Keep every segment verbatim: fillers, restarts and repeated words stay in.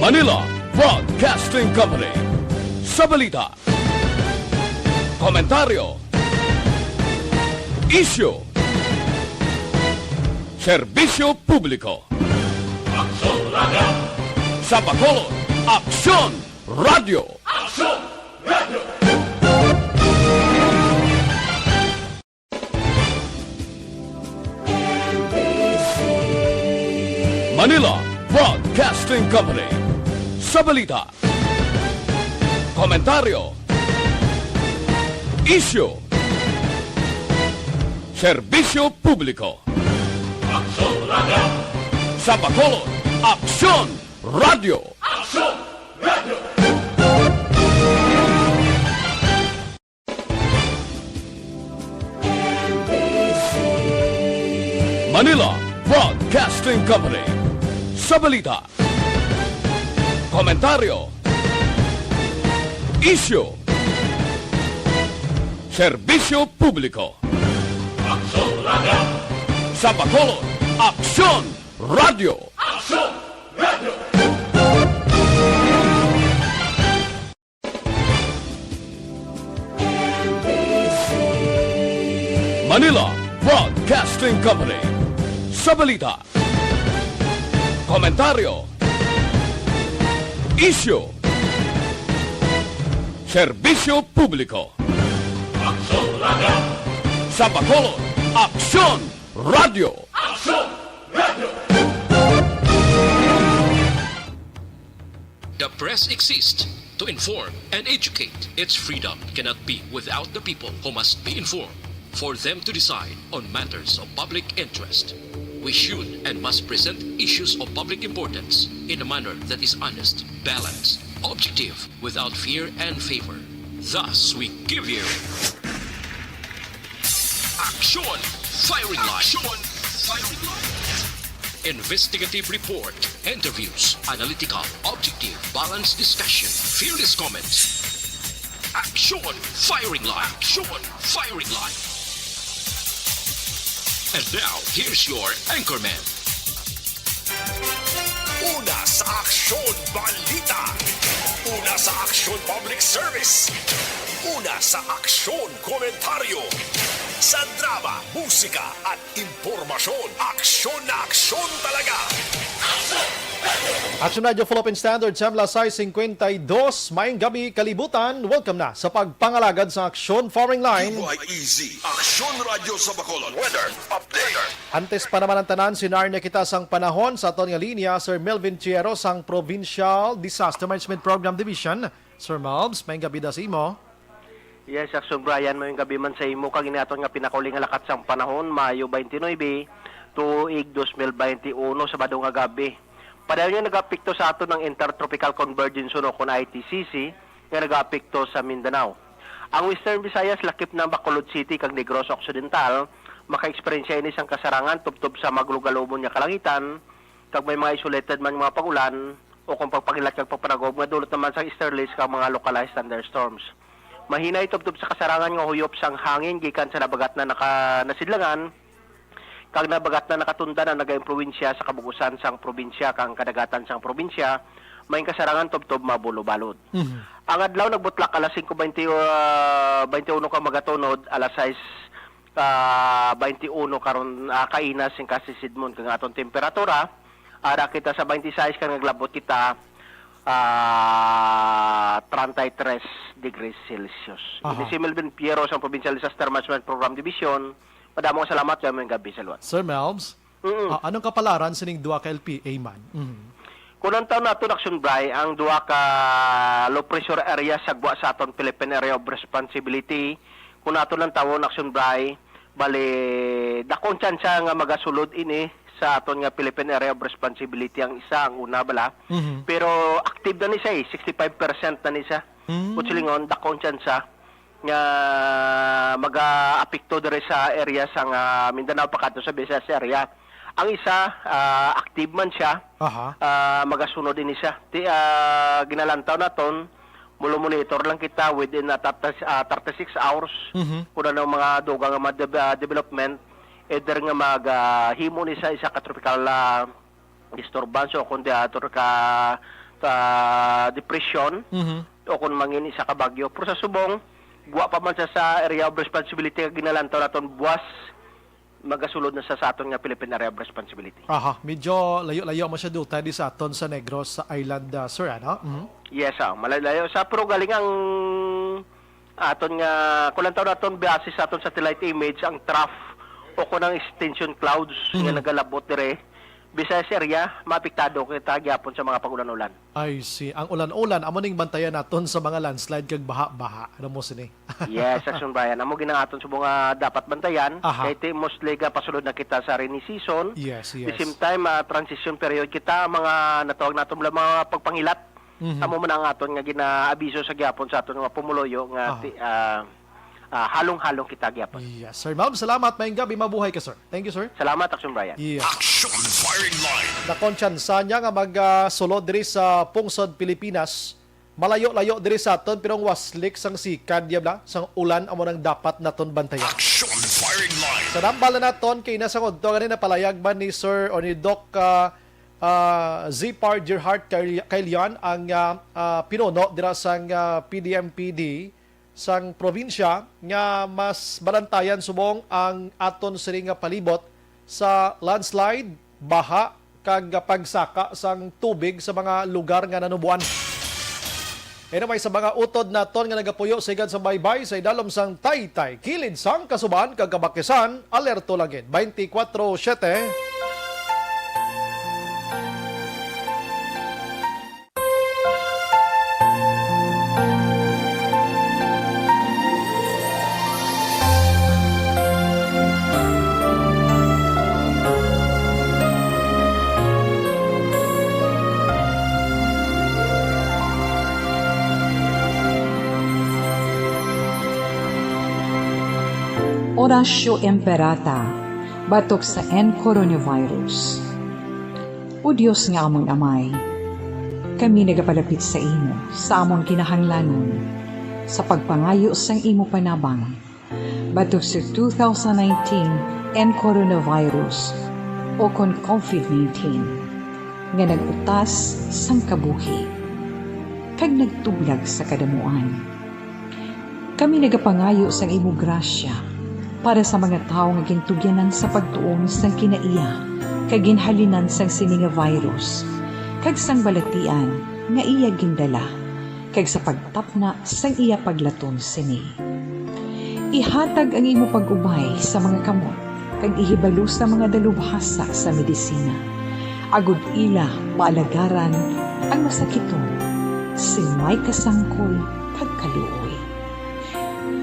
Manila Broadcasting Company. Sa balita, komentaryo, isyu, serbisyo publiko. Aksyon Radio! Sa Bacolod, Aksyon Radio! Aksyon Radio! Manila Broadcasting Company. Sa balita, komentaryo, isyu, serbisyo publiko. Aksyon Radio! Sa Bacolod, Aksyon Radio! Aksyon Radio! Manila Broadcasting Company. Sa balita, komentaryo, isyu, serbisyo publiko. Aksyon Radio! Sa Bacolod, Aksyon Radio! Aksyon Radio! Manila Broadcasting Company. Sa balita, komentaryo, isyu, serbisyo publiko. Aksyon Radio! Sa Bacolod, Aksyon Radio! Aksyon Radio! The press exists to inform and educate. Its freedom cannot be without the people, who must be informed for them to decide on matters of public interest. We should and must present issues of public importance in a manner that is honest, balanced, objective, without fear and favor. Thus, we give you Aksyon Firing Line. Aksyon Firing Line. Investigative report, interviews, analytical, objective, balanced discussion, fearless comments. Aksyon Firing Line. Aksyon Firing Line. And now, here's your anchorman. Una sa Aksyon Balita. Una sa Aksyon Public Service. Una sa Aksyon Komentaryo. Sa drama, musika, at impormasyon, aksyon na aksyon talaga. Aksyon Radio Philippine Standard, Channel sais cincuenta y dos. Maayong gabi, kalibutan. Welcome na sa pagpangalagad sa Aksyon Firing Line. Q Y E Z, Aksyon Radio sa Bacolod. Weather update. Antes pa naman ang tanan, sinarnya kita sang panahon sa aton nga linya, Sir Melvin Chieros, sang Provincial Disaster Management Program Division. Sir Melvs, maayong gabi da sa imo. Yes, Aksyon Brian, maayong gabi man sa imo, kag ini aton nga pinakauli nga lakat sang panahon, Mayo twenty-nine, tuig dos mil bente uno, Sabado nga gabi. Padayon nga nagaapekto sa aton ang Intertropical Convergence Zone o kon I T C C nga nagaapekto sa Mindanao. Ang Western Visayas, lakip na ang Bacolod City kag Negros Occidental, makaeksperyensya ini sang kasarangan tubtob sa maglugalumon nga kalangitan, kag may mga isolated man nga mga pag-ulan o kung pagpakilat kag pagpanagob nga dulot naman sang easterlies kag mga localized thunderstorms. Mahinay tubtob sa kasarangan nga huyop sang hangin gikan sa nabagat na naka-, nasidlangan kag nabagat na nakatundan ang nagaimpluwensya sa kabug-usan sang probinsya kag ang kadagatan sang probinsya, may kasarangan tubtob mabulobalod. Mhm. Ang adlaw nagbutlak alas singko bente, ah, bente uno ka magatunod, alas sais, ah, bente uno karon, ah, kaina sing kasisidmon kag aton temperatura. Ara kita sa twenty-six kag naglabot kita, ah, treinta y tres degrees Celsius. Aha. Ini si Melvin Piero sa Provincial Disaster Management Program Division. Madamo nga salamat kag maayong gabi sa luwas. Sir Melvs, Mm. ah, anong kapalaran sining duha ka L P A man? Mhm. Kung ang taon naton, Aksyon Bri, ang duha ka low pressure area sa gwa sa aton Philippine Area of Responsibility, kung naton ang tawon, Aksyon Bri, bali, dakong tsansa nga magasulod ini sa aton nga Philippine Area of Responsibility ang isa, ang una bala. Mhm. Pero active na ni siya eh, sixty-five percent na ni siya. Mm. Kung silingon, dakong tsansa nga magaapekto diri sa area sang, ah, Mindanao pakadto sa Visayas area. Ang isa, ah, active man siya, Aha. ah, magasunod ini siya. Ti, ah, ginalantaw naton, mulo-monitor lang kita within, ah, thirty, ah, thirty-six hours Mhm. kung ano ang mga dugang nga mga dev-, ah, development, either nga mag, ah, himo ni sa isa ka tropical, ah, disturbance o kundi ato ka sa depresyon Mhm. o kung mangin isa ka bagyo. Pero sa subong, gwa pa man sa, sa area of responsibility nga ginalantaw naton buwas, magasulod na sa, sa aton nga Philippine Area of Responsibility. Aha, medyo layo-layo mo siya dutay di sa aton sa Negros Island, ah, sir, ano? Mhm. Yes, ah, malayo-layo sa, pero galing ang aton nga, kung lang taon naton, base sa aton satellite image, ang trough o kung ang extension clouds nga Mhm. nagalabot dire, Visayas area, maapektado kita gyapon sa mga pag-ulan-ulan. I see. Ang ulan-ulan, amo ning bantayan naton sa mga landslide kag baha-baha. Ano mo sini? Yes, Action Brian. Amo gina aton sa mga dapat bantayan. Aha. Kay ti mostly ga pasulod na kita sa rainy season. Yes, The yes. same time, ah, transition period kita, mga natawag naton lang mga pagpangilat. Mhm. Amo man ang aton nga ginaabiso sa gyapon sa aton nga pumuluyo nga Aha. ti-, ah, ah, halong-halong kita gyapon. Yes, sir. Ma'am, salamat. Maayong gabi. Mabuhay ka, sir. Thank you, sir. Salamat, Action Brian. Yeah. Action Firing Line. Nakonsyensya niya nga mag, ah, sulod diri sa pungsod Pilipinas. Malayo-layo diri sa aton, pero ang waslik sang sikad, diabla, sang ulan, amo nang dapat naton bantayan. Action Firing Line. Sa nambal na naton, kay nasangod to, gani napalayag man ni Sir o ni Doc, ah, ah, Zipar Gerhart Cail-, Caillan, ang, ah, ah, pinuno dira sang, ah, P D M P D, sang probinsya nga mas malantayan subong ang aton sini nga palibot sa landslide, baha, kag pagsaka sang tubig sa mga lugar nga nanuboan. Anyway, sa mga utod naton nga nagapuyo sigad sa baybay sa idalom sang taytay, kilid sang kasuban kag kabakisan, alerto lang gid. Twenty-four seven. Oratio Imperata, batok sa N coronavirus. O Dios nga amon Amay, kami nagapalapit sa imo sa amon kinahanglanon sa pagpangayo sang imo panabang batok sa two thousand nineteen N coronavirus o kon COVID nineteen nga nag-utas sang kabuhi kag nagtublag sa kadamuan. Kami nagapangayo sang imo grasya para sa mga tawo nga gintugyanan sa pagtuon sang kinaiya kag ginhalinan sang sini nga virus kag sang balatian nga iya gindala, kag sa pagtapna sang iya paglaton sini. Ihatag ang imo pag-ubay sa mga kamot kag ihibalo sa mga dalubhasa sa medisina, agod ila maalagaran ang masakiton sing may kasangkol kag kaluoy.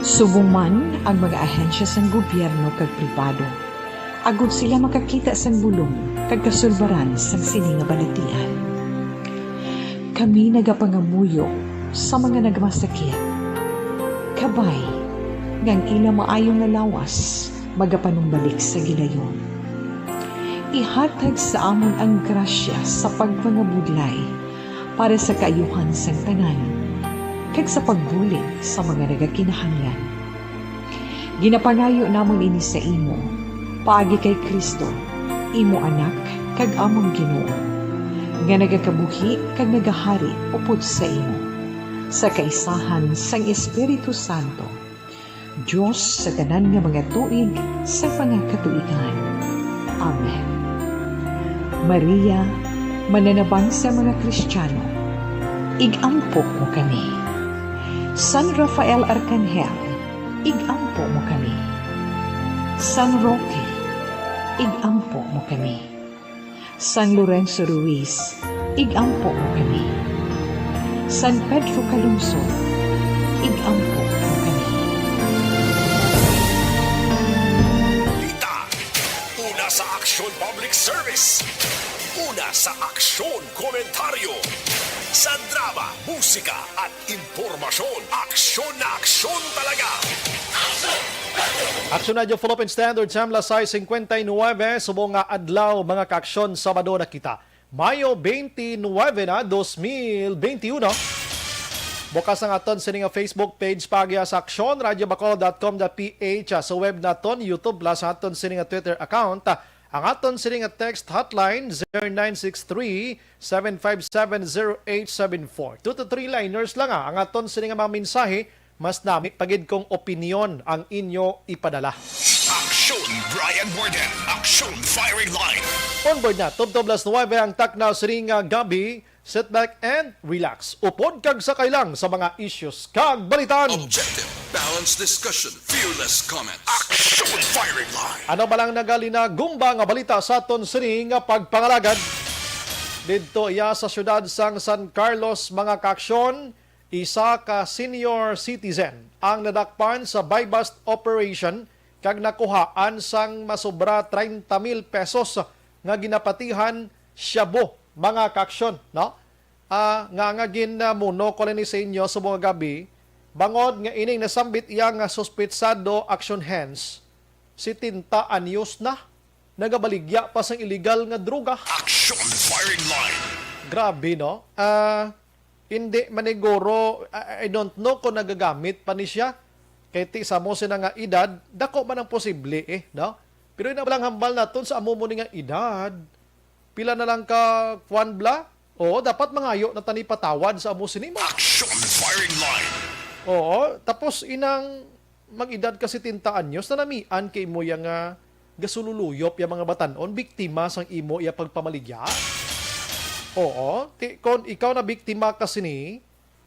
Subong man ang mga ahensya sang gobyerno kag pribado, agod sila makakita sang bulong kag kasulbaran sang sini nga balatian. Kami nagapangamuyo sa mga nagmasakit, kabay nga ang ila maayo nga lawas magapanumbalik sa gilayon. Ihatag sa amon ang grasya sa pagpangabudlay para sa kaayuhan sang tanan, kag sa pagbulig sa mga nagakinahanglan. Ginapangayo namon ini sa imo, paagi kay Cristo, imo Anak kag amon Ginoo, nga nagakabuhi kag nagahari upod sa imo, sa kaisahan sang Espiritu Santo, Dios sa tanan nga mga tuig sa mga katuigan. Amen. Maria, mananabang sa mga Kristiano, ig-ampo mo kami. San Rafael Arcangel, ig-ampo mo kami. San Roque, ig-ampo mo kami. San Lorenzo Ruiz, ig-ampo mo kami. San Pedro Calungsod, ig-ampo mo kami. Balita. Una sa Aksyon Public Service. Una sa Aksyon Komentaryo. Sa drama, musika, at impormasyon. Aksyon na aksyon talaga. Action Radio Philippine Standard Time, las sais cincuenta y nueve, subong nga adlaw, mga kaaksyon, Sabado na kita. Mayo twenty-nine na, dos mil twenty-one. Bukas ang aton sini nga Facebook page, paagi sa aksyon radio bacolod dot com dot P H. Sa web naton, YouTube, plus aton sini nga Twitter account, Ang aton sini nga text hotline, zero nine six three, seven five seven, zero eight seven four. Two to three liners lang, ah, ang aton sini nga mga mensahe, mas nami pa gid kung opinyon ang inyo ipadala. Aksyon Brian Warden, Aksyon Firing Line. On board na, tubtob las nuwebe ang takna sini nga gabi. Sit back and relax. Upod kag sakay lang sa mga issues kag balitan. Objective, balanced discussion, fearless comment. Action Firing Line. Ano ba lang nagalinagumba nga balita sa aton sini nga pagpangalagad? Didto iya sa siyudad sang San Carlos, mga kaaksyon, isa ka senior citizen ang nadakpan sa buy-bust operation kag nakuhaan sang masobra treinta mil pesos nga ginapatihan shabu, mga kaaksyon, no? Ah, nga, nga gin, ah, muno ko ni sa inyo subong nga gabi, bangod nga ining nasambit iya nga suspetsado action hands, setenta anyos na, nagabaligya pa sang iligal nga droga. Action Firing Line. Grabe, no? Ah, hindi maniguro, I, I don't know kung nagagamit pa ni siya. Kay ti sa mo sina nga edad, dako man ang posible, eh, no? Pero ina lang hambal naton sa amo mo ni nga edad. Pila na lang ka kwan bla? Oo, dapat mangayo na tani patawad sa amo sini mo. Action Firing Line. Oo, tapos inang mag-edad ka setenta anyos, nanamian kay mo yang, ah, gasululuyop yang mga batan-on, biktima sang imo iya pagpamaligya. Oo, ti, kon ikaw na biktima ka sini,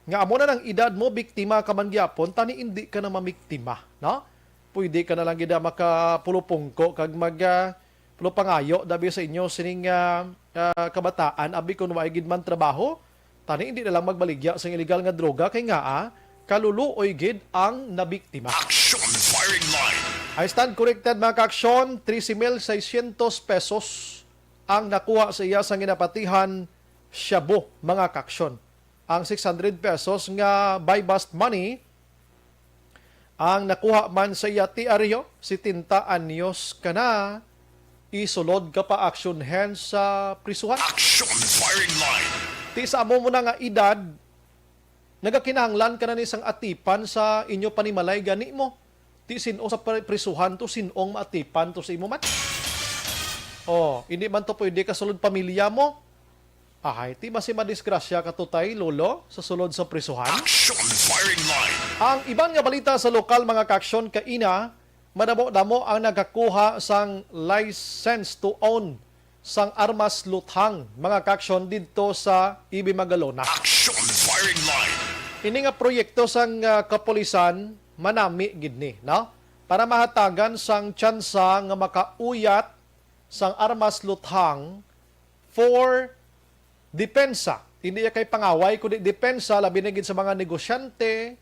nga amo na nang edad mo, biktima ka man gyapon, tani indi ka na mamiktima, no? Pwede ka na lang gid, ah, makapulupungko kag mag, ah, pulo pangayo dabi sa inyo sining, ah, ah, kabataan, abi kun waay gid man trabaho, tani indi na lang magbaligya sang iligal nga droga kay ngaa, kaluluoy gid ang nabiktima. Action Firing Line. I stand corrected, mga kaaksyon, trese mil seiscientos pesos ang nakuha sa iya sang ginapatihan shabu, mga kaaksyon. Ang six hundred pesos nga buy-bust money, ang nakuha man sa iya ti Areo, setenta anyos ka na, isulod ka pa action hands sa prisuhan. Action Firing Line. Ti sa amo mo na nga edad, nagakinahanglan ka na ni sang atipan sa inyo panimalay gani mo. Ti sin-o sa pri-, prisuhan to, sin-ong maatipan to sa imo man? Oh, hindi man to pwede kasulod pamilya mo. Ahay, ti basi madisgrasya ka, tutay, lolo, sa sulod sa prisuhan? Action Firing Line. Ang iban nga balita sa lokal, mga kaaksyon, kaina, madamo-damo ang nagkakuha sang license to own sang armas luthang, mga kaaksyon, didto sa Ibi Magalona. Action Firing Line. Ini nga proyekto sang, ah, kapulisan, manami gid ni, no? Para mahatagan sang tsansa nga makauyat sang armas luthang for depensa. Hindi iya kay pangaway, kundi depensa, labi na gid sa mga negosyante,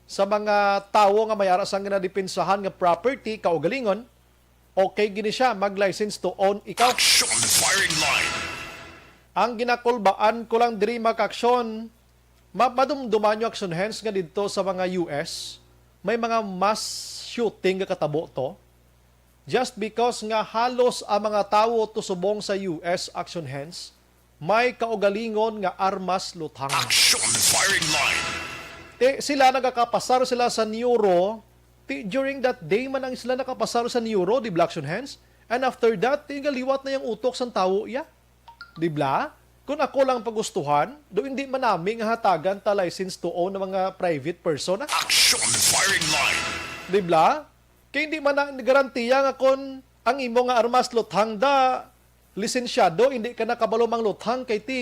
sa mga tawo nga may ara sang ginadepensahan nga property, kaugalingon, okay gini siya, mag-license to own ikaw. Action Firing Line. Ang ginakulbaan ko lang diri, mga kaaksyon, ma-, madumduman nyo, action hands, nga didto sa mga U S, may mga mass shooting nga katabo to. Just because nga halos ang mga tawo to subong sa U S, action hands, may kaugalingon nga armas luthang. Action Firing Line. Ti, sila nagakapasar sila sa neuro. Ti, during that day man ang sila nakapasar sa neuro, di ba, action hands? And after that, ti, galiwat na yung utok sang tawo iya. Di ba? Kung ako lang pagustuhan, do hindi man nami nga hatagan ta license to own ng mga private person, ah. Action Firing Line. Di ba? Kay hindi man na garantiya nga kon ang imo nga armas luthang da, lisensyado, hindi ka na kabalo mangluthang kay ti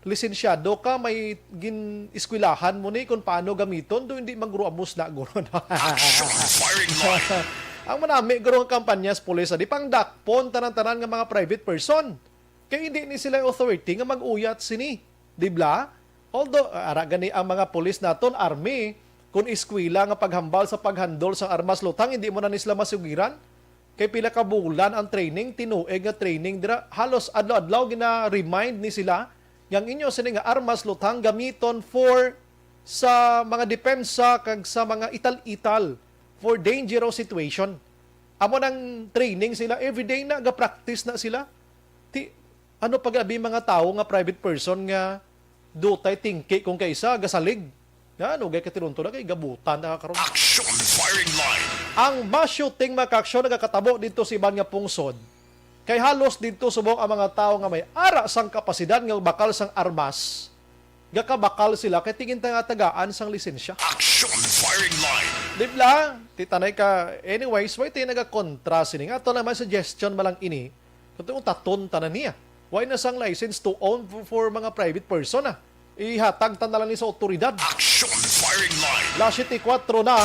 lisensyado ka, may gin-eskwelahan mo ni kung paano gamiton, do hindi man guro amos na guro, no? Action Firing Line. Ang manami guro ang kampanya sa pulis, di pangdakpon tanan-tanan nga mga private person. Kay hindi ni sila authority nga mag-uyat sini, di ba? Although, ara gani ang mga pulis naton, army, kung eskwela nga paghambal sa paghandol sang armas luthang, hindi mo na ni sila masugiran. Kay pila ka bulan ang training, tinuig nga training dira, halos adlaw-adlaw gina-remind ni sila nga ang inyo sini nga armas luthang gamiton for sa mga depensa kag sa mga ital-ital for dangerous situation. Amo nang training sila, everyday na, ga-practice na sila. Ti, ano pa gabi mga tawo nga private person nga dutay tingki kung kaisa gasalig? Nga, ano gay katilunto na kay gabutan na karon? Action Firing Line. Ang mass shooting, mga kaaksyon, nagakatabo dito sa iban nga pungsod. Kay halos didto subong ang mga tawo nga may ara sang kapasidad nga bakal sang armas, gakabakal sila kay tingin ta nga tagaan sang lisensya. Action firing line. Di bala? Titanay ka, anyways, why tayo nagakontra sini? Nga ato naman suggestion ba lang ini? Kung taton tanan niya. Why na sang license to own for, for mga private person, ah? Ihatag ta na lang ni sa otoridad. Action firing line. Las siyete kuwatro na.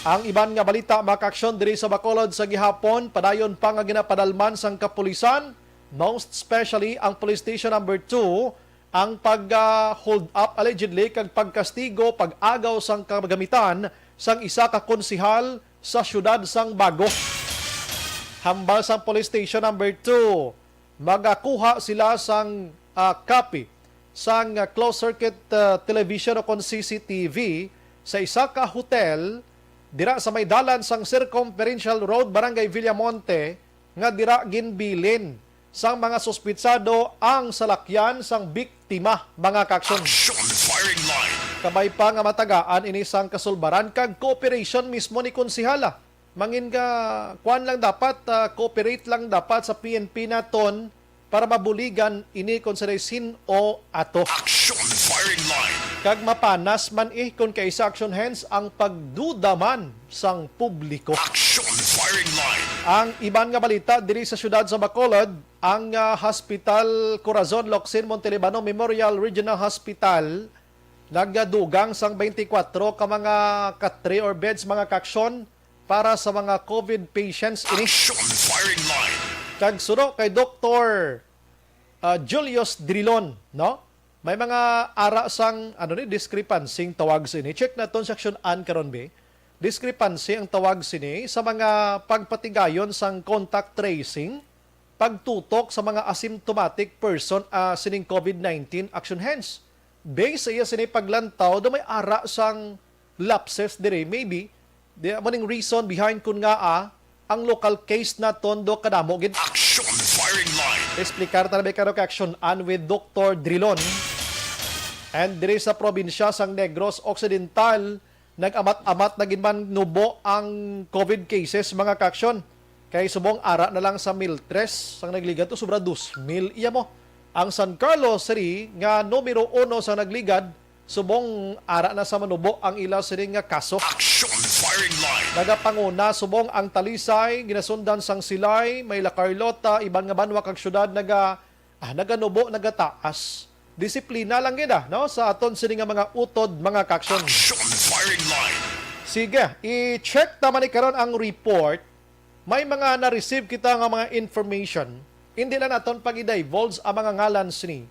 Ang iban nga balita, mga kaaksyon, diri sa Bacolod sa gihapon, padayon pa nga ginapadalman sang kapulisan, most especially ang Police Station Number two, ang pag, ah, hold up allegedly kag pagkastigo, pag-agaw sang kagamitan sang isa ka konsehal sa siyudad sang Bago. Hambal sang Police Station Number two, magakuha sila sang, ah, copy sang, ah, closed circuit, ah, television o kon C C T V sa isa ka hotel dira sa may dalan sang Circumferential Road, Barangay Villamonte, nga dira ginbilin sang mga suspitsado ang salakyan sang biktima, mga kaaksyon. Action firing line. Kabay pa nga matagaan ini sang kasulbaran kag cooperation mismo ni Konsehala. Mangin nga, kuan lang dapat, ah, cooperate lang dapat sa P N P naton para mabuligan ini kon sa sin-o ato. Action firing line. Kag mapanas man, eh, kon kaisa action hands ang pagduda man sang publiko. Action firing line. Ang iban nga balita diri sa siyudad sa Bacolod, ang, ah, Hospital Corazon Locsin Montelibano Memorial Regional Hospital nagadugang sang twenty-four ka mga katre or beds, mga kaaksyon, para sa mga COVID patients ini. Action firing line. Kag suno kay Doktor, ah, Julius Drilon, no? May mga ara sang, ano ni, discrepancy ang tawag sini. Check naton sa action an karon, be. Discrepancy ang tawag sini sa mga pagpatigayon sang contact tracing, pagtutok sa mga asymptomatic person, ah, sining COVID nineteen action hands. Based sa iya sini paglantaw, do may ara sang lapses diri, maybe. Di, amo ning reason behind kun ngaa ang local case naton do kadamo gid. Action firing line. Explicar ta na ba karon kay action an with Doktor Drilon. And diri sa probinsya sang Negros Occidental, nag-amat-amat na gid man nubo ang COVID cases, mga kaaksyon. Kay subong ara na lang sa mil tres sang nagligad to, sobra dos mil iya mo. Ang San Carlos City nga numero uno sa nagligad, subong ara na sa manubo ang ila sini nga kaso. Action firing line. Nagapanguna subong ang Talisay, ginasundan sang Silay, may La Carlota, iban nga banwa kag syudad naga, ah, naganubo, nagataas. Disiplina lang gid, ah, no, sa aton sini nga mga utod, mga kaaksyon. Action firing line. Sige, i-check ta man ni karon ang report. May mga na-receive kita nga mga information. Hindi lang naton pag-i-divulge ang mga ngalan sini.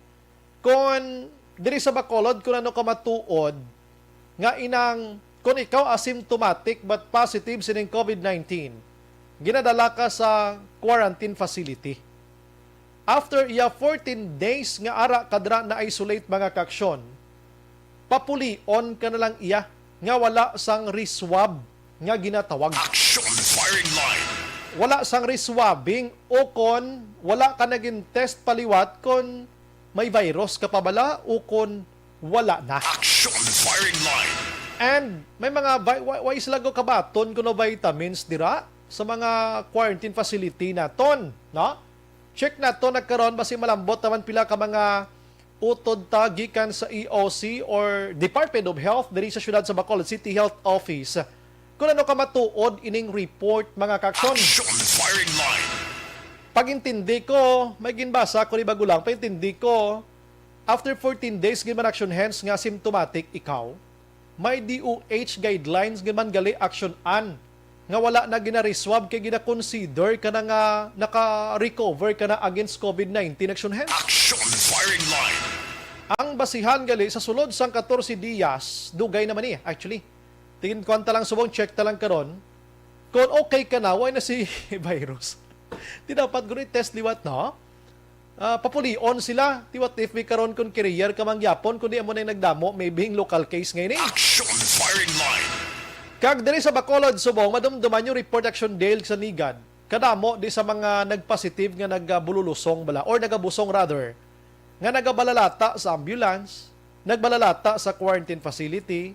Kon diri sa Bacolod, kung ano ka matuod, nga inang, kung ikaw asymptomatic but positive sining COVID nineteen, ginadala ka sa quarantine facility. After iya fourteen days nga ara ka dira na-isolate, mga kaaksyon, papulion ka na lang iya nga wala sang reswab nga ginatawag. Action firing line. Wala sang reswabbing o kon wala ka nagin test paliwat kon may virus ka pa bala o kon wala na. Action firing line. And may mga vi-, wa-, wa sila go kabaton kuno vitamins dira sa mga quarantine facility naton, no? Check nato na karon basi malambot naman pila ka mga utod ta gikan sa E O C or Department of Health diri sa siyudad sa Bacolod City Health Office. Kung ano ka matuod ining report, mga kaaksyon. Action firing line. Pag-intindi ko, may ginbasa ko ni bago lang, pag-intindi ko, after fourteen days, gid man action hands nga symptomatic ikaw, may D O H guidelines gid man gali action an nga wala na gina-reswab kay gina-consider ka na nga naka-recover ka na against COVID nineteen action hands. Action firing line. Ang basihan gali sa sulod sang katorse diyas, dugay naman ni, actually. Tingin kuwan ta lang subong, check ta lang karon. Kung okay ka na, why na si virus? Di dapat guni test liwat, no? Ah, papulion sila. Ti what if may karon kung carrier ka man gyapon, kundi amo na yung nagdamo, maybe yung local case ngayon eh. Action firing line. Kag diri sa Bacolod, subong, madumduman yung report action dale sa Nigad. Kadamo di sa mga nagpositive nga nagabulusong bala, or nagabusong rather, nga nagabalalata sa ambulance, nagbalalata sa quarantine facility,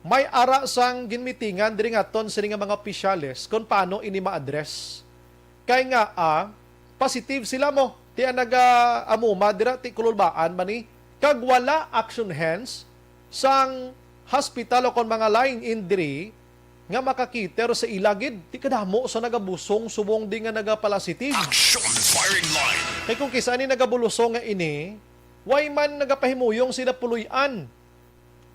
may ara sang ginmitingan diri nga ton sini nga mga opisyales kung paano ini ma-address. Kay nga, ah, positive sila mo. Ti ang naga-amuma dira, ti kululbaan ba ni? Kag wala action hands sang hospital o kon mga lain injury nga makakiter sa ila gid. Ti kadamo sa nagabusong subong di nga nagapalasitive. Action firing line. Kay kung kisa ni nagabulusong nga ini, why man nagapahimuyong sila puloy-an?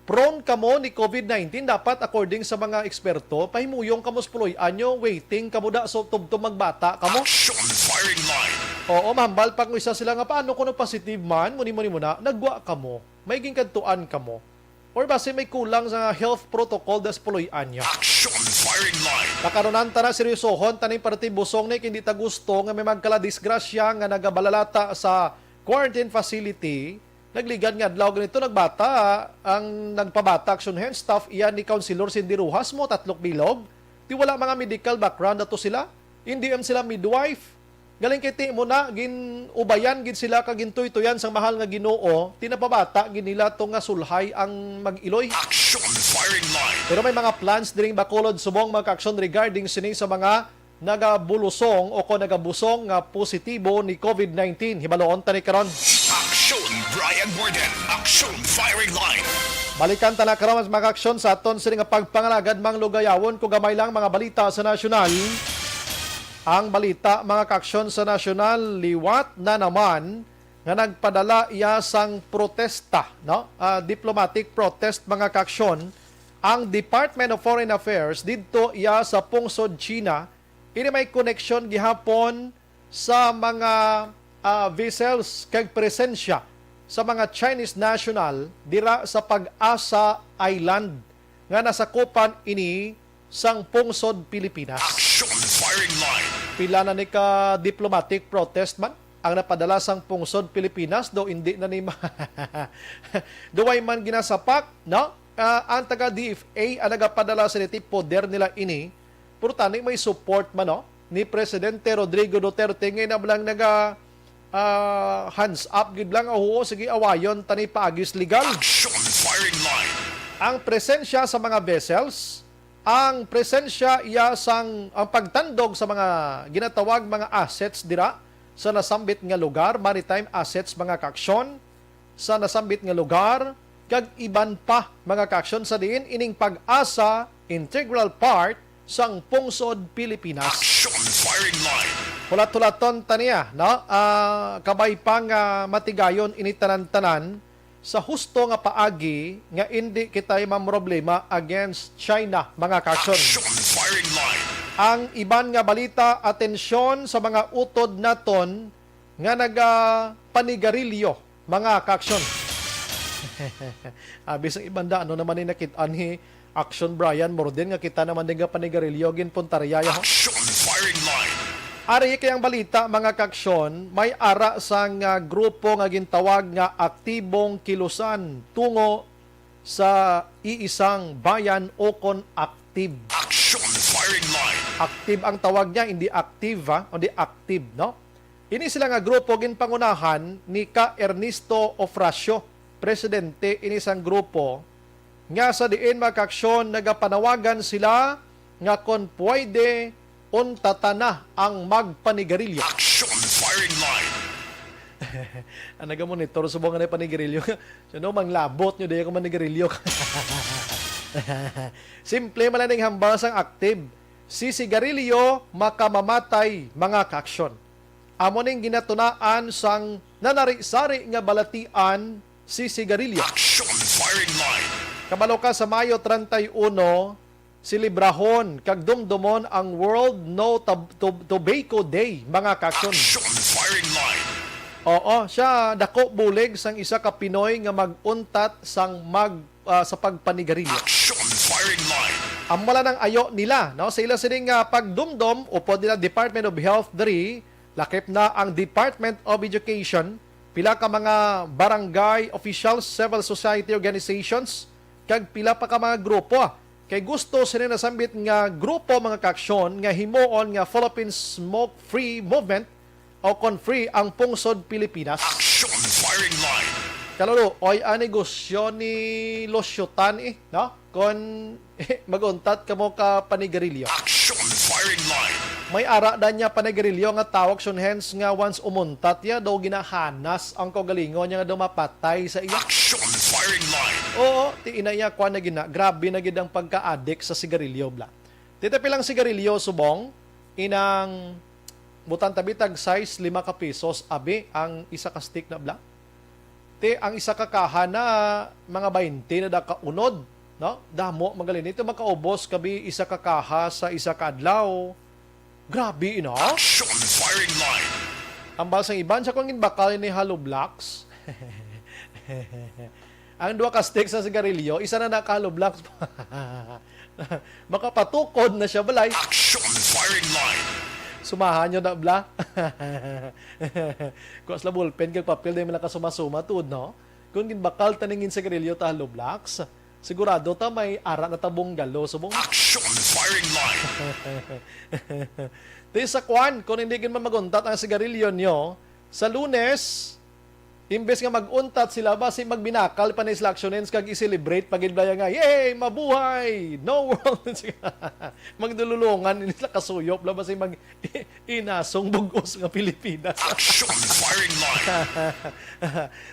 Prone kamo ni covid nineteen, dapat according sa mga eksperto, pahimuyong kamo sa puloy-an nyo, waiting kamo da, so tubtob magbata kamo. Action firing line. Oo, mahambal pa kung isa sila nga, "Paano ko nag-positive man?" Muni, muni, muna, nagwa kamo. May ginkadtuan kamo. Or basi may kulang sa health protocol das puloy-an nyo. Action firing line. Pakarunan ta na, seryosohon taning parte busong ni, kindi ta gusto nga may magkaladisgrasya nga nagabalalata sa quarantine facility. Nagligad nga adlaw ganito, nagbata ang nagpabata action hand staff, iya ni Councilor Cindy Rojas mo, Tatlok Bilog. Ti wala mga medical background ato sila. Hindi man sila midwife. Galing kay ti mo na, gin-ubayan gid sila kag gintuytoyan sang mahal nga Ginoo, ti napabata gid nila to nga sulhay ang mag-iloy. Action firing line. Pero may mga plans diring Bacolod subong, mga ka-action, regarding sini sa mga nagabulusong o kon nagabusong nga positibo ni covid nineteen. Hibaloon ta ni karon. Action Brian Morden. Action firing line. Balikan ta na karon, mga ka-action, sa aton sini nga pagpangalagad, manglugayawon ko gamay lang mga balita sa nasyonal. Ang balita, mga ka-action, sa nasyonal, liwat na naman nga nagpadala iya sang protesta, no? Ah, diplomatic protest, mga ka-action, ang Department of Foreign Affairs didto iya sa pungsod China. Ini may koneksyon gihapon sa mga, ah, vessels kag presensya sa mga Chinese national dira sa Pag-asa Island nga nasakupan ini sang pungsod Pilipinas. Action firing line. Pila na ni ka diplomatic protest man ang napadala sang pungsod Pilipinas, do hindi na ni ma-, do way man ginasapak, no? Ah, ang taga D F A ang nagapadala sa niti, poder nila ini. Pero tani may support man, no, ni Presidente Rodrigo Duterte, ngay na lang naga, ah, hands up gid lang, "Oh, oo, sige, awayon tani paagis legal." Action firing line. Ang presensya sa mga vessels, ang presensya iya sang, ang pagtandog sa mga ginatawag mga assets dira sa nasambit nga lugar, maritime assets, mga ka-action, sa nasambit nga lugar, kag iban pa, mga ka-action, sa diin ining Pag-asa integral part sang pungsod Pilipinas. Action firing line. Hulat-hulaton ta niya, no? Ah, kabay pa nga matigayon ini tanan-tanan sa husto nga paagi nga indi kitay mamroblema against China, mga ka-action. Action firing line. Ang iban nga balita, atensyon sa mga utod naton nga nagapanigarilyo, mga ka-action. Abi sang iban da, ano naman ni nakit-an ni Action Brian Morden nga kita naman din nga panigarilyo, ginpuntarya ya, ho? Action firing line. Ari kay ang balita, mga ka-action, may ara sang, ah, grupo nga gintawag nga Aktibong Kilusan tungo sa iisang bayan o kon active. Action firing line. Active ang tawag niya, hindi active, ha? Kundi active, no? Ini sila nga grupo ginpangunahan ni ka Ernesto Ofracio, presidente ini sang grupo, nga sa diin, mga ka-action, nagapanawagan sila nga kon pwede, untata na ang magpanigarilyo. Action firing line. Ang nagamonitor subong nga panigarilyo. Sino manglabot nyo, di ako manigarilyo. Simple man lang ning hambal sang active. Si sigarilyo makamamatay, mga ka-action. Amo ning ginatunaan sang nanari-sari nga balatian, si sigarilyo. Action firing line. Kabalo ka, sa Mayo treinta y uno, selebrahon kag dumdumon ang World No Tab-, Tob-, Tobacco Day, mga ka-action. Action firing line. Oo, siya dako bulig sang isa ka Pinoy nga mag-untat sang mag-, ah, sa pagpanigarilyo. Action firing line. Amo lang ang ayo nila, no? Sa ila sining, ah, pagdumdom, upod nila Department of Health diri, lakip na ang Department of Education, pila ka mga barangay officials, civil society organizations, kag pila pa ka mga grupo, ah. Kay gusto sini nasambit nga grupo, mga ka-action, nga himuon nga Philippine Smoke Free Movement o kon free ang pungsod Pilipinas. Action firing line. Kaluluoy ang negosyo ni Lucio Tan, eh, no? Kon mag-untat kamo ka panigarilyo. Action Firing line. May ara da niya panigarilyo nga tawo, action hands, nga once umuntat niya, daw ginahanas ang kaugalingon niya nga daw mapatay sa iya. Action firing line. Oo, ti ina iya, kuwan na gina. Grabe na gid ang pagka-addict sa sigarilyo, bla. Ti ta pilang sigarilyo, subong, inang butan tabi tag sais, lima ka pesos, abi, ang isa ka stick na, bla. Ti ang isa ka kaha na mga baynte na da ka unod, no? Damo, magaling. Ito makaubos kabi isa ka kaha sa isa ka adlaw. Grabe, ina. Action firing line. Ang basang iban sa kung ginbakal ni Hollow Blocks. Ang duha ka stick sa sigarilyo, isa na naka-Hollow Blocks. Makapatukod na siya, balay. Action firing line. Sumahan nyo na, bla. Kuha sila ballpen kag papel, dahil may nakasumasuma tuod, no? Kung ginbakal ta ning sigarilyo ta Hollow Blocks, sigurado ta may ara na ta bunggalo subong. Action firing line. Ti sa kwan, kung hindi gid man maguntat ang sigarilyo nyo, sa Lunes, imbes nga mag-untat sila, basi magbinakal pa ni sila, action hands, kag i-celebrate pa gid bala nga, "Yay! Mabuhay! No world!" Magdululungan ni sila kasuyop la, basi mag-, inasong bugos nga Pilipinas. Action firing line.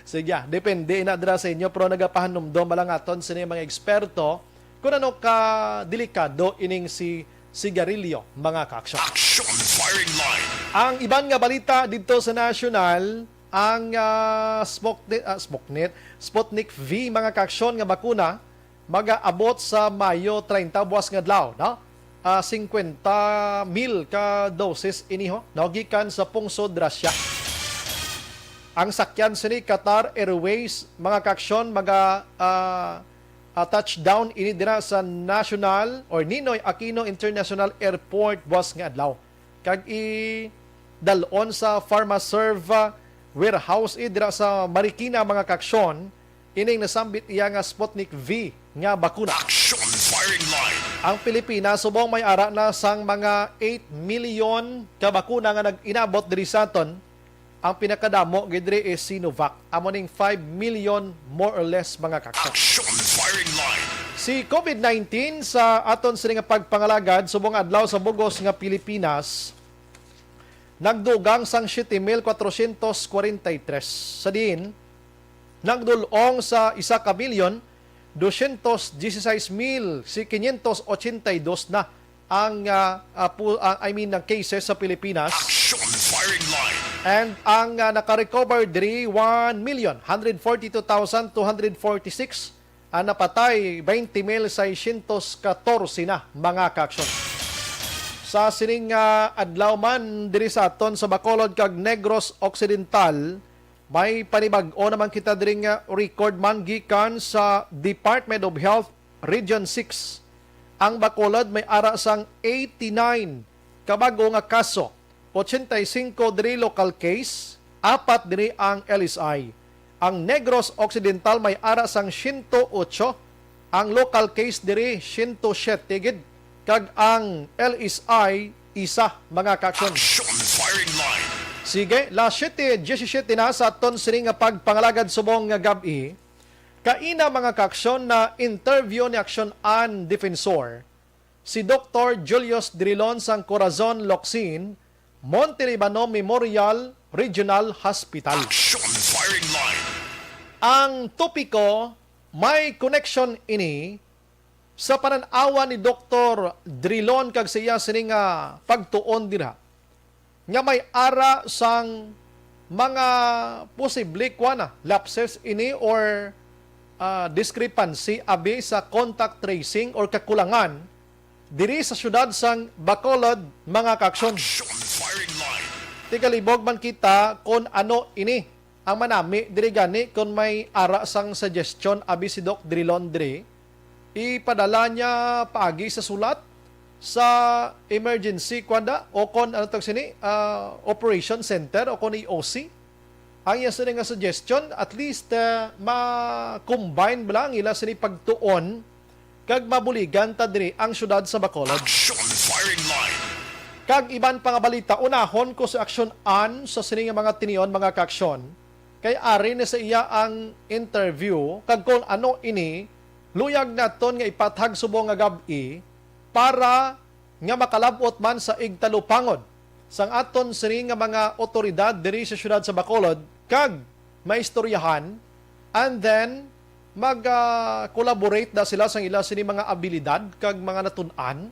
Sige, ah, depende na dira sa inyo, pero nagapahanumdom bala nga aton sini mga eksperto kung ano ka delikado ining si sigarilyo, mga kaaksyon. Action firing line. Ang iban nga balita didto sa nasyonal, ang, ah, Sputnik, ah, Sputnik, Sputnik V, mga kaaksyon, nga bakuna, magaabot sa Mayo treinta, buwas nga adlaw, no? Ah, singkwenta mil ka doses ini, ho, no? Gikan sa pungsod Russia. Ang sakyan sini Qatar Airways, mga kaaksyon, maga, ah, ah, touchdown ini dira sa National or Ninoy Aquino International Airport buwas nga adlaw. Kag idalon sa Pharmaserv, ah, warehouse, eh, dira sa Marikina, mga kaaksyon, ining nasambit iya nga Sputnik V nga bakuna. Action firing line. Ang Pilipinas subong may ara na sang mga eight million ka bakuna nga nag-inabot diri sa aton. Ang pinakadamo gid diri is Sinovac. Amo ning five million, more or less, mga kaaksyon. Action firing line. Si COVID nineteen sa aton sini nga pagpangalagad subong adlaw sa bugos nga Pilipinas, nagdugang sang siyete mil kwatrosyentos kwarenta y tres. Sa diin, nagdul-ong sa isa ka milyon dosyentos dieciséis mil si quinientos ochenta y dos na ang, ah, ah, pu-, ah, I mean, ang cases sa Pilipinas. Action firing line. And ang, ah, nakarecover diri, one million hundred forty-two thousand two hundred forty-six. Ang napatay, twenty mil seiscientos catorce na, mga kaaksyon. Sa sining, ah, adlaw man diri sa aton sa Bacolod kag Negros Occidental, may panibag-o naman kita diri nga record man gikan sa Department of Health Region six. Ang Bacolod may ara sang eighty-nine ka bag-o nga kaso, ochenta y cinco diri local case, apat diri ang L S I. Ang Negros Occidental may ara sang siyento otso, ang local case diri siyento siyete gid, kag ang L S I isa, mga kaaksyon. Action firing line. Sige, las siete diecisiete na sa aton sini nga pagpangalagad subong nga gab-i. Kaina, mga kaaksyon, na interview ni Aksyon An Defensor si Doktor Julius Drilon sang Corazon Locsin, Monte Libano Memorial Regional Hospital. Action firing line. Ang topiko may connection ini sa panan-awan ni Doktor Drilon kag sa iya sini nga pagtuon dira nga may ara sang mga posible, kuwan na, lapses ini or, ah, discrepancy abi sa contact tracing or kakulangan diri sa siyudad sang Bacolod, mga kaaksyon. Action firing line. Tigalibog man kita kon ano ini ang manami diri gani kon may ara sang suggestion abi si Doc Drilon diri. Ipadala niya paagi sa sulat sa emergency, kuwan da, o kon ano tawag sini, ah, operation center o kon E O C. Ang iya sini nga suggestion, at least, ah, ma-combine bala ang ila sini pagtuon kag mabuligan ta diri ang siyudad sa Bacolod. Action firing line. Kag iban pa nga balita, unahon ko si Aksyon An sa sini nga mga tinion, mga kaaksyon, kay ari na sa iya ang interview, kag kon ano ini, luyag naton nga ipatag subong nga gab-i para nga makalab-ot man sa igtalupangod sang aton sini nga mga awtoridad diri sa siyudad sa Bacolod kag maistoryahan, and then mag, ah, collaborate na sila sang ila sini mga abilidad kag mga natun-an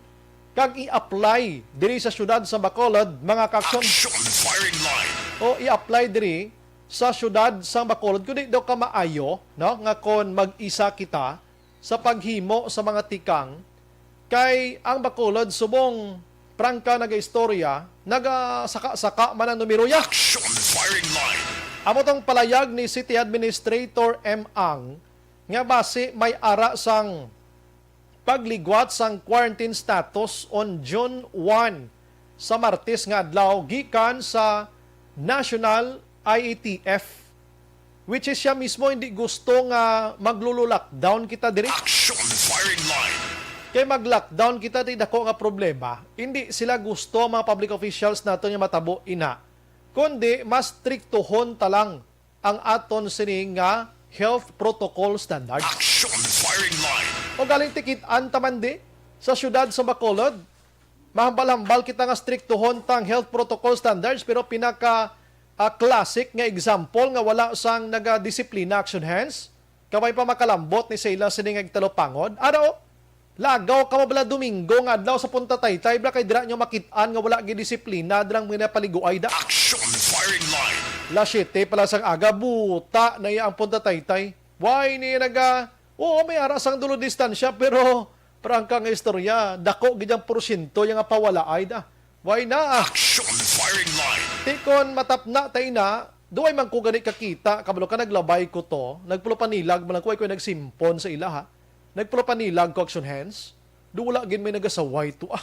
kag i-apply diri sa siyudad sa Bacolod, mga kaaksyon. Action firing line. O i-apply diri sa siyudad sa Bacolod, kundi daw ka maayo, no, nga kon mag-isa kita sa paghimo sa mga tikang, kay ang Bacolod subong prangka nagaistorya, nagasaka-saka man ang numero ya. Action firing line. Amo tong palayag ni City Administrator M. Ang nga basi may ara sang pagligwat sang quarantine status on June one sa Martes nga adlaw gikan sa National I A T F, which is siya mismo hindi gusto nga maglulu-lockdown kita diri. Action firing line. Kay mag-lockdown kita, di dako nga problema. Hindi sila gusto, mga public officials nato, nga matabo ina, kundi mas striktohon ta lang ang aton sini nga health protocol standards. Action firing line. O galing tikit-an ta man di sa siyudad sa Bacolod, mahambal-hambal kita nga striktohon tang health protocol standards, pero pinaka, ah, classic nga example nga wala sang nagadisiplina, action hands, kamay pa makalambot ni sa ila sini nga igtalupangod. Ano? Lagaw ka mo bala Domingo nga adlaw sa Punta Taytay, bala, kay dira nyo makit-an nga wala gidisiplina dirang mga paliguay da. Action firing line. Las siete pala sang aga, buta na iya ang Punta Taytay. Why niya naga, oo, may ara sang dulo distansya, pero prangka nga istorya, dako gid ang porsyento yang pawalaay da. Why na? Action firing line. Tikon matapna tay na, duway man ko gani kakita, kabalo ka, naglabay ko to, nagpulopanilag man lang ko, ay ko nagsimpon sa ilaha. Nagpulopanilag ko, action hands. Do wala gid may nagasaway to, ah.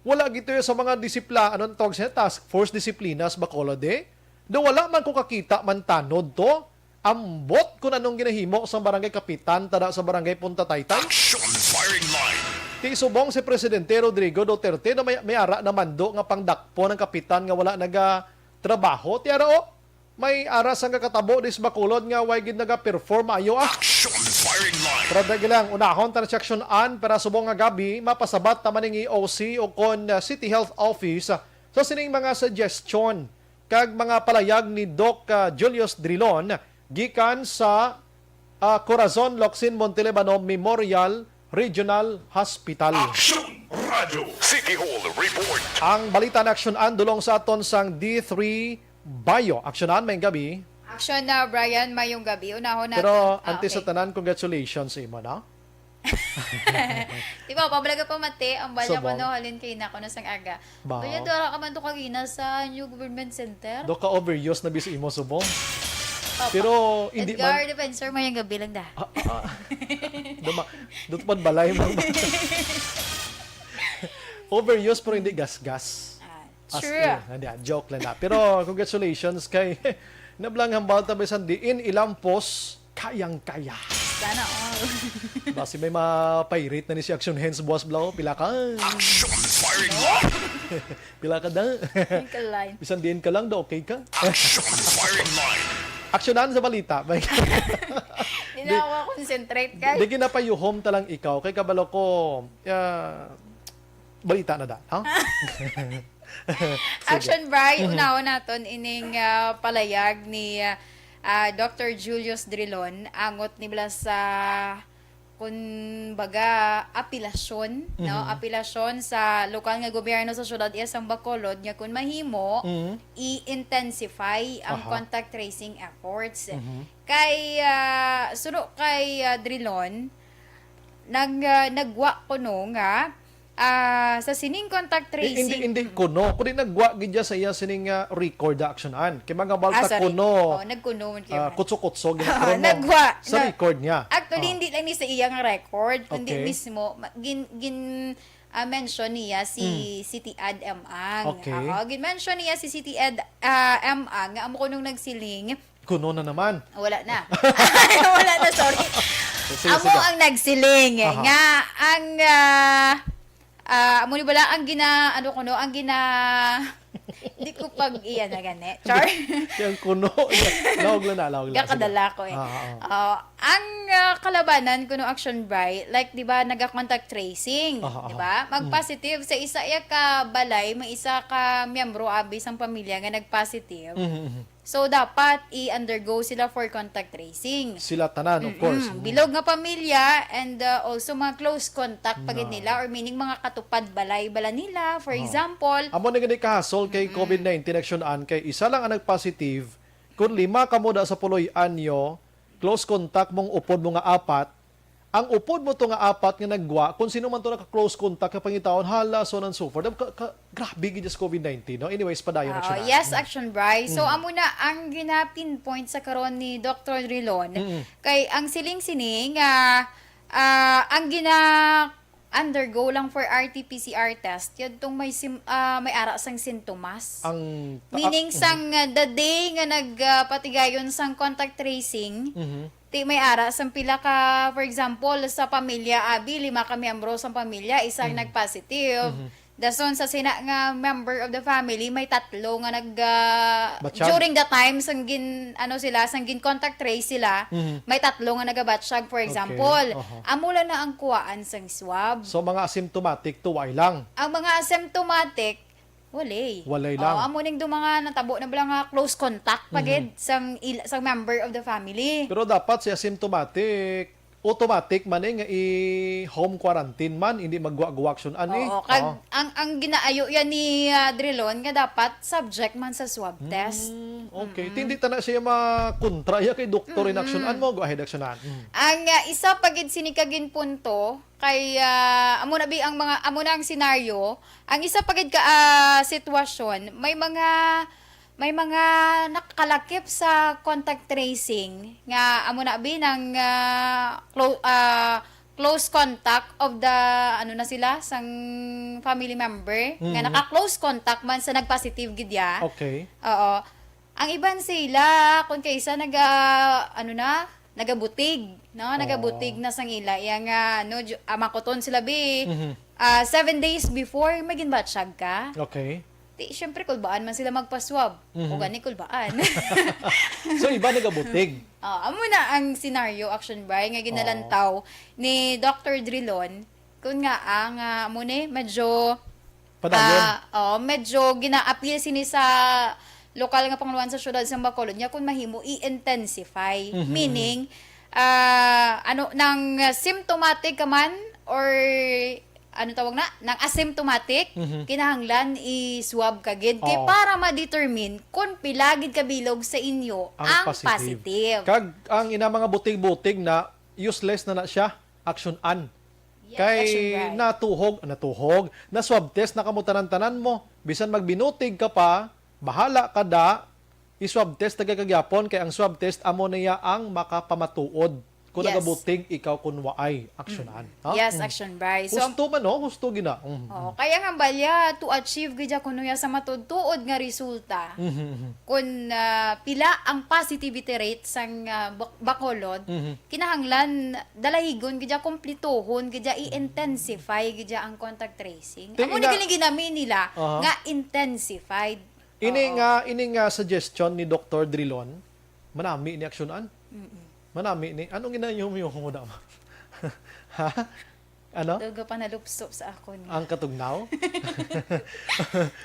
Wala gid to sa mga disipla, ano ang tawag siya? Task Force Disiplinas, Bacolod, eh. Do wala man ko kakita man tanod to. Ambot kung anong ginahimo sang barangay kapitan tada sa barangay Punta Taytay. Action firing line. Ti subong si Presidente Rodrigo Duterte na may, may ara na mando nga pangdakpon ang kapitan nga wala nagatrabaho. Ti ara, oh, may ara sang kakatabo dis Bacolod nga way gid naga-perform maayo, ah. Action firing line. Pero dagi lang, unahon ta na si Action Ann para subong nga gabi, mapasabat ta man ning E O C o kon, ah, City Health Office, ah, sa sining mga suggestion kag mga palayag ni Doc, ah, Julius Drilon gikan sa, ah, Corazon Locsin Montelibano Memorial Regional Hospital. Action Radio City Hall Report. Ang balita na Action Ann dulong sa aton sang D three Bio. Action Ann, mayong gabi. Action na, Brian, mayong gabi. Unahon natin. Pero Ah, antes sa okay. tanan, congratulations sa imo, no? Di ba, pabalaga pa mati, ang banya Subong. ko, no, halin kay na ko na sang aga. Bao. Kaya dara ka man to kagina sa New Government Center? Do ka overuse na bis imo subong. Papa. Pero hindi Edgar man Defensor, mayong gabi lang da. Ah, ah. Duma, dutpad balay mo. Overuse pero hindi gasgas. Ah, As true. in, hindi, ah, joke lang na. Pero congratulations kay nablang hambal ta bisan diin ilampos, kayang-kaya. Sana all. Basi may ma-pirate na ni si Action Hands buwas, bla, oh. Pila ka? Action firing line. Pila ka da? Twinkle line. Bisan diin ka lang, da okay ka. Action firing line. Aksyonan sa balita. Di na Di, ako concentrate kay. Di ginapayuhom ta lang ikaw. Kay kabalo ko, ah, balita na da, ha? Sige. Action, Bri, Mhm. unahon naton ining, ah, palayag ni, ah, ah, Doctor Julius Drilon, angot ni bala sa, kun baga, apelasyon, no? Mhm. Apelasyon sa lokal nga gobyerno sa siyudad iya sang Bacolod nga kun mahimo, Mhm. i-intensify ang Aha. contact tracing efforts. Mhm. Kay, ah, suno kay, ah, Drilon, nag-, ah, nagwa kuno nga, ah, sa sining contact Di, hindi, tracing. hindi kuno. Kundi nagwa gid siya sa iya sining, ah, record, action an. Kay mga balta Ah, sorry. kuno, Oh, nagkuno man kayo, ah, man. kutso-kutso, gina-promote Nagwa. sa Na-, record niya. actually, Oh. hindi lang ni sa iya nga record, kundi Okay. mismo, ma-, gin-, gin-, ah, mention niya si Mm. City Ad M Ang. Okay. Oo, gin-mention niya si City Ad, ah, M Ang, nga amo kunong nagsiling, Kuno na naman. Wala na. Wala na, sorry. Sige, Amo sige. ang nagsiling Aha. nga ang, ah, ah, amo ni bala ang gina-, ano kuno, ang gina-, Di ko pag-iya na gani. Char. Kaya ang kuno. Lawag lang na, lawag lang. Sige. Gakadala ko eh. Ah, ah. Ah, ang, ah, kalabanan kuno, Action Bri, like, di ba, naga-contact tracing, Aha, di aha. ba? Mm. Mag-positive sa isa iya ka balay, may isa ka miyembro abi sang pamilya nga nag-positive. Mhm, mhm. So, dapat i-undergo sila for contact tracing. Sila tanan, of Mm-mm. course. Mm. Bilog nga pamilya and, uh, also mga close contact pa gid Na. nila, or meaning mga katupad balay bala nila, for Oo. example. Amo na gani kahasol kay Mm-mm. covid nineteen, Action Ann, kay isa lang ang nag-positive. Kung lima kamo da sa puloy-an nyo, close contact mong upod mo nga apat, ang upod mo to nga apat nga naggwa, kung sino man to naka-close contact, kapangitaon, hala, so on and so forth. Ka, ka, grabe gid sa covid nineteen, no? Anyways, padayon, Ah, Action Ann. yes, Mm. Action Bri. So, Mm. amo na ang gina-pinpoint sa karon ni Doktor Drilon. Mm-mm. Kay ang siling sini nga, ah, ang gina-undergo lang for R T P C R test, yadtong may sim-, ah, may ara sang sintomas. Ang ta-, Meaning, mm. sang, ah, the day nga nag, ah, patigayon sang contact tracing, Mhm. Ti may ara sang pila ka, for example, sa pamilya, abi, lima ka miyembro sang pamilya, isa ang Mm. nag-positive. Mhm. Dason sa sina nga member of the family, may tatlo nga nag, ah, Batsyag. during the time sang gin-, ano sila, sang gin-contact trace sila, Mhm. may tatlo nga nagabatsyag, for Okay. example. Aha. Amo lang na ang kuwaan sang swab. So, mga asymptomatic, tuway lang. Ang mga asymptomatic, Walay. Walay lang. Oh, amo ning do mga natabo na bala nga close contact pa Mhm. gid sang il-, sang member of the family. Pero dapat si asymptomatic, automatic man eh nga i-home quarantine man, hindi magguwa-guwa action ani. Oo, kag Oo. ang, ang ginaayo yan ni, ah, Drilon nga dapat subject man sa swab test. Mm, okay. Mm-mm. Hindi ta na siya makontra ya kay doktor in Mm-mm. action. Ano mo, go ahead, action an. Mm. Ang, ah, isa pa gid sini ka ginpunto, Kay, ah, amo na bi ang mga, amo na ang senaryo. Ang isa pa gid ka, ah, sitwasyon, may mga, may mga nakalakip sa contact tracing nga amo na bi nang, ah, clo-, ah, close contact of the, ano na sila, sang family member, nga Mm. naka-close contact man sa nag-positive gid ya. Okay. Oo. Ang iban sila, kung kaisa naga-, ano na, nagabutig, no? Nagabutig Oh. na sang ila. Iya nga, no, ju-, ah, makuton sila, bi. Mhm. Ah, seven days before, may ginbatsyag ka. Okay. Ti, syempre, kulbaan man sila magpaswab. Mhm. O gani, kulbaan. So, iba nagabutig? Oh, amo na ang senaryo, Action Bri, nga ginalantaw Oh. ni Doktor Drilon. Kun nga, ang, ah, amo ni, medyo, Padayon. ah, oh, medyo gina-appeal sini sa lokal nga pangulohan sa siyudad sa Bacolod niya kun mahimo i-intensify. Mhm, Meaning, mhm. ah, ano, nang symptomatic ka man or ano tawag na, nang asymptomatic, Mhm. kinahanglan i-swab ka gid kay Oo. para ma-determine kung pila gid ka bilog sa inyo Ang ang positive. positive. Kag ang ina mga butig-butig na useless na na siya, action an. Yes, Kay action, Bri. natuhog, natuhog, na swab test na kamo tanan-tanan mo. Bisan magbinutig ka pa, bahala ka da, i-swab test na gid ka gyapon, kay ang swab test amo niya ang makapamatuod kung Yes. nagabutig ikaw kung waay action an. Mm. Ha? Yes, Mm. action, Bri. So, Husto man, no? Husto gina. Mm, Oo, mm. kaya nga balya to achieve gid ya kuno ya sa matuod-tuod nga resulta. Mhm, mhm. Kung, ah, pila ang positivity rate sang, ah, Bac-, Bacolod, Mhm. kinahanglan dalahigon gid ya, kumplituhon gid ya, i-intensify gid ya ang contact tracing. Ti Amo ni ina- galing ginami nila Aha. nga intensified. Ini Oo. nga, ini nga suggestion ni Doktor Drilon, manami ni aksyonan. Mm-mm. Manami ni, anong ginayong yung mo na? Ha? Ano? Daw ga panalupso sa akon. Ang katugnaw?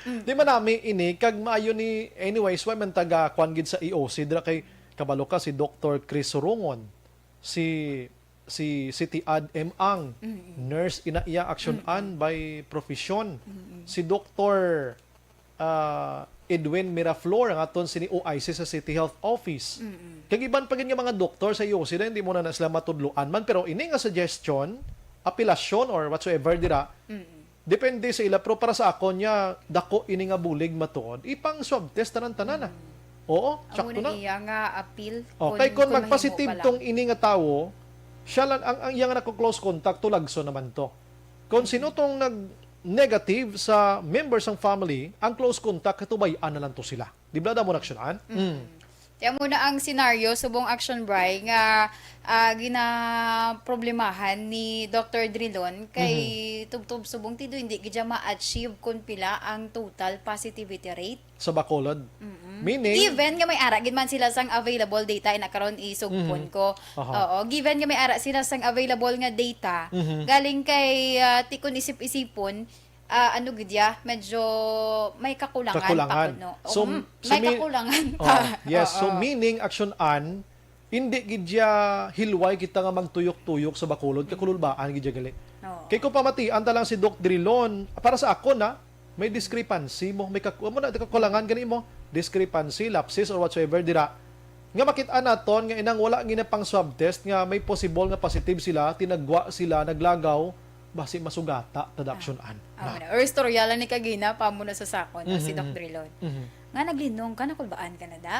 Mm. Di manami ini, kag maayo ni, anyways, why man taga kwan gid sa E O C, dira kay kabalo ka si Doktor Chris Surungon, si, si City Ad M Ang, Mm-mm. nurse ina iya, action Mm-mm. an by profession. Mm-mm. Si Doktor, ah, Edwin Miraflor, ang aton sini O I C sa City Health Office. Mm-mm. Kag iban pa gid nga mga doktor sa E O C na hindi mo na, na sila matudloan man. Pero ini nga suggestion, apelasyon, or whatsoever dira, Mm-mm. depende sa ila. Pero para sa akon niya, dako ini nga bulig matuod. Ipang swab test tanan-tanan na. Mm. Oo, Amo sakto na na. iya nga appeal Oh, kung, kay kung kung mahimo magpositive pala. tong ini nga tawo, siya lang ang, ang iya nga nako-close contact, tulagso naman to. Kung sino tong nag-negative sa member sang family, ang close contact, katubay-an na lang to sila. Di ba, damo na aksyonan? Mm. Mm. Kaya mo na ang senaryo, subong Action Bri, nga ah, ginaproblemahan ni Doctor Drilon kay Mhm. tubtob subong ti do hindi gid siya ma-achieve kung pila ang total positivity rate. Sa Bacolod. Mm-mm. Meaning? Given nga may ara gid man sila sang available data, ina karon isugpon Mhm. ko. Aha. Oo, given nga may ara sila sang available nga data, Mhm. galing kay ah, ti kun isip-isipon, ah, ano gid ya, medyo may kakulangan pa Kakulangan. kuno. So, Mm, so may may kakulangan Oh, pa. yes, so Oo. meaning, Action Ann, hindi gid ya hilway kita nga magtuyok-tuyok sa Bacolod, kay kululbaan gid ya gali. Oo. Kay kung pamatian ta lang si Doc Drilon, para sa ako na, may discrepancy mo, may kaku-, mo na, kakulangan gani mo, discrepancy, lapses, or whatsoever, dira. Nga makit-an naton nga inang wala ginapang swab test nga may possible nga positive sila, tinagwa sila, naglagaw, basi masugata ta da Action Ann. Ah, Na. wala. Or istorya lang ni kagina, pa mo na sa sakon, ah, si Mhm, Doc mhm. Drilon. Mhm. Nga naglinong ka, nakulbaan ka na da?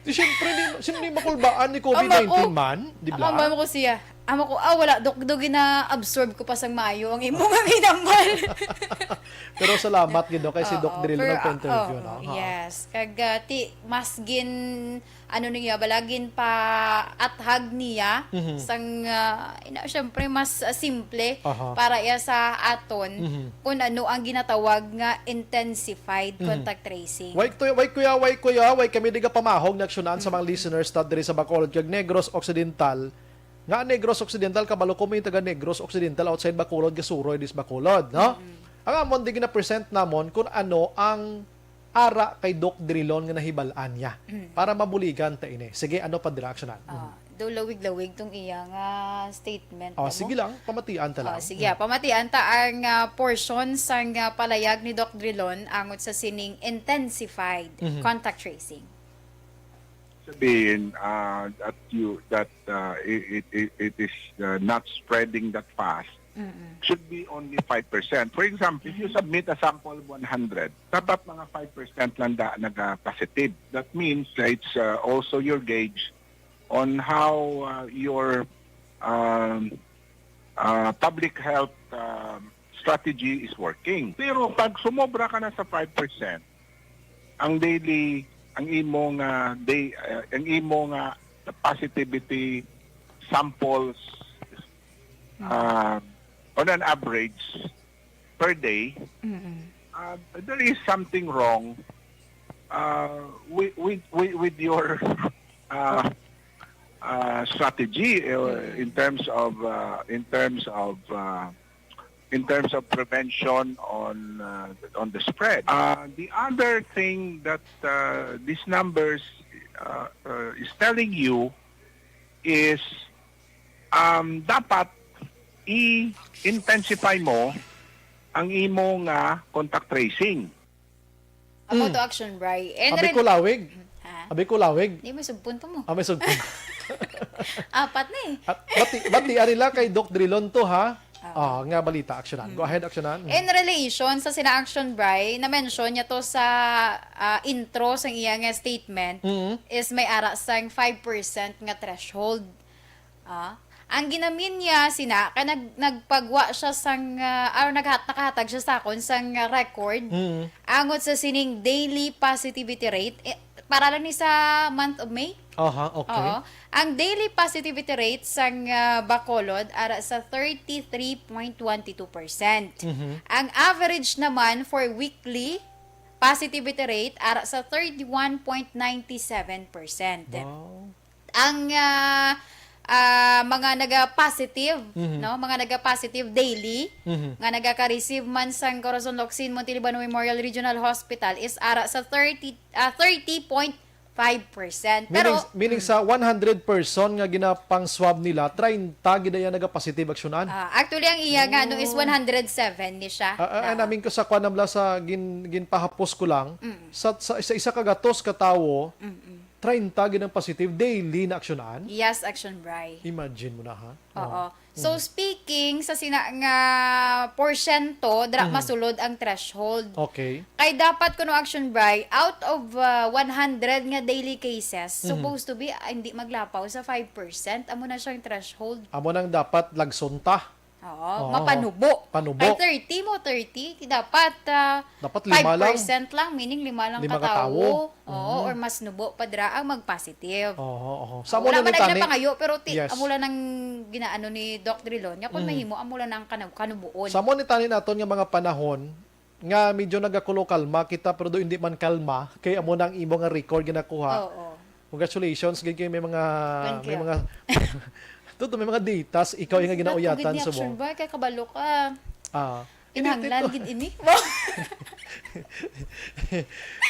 Di, siyempre, di, sino di makulbaan ni Amo ko, COVID nineteen man? Di ba? Amo ko siya. Amo ko, ah, wala, Doc, do gina-absorb ko pa sang maayo ang imo nga ginambal. Pero salamat gid, no, kay si Doc Oo, Drilon pero, ah, nagpa-interview, oo, no? Ha. yes. Kag, ah, ti, mas gin, ano niya, balagin pa athag niya Mhm. sang, ah, ina, syempre, mas, ah, simple Aha. para iya sa aton Mhm. kung ano ang ginatawag nga intensified Mhm. contact tracing. Why, kuya, why, kuya, why, kuya, why kami di ka pamahog na aksyonan sa mga Mhm. listeners ta diri sa Bacolod kag Negros Occidental? Nga Negros Occidental, kabalo ko may taga Negros Occidental outside Bacolod, gasuroy dis Bacolod, no? Mhm. Ang amon di gina-present namon kung ano ang ara kay Doc Drilon nga nahibal-an niya Mm. para mabuligan ta ini. Sige, ano pa dira, aksyonan? Ah, Mm. do lawig-lawig tong iya nga statement, Oh, amo? sige lang, pamatian ta Oh, lang. sige, Mm. ah, pamatian ta ang, ah, portion sang, ah, palayag ni Doc Drilon angot sa sining intensified Mhm. contact tracing. Sabihin, ah, that you, that, ah, it, it, it, it is, ah, not spreading that fast, Mm-mm. should be only five percent. For example, if you Mm-hmm. submit a sample of one hundred, dapat mga five percent lang da naga-positive. That means that it's, uh, also your gauge on how, uh, your, um, uh, public health, um, strategy is working. Pero pag sumobra ka na sa five percent, ang daily, ang imo nga day, uh, ang imo nga positivity samples, Mm. uh, on an average per day, Mm-mm. uh, there is something wrong, uh, with, with, with, with your, uh, uh, strategy, uh, Mm. in terms of, uh, in terms of, uh, in terms of prevention on, uh, on the spread. Uh, the other thing that, uh, these numbers, uh, uh, is telling you is, um, dapat i-intensify mo ang imo nga contact tracing. Amo Mm. to, Action Bri. And Abi rin ko lawig. Ha? Abi ko lawig. Di, may sugpon pa mo. Ah, may sugpon. Apat na eh. At bati, bati, ari lang kay Doc Drilon to, ha? Oo. Ah, nga balita, aksyonan. Go Mm. ahead, aksyonan. Mm. In relation sa sina Action Bri, na-mention niya to sa, ah, intro sa iya nga statement, Mm. is may ara sang five percent nga threshold. Ah, ang ginamin niya sina, kay nag-, nagpagwa siya sang, ah, or naghat-, nakahatag siya sa akon sang, ah, record Mm. angot sa sining daily positivity rate. Eh, para lang ni sa month of May. Aha, okay. Oo. Ang daily positivity rate sang, ah, Bacolod ara sa thirty-three point one two percent. Mhm. Ang average naman for weekly positivity rate ara sa thirty-one point nine seven percent. Wow. Ang, ah, ah, mga naga-positive, Mhm. no? Mga naga-positive daily, Mhm. nga nagaka-receive man sang Corazon Locsin Montelibano Memorial Regional Hospital is ara sa thirty, ah, thirty point five percent. Meaning, Pero, meaning mm. sa one hundred person nga ginapang-swab nila, treinta gid ang naga-positive, aksyonan? Ah, actually, ang iya nga, ano, is Oh. one hundred seven ni siya. Ah, ah, ah, Na. namin ko sa kwan, namla sa gin-, ginpahapos ko lang, Mm. sa, sa, sa isa ka gatos ka tawo, Mm-mm. treinta gid ang positive daily na aksyonan? Yes, Action Bri. Imagine mo na, ha? Oo. Oh. So, Mm. speaking sa sina nga porsyento, dira Mm. masulod ang threshold. Okay. Kay dapat kuno, Action Bri, out of, ah, one hundred nga daily cases, Mm. supposed to be, ah, hindi maglapaw sa five percent. Amo na siyang threshold. Amo nang dapat lagson ta. Oo, Oo. mapanubo. Panubo. Kay thirty mo, thirty, dapat, ah, Dapat lima lang. five percent lang, meaning lima lang Lima ka ka tawo. tawo. Oo, Mhm. or mas nubo pa dira ang mag-positive. Oo, oo. Ah, Sa wala amo na man ni lagi na tani, pangayo, pero ti-, yes. amo lang nang ginaano ni Doc Drilon, nga kung Mhm. mahimo, amo lang nang kanab-, kanubuon. Sa amo ni tani naton nga mga panahon, nga medyo nagakulo kalma kita, pero do hindi man kalma, kay amo na ang imo nga record nga nakuha. Oo. Congratulations, gid kay may mga, Thank may you. mga, tuto, may mga datas, ikaw yung nga Dato gid ginauyatan ni sa mo. Action Bar, kay kabalo ka. Ah. Kinahanglan Hindi, gid ini.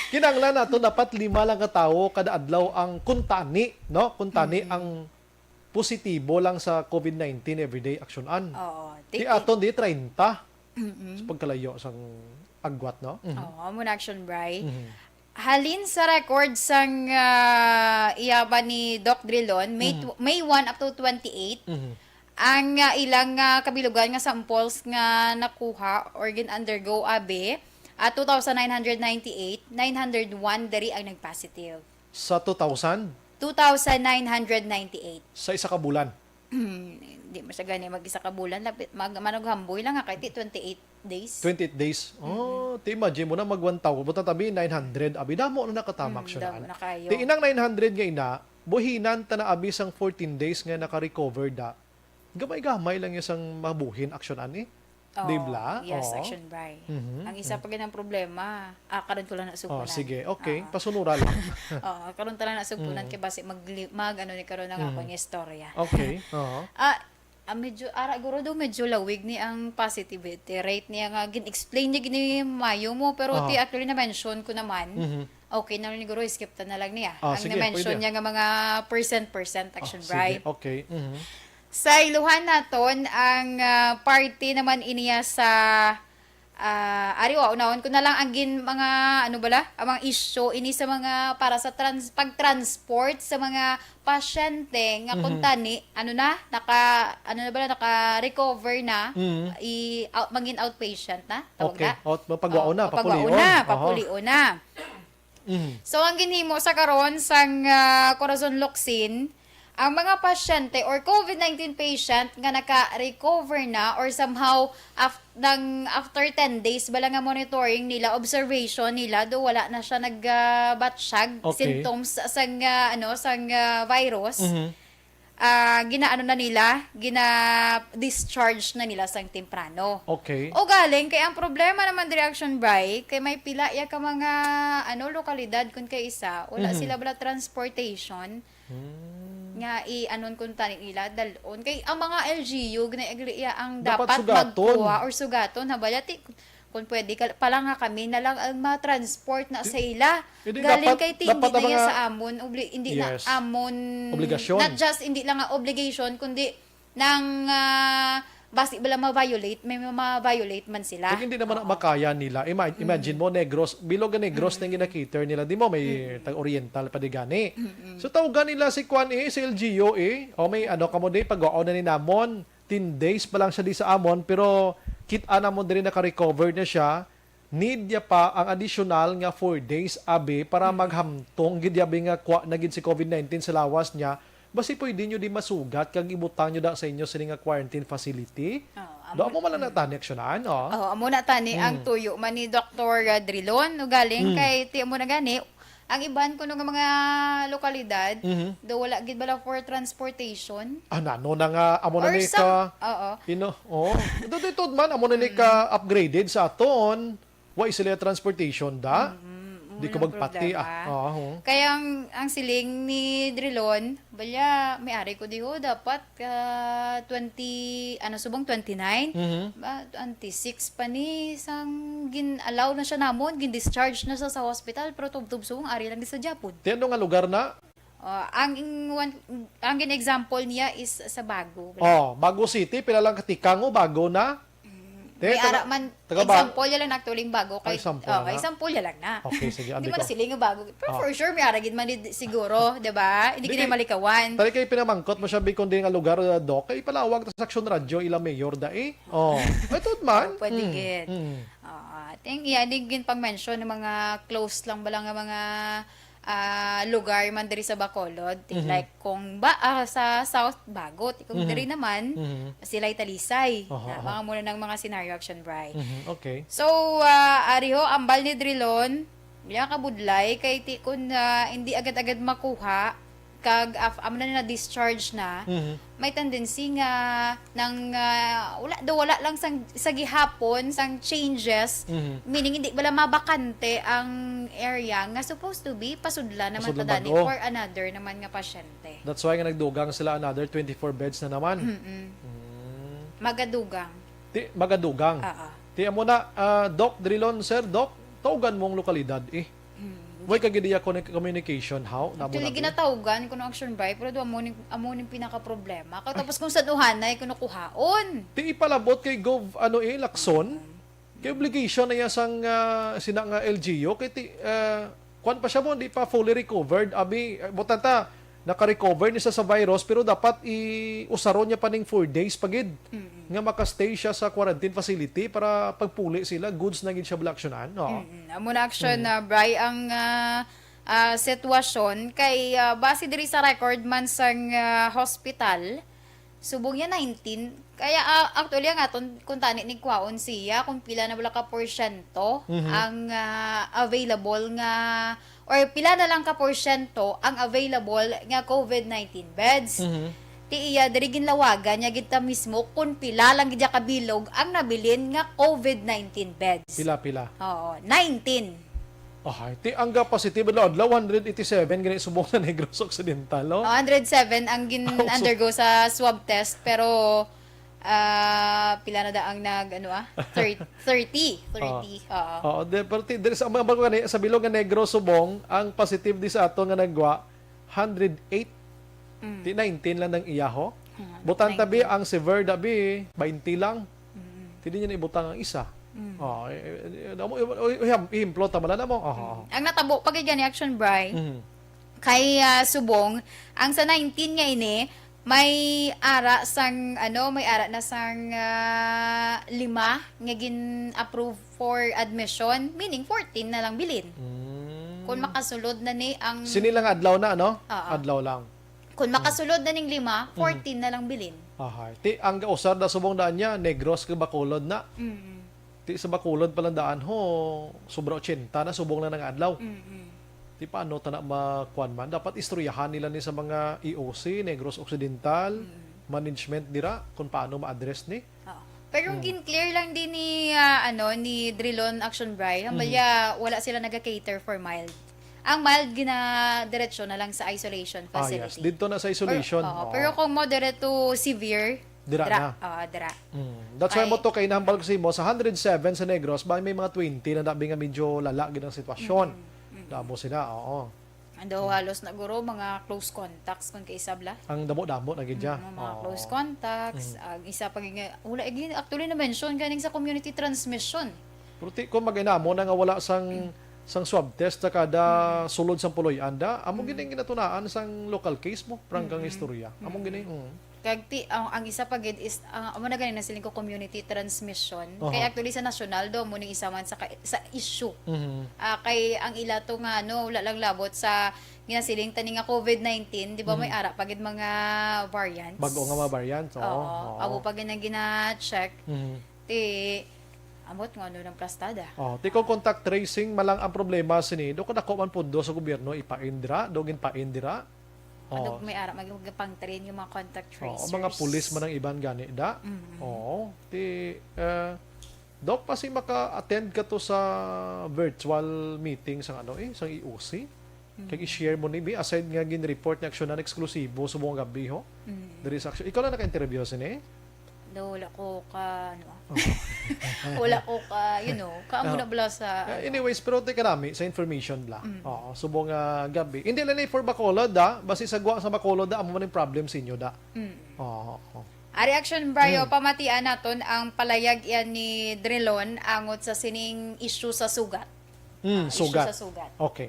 Kinahanglan nato dapat lima lang ka tawo kada adlaw ang kuntani, no? Kuntani Mm. ang positibo lang sa COVID nineteen everyday action an. Oo. Ti Tiki. aton di treinta. Mm-mm. Sa pagkalayo sang agwat, no? Mhm. Oo, amo na action, Bri. Mhm. Halin sa record sang, ah, iya ba ni Doc Drilon, May Mhm. tw-, May one up to twenty-eight, Mhm. ang, ah, ilang, ah, kabilugan nga samples nga nakuha or gin-undergo abi, ah, two thousand nine hundred ninety-eight, nine hundred one diri ang nag-positive. Sa two thousand? Two thousand nine hundred ninety-eight. Sa isa ka bulan? Hmm, di man siya gani mag-isa ka bulan. Lapit, mag-, manughamboy lang nga kay ti twenty-eight days. Twenty-eight days. Mm. Oh, ti imagine mo na mag one thousand. Buta tabi, nine hundred. Abi, damo na nakatamak Mm, siya damo daan. na kayo. Ti inang nine hundred nga ina, buhinan ta na abi sang fourteen days nga naka-recover da. Gamay-gamay lang yung sang mabuhin action ani. Oh, Di bla? yes, Oo. action, Bri. Mhm, Ang isa mhm. pa gid ang problema, ah, karon ko lang Oh, nasubunan. sige. Okay. Ah. Pasunura lang. Oo, karon ta lang nasubunan Mm. kay basi mag, mag, ano ni karon ang Mm. akong istorya. Okay. Oo. Ah, ah, medyo, ara, guro daw medyo lawig ni ang positivity rate niya nga gin-explain niya gini mayo mo, pero Aha. ti actually na-mention ko naman. Mhm. Okay, na ni guro, skip ta na lang niya. Ah, Ang sige, na-mention pwede. niya nga mga percent, percent Ah, action, sige. Bri. Okay. Mhm. Sa iluhan naton ang, ah, parte naman iniya sa, ah, ari, wa, unahon ko na lang ang gin-, mga, ano bala, ang mga issue ini sa mga para sa trans-, pag-transport sa mga pasyente nga Mhm. kung tani, ano na, naka, ano na bala, naka-recover na, Mhm. i-, out, mangin outpatient na, tawag Okay. na? Out, pagwaon Oh, na, pagwaon papulion. na, Aha. papulion na. Mhm. So, ang ginhimo sa karon sang, ah, Corazon Locsin, ang mga pasyente or COVID nineteen patient nga naka-recover na or somehow af-, nang after ten days bala nga monitoring nila, observation nila, do wala na siya nag, ah, batsyag Okay. symptoms sang, ah, ano, sang, ah, virus. Mhm. ah, ginaano na nila, gina-discharge na nila sang temprano. Okay. O galing, kay ang problema naman diri, Action Bri, kay may pila ya ka mga, ano, lokalidad kun kay isa, wala Mhm. sila bala transportation Hmm. nga i-anon kun tani nila, dal-on. Kay ang mga L G U, ginaagli iya ang Dapat dapat sugaton. magkuha or sugaton, ha, bala, ti-, Kung pwede ka, pala nga kami na lang ang ma-transport na sa ila. Hindi, Galing dapat, kay ti, dapat hindi ang na iya mga sa amon, obli-, hindi Yes. na amon, Obligasyon. not just, hindi lang nga obligation, kundi nang, ah, basi bala ma-violate, may ma-violate man sila. Kaya hindi naman Oo. makaya nila. Ima-, imagine Mm. mo, Negros, bilog nga Negros Mm. na yung gina-cater nila. Di mo, may Mm. tag-Oriental pa di gani. Mm-mm. So, tawgan nila si Kwan eh, si L G U eh. O may ano ka mo di, pag-uaw na ni namon. Ten days pa lang siya di sa amon, pero kit-a namon diri naka-recover na siya. Need niya pa ang additional nga four days, abi, para Mm. maghamtong gid, abi, nga kwa na gid si COVID nineteen sa lawas niya. Basi pwede nyo di masugat kag ibutang nyo da sa inyo sini nga quarantine facility. Oh, Do amo amo man lang mm. na tani aksyonan, oh. Oh, amo na tani ang Mm. tuyo man ni Doktor Drilon, ugaling Mm. kay ti amo na gani, Ang iban kuno nga mga lokalidad, Mhm. do wala gid bala for transportation. Ah, nano na nga, amo na Or ni some, ka, oo. Ino, oh. Ito, ito, man, amo na ni Mm. ka upgraded sa aton. Wa sila transportation da. Mm, Di ko amo ang magpati, ah. problema. Oo. Kaya ang, ang siling ni Drilon, balya, may ari ko diho, dapat, ah, twenty, ano, subong twenty-nine? Mhm. Ba, twenty-six pa ni, sang gin-allow na siya namon, gin-discharge na sa, sa hospital, pero tubtob subong ari lang sa Japon. Ti ano nga lugar na? Oh, ang ing-, one, ang gin-example niya is sa Bago. Oh, Bago City, pila lang katikang o Bago na? Mm, Te, may taga, ara man, taga Ba-, example ya lang actually Bago kay, ay, example oh, na. Example ya lang na. Okay, sige, Hindi andi man ko. Sila nga Bago. Pero Oh. For sure, may ara gid man di, siguro, di ba? Hindi Hindi gid kay, malikawan. Tali kay pinamangkot mo siya, Bicon, din nga lugar, uh, Doc, kay palawag ta sa Aksyon Radyo, ila mayor da eh. Oh, ito man. Oh, pwede Mm, gid. Mm. Oo, ting, iya, di gid pang-mention ng mga close lang ba lang nga mga ah, lugar man diri sa Bacolod, ti-, Mhm. like kung ba, ah, sa South Bago, ti kung Mhm. diri naman, Mhm. sila'y Talisay. Aha, Na, aha. mga muna ng mga scenario, Action Bri. Mhm, okay. So, ah, ari ho, ambal ni Drilon, ya kabudlay, kay ti kun, ah, hindi agad-agad makuha, kag af-, amo na na discharge na, Mhm. may tendency nga nang, ah, wala daw, wala lang sang, sa gihapon, sang changes, Mhm. meaning hindi bala mabakante ang area nga supposed to be pasudla naman Pasudlan ta dani bag-o. for another naman nga pasyente. That's why nga nagdugang sila, another twenty-four beds na naman. Mm-mm. Mm. Magadugang. Ti, magadugang. Oo. Ti amo na, ah, Doc Drilon, sir, Doc, tawgan mo ang lokalidad, eh. Mm. Way ka gid iya connect-, communication, how? Namo Actually, na, eh. ginatawgan ko ng Action Bri, pero do amo ning, amo ning pinaka-problema. Katapos kung saan uhanay, kung nakuhaon. Ti ipalabot kay Gov, ano, eh, Lacson. Mm. Kay obligation na iya sang, ah, sina nga L G U, kay ti, ah, kwan pa siya mo, di pa fully recovered. Abi, eh, butan ta, naka-recover ni siya sa virus, pero dapat i-, usaron niya pa ning four days pa gid Mm-mm. nga maka-stay siya sa quarantine facility para pagpuli sila, goods na gid siya bala aksyonan, no? Mm-mm. Amo na action Mm. na, Bri, ang, ah, ah, sitwasyon kay, ah, base diri sa record man sang, ah, hospital, subong niya nineteen. Kaya, ah, actually, ang aton, kung tani ni kwaon siya, kung pila na bala ka porsyento Mhm. ang, ah, available nga, or pila na lang ka porsyento ang available nga covid nineteen beds. Mhm. Ti iya, diri ginlawagan niya gid ta mismo kung pila lang gid ka bilog ang nabilin nga covid nineteen beds. Pila, pila? Oo, nineteen. Ahay, ti ang ga-positive adlaw, adlaw, one hundred eighty-seven gani subong sa Negros Occidental, no? Oh, hundred seven ang gin-, Ah, so undergo sa swab test, pero, ah, pila na da ang nag, ano, ah? Thir-, thirty, thirty, Ah. Oo. Oo, di, pero ti, diri sa, ang, ang, sa bilog nga Negros subong, ang positive di sa ato nga nagwa, hundred eight. Mm. Ti nineteen lang ang iyaho. Ah, Butan tabi, nineteen. Ang severe dabi, twenty lang. Mm. Ti di niya naibutang ang isa. Mm. Oh, eh, eh, eh, amo, eh, eh, eh, ehemplo, tama na mo. Oh, Mm. oh. Ang natabo pa gid gani, Action Bri, Mhm. kay, ah, subong, ang sa nineteen nga ini, may ara sang, ano, may ara na sang, ah, lima nga gin-approve for admission, meaning fourteen na lang bilin. Mm. Kung makasulod na ni ang Sini lang adlaw na, no? Oo. Adlaw lang. Kung Mm. makasulod na ning lima, Mm. fourteen na lang bilin. Ahay. Ti, ang gausar na subong daan niya, Negros kag Bacolod na. Mm. Ti sa Bacolod pa lang daan, ho, sobra ochenta na subong lang nga adlaw. Mm-mm. Ti paano ta na makuan man? Dapat istoryahan nila ni sa mga E O C, Negros Occidental, Mm. management dira, kung paano ma-address ni. Oo. Pero ang Mm. gin-clear lang din ni, ah, ano, ni Drilon Action Bri, ang Mm. balya, wala sila naga-cater for mild. Ang mild, gina-diretso na lang sa isolation Ah, yes. facility. Dito na sa isolation. Pero, oo, Oo. pero kung moderate to severe, Dira dira. na. Oo, dira. Mm. That's why Ay. mo to, kay nahambal ko sa imo, sa hundred seven sa Negros, ba may mga twenty na dabi nga medyo lala gid ang sitwasyon. Mm, mm. Damo sila, oo. Ando Mm. halos na guro, mga close contacts kung kaisab la. Ang damo-damo na gid siya. Mm, mga Oo. close contacts, Mm. ang isa pa gid nga, wala, eh, gid, actually na-mention ganing sa community transmission. Pero ti, kung mag-inamo na nga wala sang, Mm. sang swab test sa kada Mm. sulod sang puloy-an da, amo Mm. gid ang ginatunaan sang local case mo, prangkang Mm. istorya. Amo Mm. gid, mm. Kag ti-, ang, ang isa pa gid is, ah, amo na gani na siling ko community transmission. Oho. Kay actually sa nasyonal daw mo ning isa man sa ka-, sa issue. Mhm. Ah, kay ang ila to nga, ano, wala lang labot sa ginasiling tani nga covid nineteen, di ba, may Mm. ara pa gid mga variants? Bag-o nga mga variants, oo. Oo. Oo. Amo pa gid ang gina-check. Mhm. Ti, ambot nga ano ng plastada. Oh, ti kung contact tracing malang ang problema sini, do kadako man pondo sa gobyerno ipain dira, do ginpain dira. Ano Oh. may ara, mag-, magpang-train yung mga contact Oo, tracers. mga pulis man ang iban gani da. Mm-mm. Oo. Ti, eh, Doc, pasi maka-attend ka to sa virtual meeting sang ano eh, sang E O C. Kag Mm. i-share mo ni, bi, aside nga gin-report ni Aksyonan eksklusibo subong nga gabi, ho? Mm. Diri sa Aksyon. Ikaw lang naka-interview sini? No, wala ko ka, ano, ah. Oh. Wala ko ka, you know, kaamo Oh. na bala sa, Ah, ano. anyways, pero ti kanami sa information bala. Mm. Oo, subong nga gabi. Hindi lang ni for Bacolod, da. Basi sa gwa sa Bacolod, da, amo man ang problem sa inyo, da. Mm. Oo, oo. Ari Action Bri, Mm. pamatian naton ang palayag iyan ni Drilon angot sa sining issue sa sugat. Mm, Ah, issue sugat. sa sugat. Okay.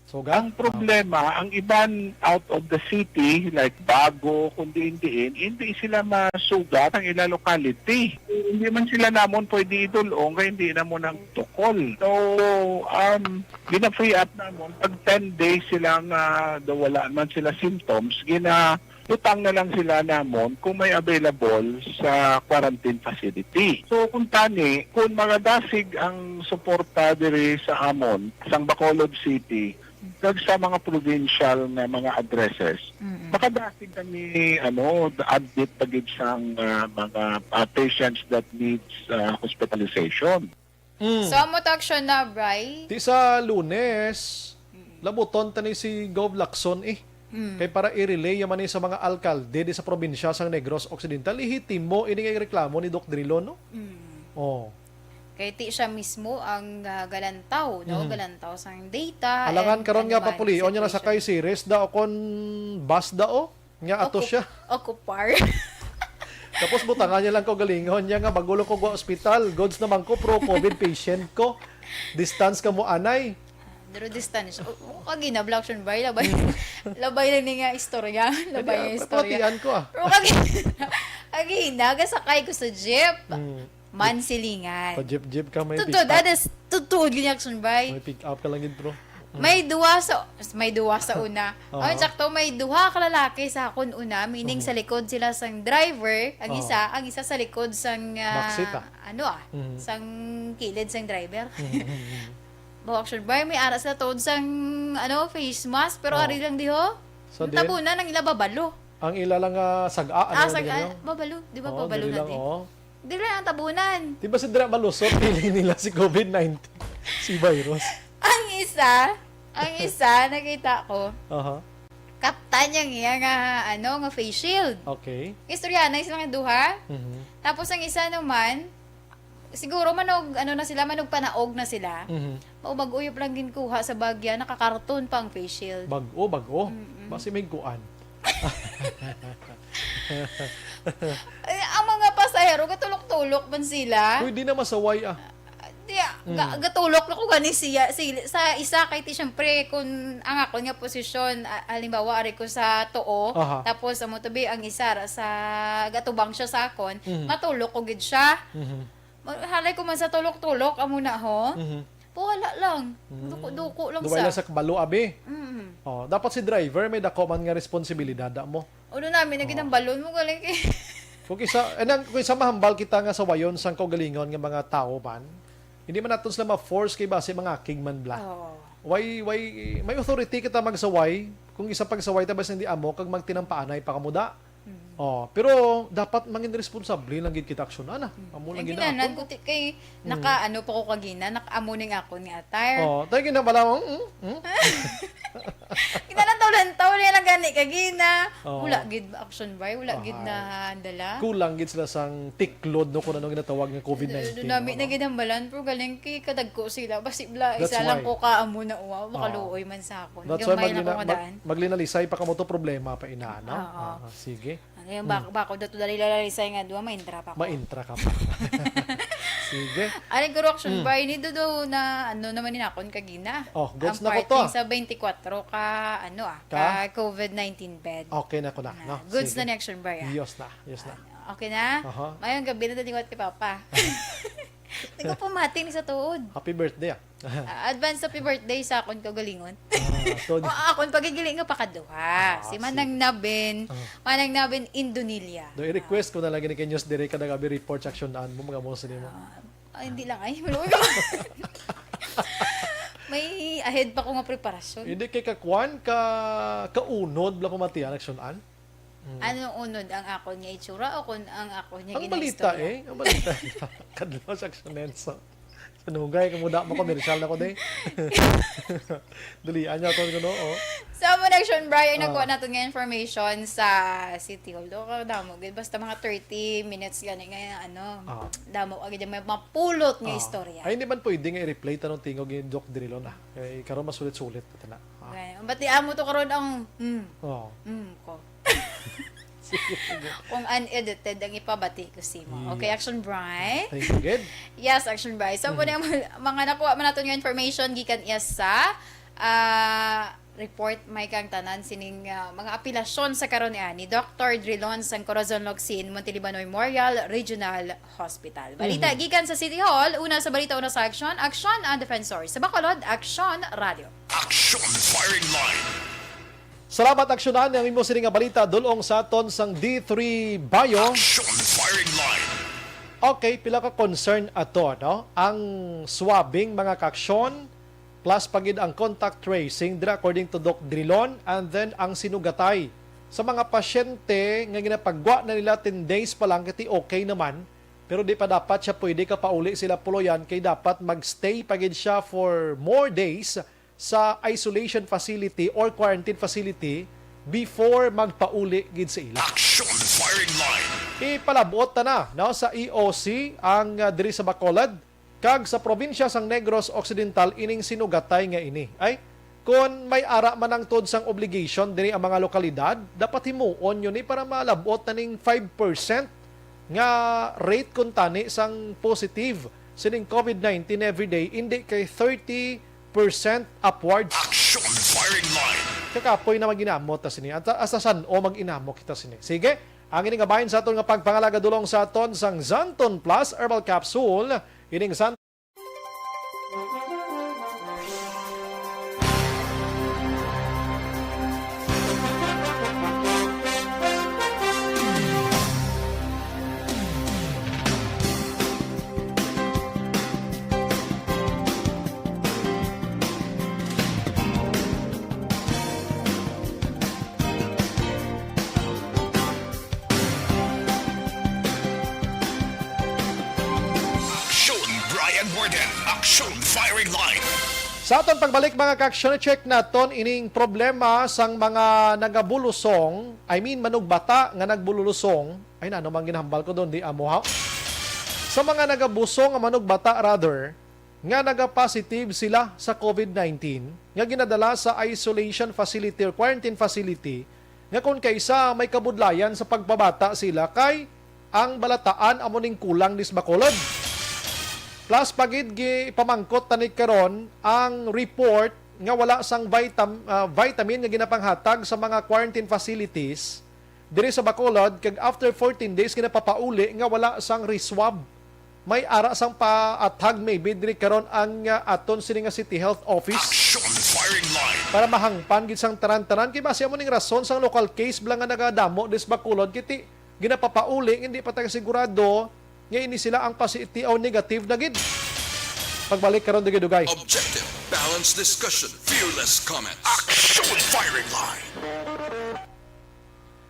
Sugat? Ang problema, ang iban out of the city, like Bago, kung diin-diin, hindi sila masugat ang ila locality. Hindi man sila namon pwede idulong kay hindi namon ang tukol. So, um, gina-free up namon. Pag ten days sila nga daw wala man sila symptoms, gina-, butang na lang sila namon kung may available sa quarantine facility. So, kung tani, kung magadasig ang suporta diri sa amon, sang Bacolod City, kag sa mga provincial nga mga addresses, Mm-mm. makadasig kami, ano, admit pa gid sang, ah, mga, ah, patients that needs, ah, hospitalization. Mm. So, amo to aksyon na, Bri? Ti sa Lunes, Mm. labuton tani si Gov Lacson eh. Mm. Kay para i-relay yaman ni sa mga alkalde di sa probinsya sang Negros Occidental, lehitimo ini nga reklamo ni Doc Drilon, no? Mm. Oh. Kay ti siya mismo ang, ah, galantaw, no? Mm. Galantaw sang data Alangan and, karon ano nga man, papulion niya na sakay situation. Si Res da o kon bus da, oh. Nga ato Oku-, siya. Okupar. Tapos butangan niya lang kaugalingon niya nga bago lang ko gwa ospital. Goods naman ko, pro-covid patient ko. Distance ka mo, anay. Pero distance. O, o, kagina, Black Sean Bay, labay. Labay lang ni nga istorya. Labay Hindi, nga ah, istorya. Pamatian ko, ah. Pero kagina, kagina, gasakay ko sa jeep. Mm. Mansilingan. Pa-jeep-jeep ka, may Tutuod, pick up. Adas, tutuod gid ni Action Bay. May pick up ka lang gid, bro. Mm. May duwa sa, may duwa sa una. Aha. Ang sakto, may duha ka lalaki sa akon una, meaning Mhm. sa likod sila sang driver, ang Aha. isa, ang isa sa likod sang, ah, Backseat, ah. ano, ah, Mhm. sang kilid sang driver. Mhm, mhm, mhm. Bawa, Action Bay, may ara sila tuod sang, ano, face mask, pero Oh. ari lang diho. So, Ang din? tabunan ang ila babalo. Ang ila lang nga sag-a, ano Ah, lang sag-a, yun? Babalo. Di ba Oo, babalo dili na lang, din? Oo. Dili ang tabunan. Di ba si dira malusot, feeling nila si covid nineteen, si virus? Ang isa, ang isa, nakita ko, Aha. kaptan niya nga, nga, ano, nga face shield. Okay. Istorya na sila nga duha. Mhm. Tapos ang isa naman, siguro manog, ano na sila, manog panaog na sila. Mhm. Mao bag-o lang ginkuha sa bagya, nakakarton pa ang face shield. Bag-o, bag-o. Mm-mm. Basi may kuan. Ay, ang mga pasahero, gatulok-tulok man sila. Uy, di na masaway, ah. Di, ah, Mm. ga-, gatulok na ko gani siya, si, sa isa kay ti, syempre, kung ang akon nga posisyon, a-, halimbawa, ari ko sa tuo, Aha. tapos amo tabi ang isa ra sa gatubang siya sa akon, Mhm. matulok ko gid siya. Mhm. Ma-, halay ko man sa tulok-tulok, amo na ho. Mhm. Wala lang. Mm. Duko-duko lang Duway sa lang sa kabalo, abi. Mm. Oh, dapat si driver may dako man nga responsibilidad, amo. Uno namin na Oh. ginambalon mo, galing eh. Kung isa, eh, nang, kung isa mahambal kita nga sawayon sang kaugalingon nga mga tawo man, hindi man naton sila ma-force kay basi mga akig man bla. Oo. Why, why, may authority kita magsaway, kung isa pagsaway ta basi hindi amo, kag magtinampaanay pa kamo da. Mm. Oh, pero dapat mangin responsable lang gid kita aksyonan, ah. Mm. Amo lang Ang gid ginanan ako. ko ti-, kay Mm. naka-ano pa ko kagina, naka-amo ning akon nga attire. Oh, tayo gina pala, mm, mm. Ginalantaw-lantaw niya lang gani kagina. Oh. Wala gid action ba? Wala gid Ahay. na handala. Kulang gid sila sang tiklod, no, kung ano ginatawag nga covid nineteen, Dunami no? na gid ang balan, pero galing kay kadagko sila. Basi bla, That's isa lang why. ko ka amo na uwa, Oh. makaluoy man sa akon. That's why Gamay lang maglina-, ko nga mag-, daan. maglinalisay pa kamo to problema pa ina, no? Oo. Ah, sige. Ano yung bak-, Mm. bako dato dali lalalisay nga duwa, maintra pa ko. Maintra ka pa. Sige. Ano yung correction Mm. ba? Ini do, do na, ano naman ni nakon kagina? Oh, goods Ang na ko to, parking ah. sa twenty-four ka, ano ah, Ka? ka covid nineteen bed. Okay na ko na, Ah, no? goods Sige. na ni action ba, ah? Yes na, yes na. Ah, okay na? Aha. Mayong gabi na, daliwat kay Papa. Nagpapamati ni sa tuod. Happy birthday, ah. Ah, advance happy birthday sa akon kaugalingon. Ah, so, O, akon pagigili nga pakaduha. Ah, Si Manang sige. Nabin, Ah. Manang Nabin Indonilia. Do, i-request ko na lang gini kay News Direct kada gabi report sa action-an mo, mga mo sa nimo. Ah, ay, hindi lang, ay, maluoy ko. May ahead pa ko nga preparasyon. Hindi kay kakwan, ka, kaunod lang pamatian, action-an. Mm. Anong unod, ang akon nga itsura o kung ang akon nga Ang balita ginaistorya? eh. Ang balita. Kadlaw sa action-an, so. Sanugay, kung muda mo, commercial na ko, day. Dalian niya ako, no? Oh. Sa amo na, Action Brian, Ah. nakuha natin nga information sa City Hall. Do, kadamo, gid. Basta mga thirty minutes gani nga, ano, Ah. damo, agad yung may mapulot nga Ah. istorya. Ay, hindi man pwede nga i-replay tanong tingog yung Doc Drilon, ah. Eh, karon masulit-sulit, ito na. Ah. Okay. Ba't di amo to karon ang, mm, Oo. mm ko? Sige, sige. Kung unedited ang ipabati ko sa imo. Okay, Yes. Action Brian? Thank you, good. Yes, Action Brian. So, Mm. muna yung mga, mga nakuha man natin yung information gikan iya sa Ah, report may kang tanan sining, ah, mga apelasyon sa karon, ah, ni Doktor Drilon sang Corazon Locsin, Montiliban Memorial Regional Hospital. Balita Mhm. gikan sa City Hall, una sa balita, una sa aksyon, Aksyon ang Defensor. Sa Bacolod, Aksyon Radio. Action Firing Line. Salamat, Aksyonan. Ang imo sining nga balita, dulong sa aton sang D three Bio. Action Firing Line. Okay, pila ka concern ato, no? Ang swabbing, mga kaaksyon, plus pa gid ang contact tracing, dira according to Doc Drilon, and then ang sinugatay sa mga pasyente nga ginapagwa na nila ten days pa lang, kay ti okay naman, pero di pa dapat siya pwede kapauli sila puloyan, kay dapat magstay pa gid siya for more days sa isolation facility or quarantine facility before magpauli gid sa ila. Action Firing Line. Ipalabot ta na, no, sa E O C ang, ah, diri sa Bacolod kag sa probinsya sang Negros Occidental ining sinugatay nga ini. Ay, kon may ara man ang tod sang obligation diri ang mga lokalidad, dapat himuon yun ni para malabot na ning five percent nga rate kuntani sang positive sining COVID nineteen every day, indi kay thirty percent upwards. Action Firing Line. Kakapoy na mag-inamo ta sini. At hasta san-o mag-inamo kita sini. Sige, ang ini nga bahin sa aton nga pagpangalaga dulong sa aton sang Xanthone Plus Herbal Capsule, ining Xanthone Aksyon, Brian Warden. Aksyon, Firing Line. Sa aton pagbalik, mga kaaksyon, check naton ining problema sang mga nagabulusong, I mean, manugbata nga nagbululusong. Ay, ano man ginhambal ko doon, di amo, ha? Sa mga nagabusong nga manugbata, rather, nga nagapositive sila sa COVID nineteen, nga ginadala sa isolation facility or quarantine facility, nga kon kaisa may kabudlayan sa pagpabata sila kay ang balataan amo ning kulang dis Bacolod. Plus pa gid, gipamangkot tani karon ang report nga wala sang vitam-, ah, vitamin nga ginapanghatag sa mga quarantine facilities diri sa Bacolod, kag after fourteen days ginapapauli nga wala sang reswab. May ara sang paathag maybe diri karon ang, ah, aton sini nga City Health Office. Action Firing Line. Para mahangpan gid sang tanan-tanan. Kay basi amo ning rason sang local case bala nga nagadamo dis Bacolod, kay ti-, ginapapauli, hindi pa tayo sigurado nga ini sila ang positive o negative na gid. Pagbalik karon, dugay-dugay. Objective, balanced discussion, fearless comments. Action Firing Line.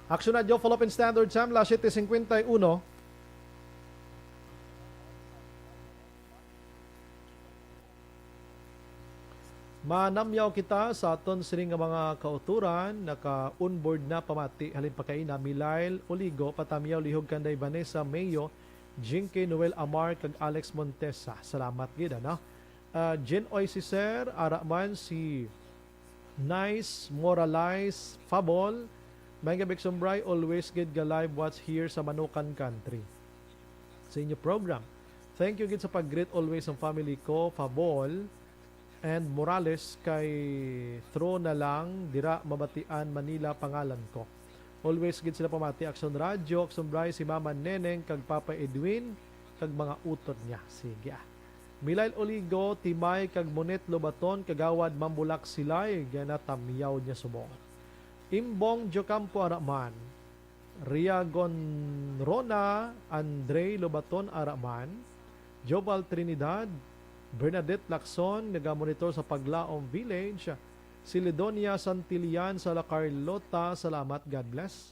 Action Radio, Philippine Standard Time, las siete cincuenta y uno. Manamyaw kita sa aton sini nga mga kauturan, naka-onboard na pamati halin pa kaina, Milail Oligo, Patamyaw Lihog, Kanday Vanessa Mayo, Jinky Noel Amar, kag Alex Montesa. Salamat gid, ano? Ah, Jen Oy si Sir, ara man si Nice Moralize Fabol. May gabi, Ksumbray, always gid ga live watch here sa Manukan Country sa inyo program. Thank you gid sa pag-greet always ang family ko, Fabol and Morales, kay through na lang dira mabatian Manila pangalan ko. Always gid sila pamati, Aksyon Radyo, Ksumbray, si Mama Neneng kag Papa Edwin kag mga utod niya. Sige, ah. Milail Oligo, Timay kag Monet Lobaton, Kagawad Mambulak Silay, ganatamyaw niya subong. Imbong Diocampo, ara man. Riagon Rona, Andre Lobaton, ara man. Joval Trinidad, Bernadette Lacson, nagamonitor sa Paglaom Village. Si Lidonia Santillan sa La Carlota, salamat, God bless.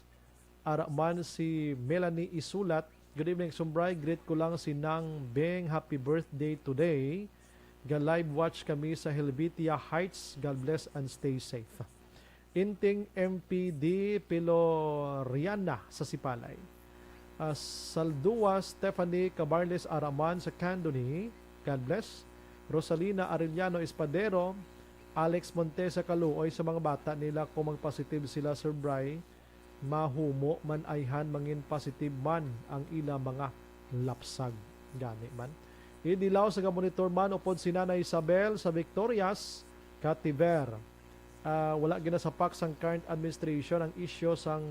Ara man si Melanie Isulat. Good evening, Sumbray. Greet ko lang si Nang Beng. Happy birthday today. Ga live watch kami sa Helvetia Heights. God bless and stay safe. Inting M P D Piloriana sa Sipalay. Ah, Saldua Stephanie Cabarles, ara man sa Candoni. God bless. Rosalina Arellano Espadero, Alex Montesa, kaluoy sa mga bata nila kung magpositive sila, Sir Bry. Mahumo man ayhan mangin positive man ang ila mga lapsag. Gani man. Idilaw sa gamonitor man upod si Nanay Isabel sa Victorias, Kativer, ah, wala ginasapak sang current administration ang isyu sang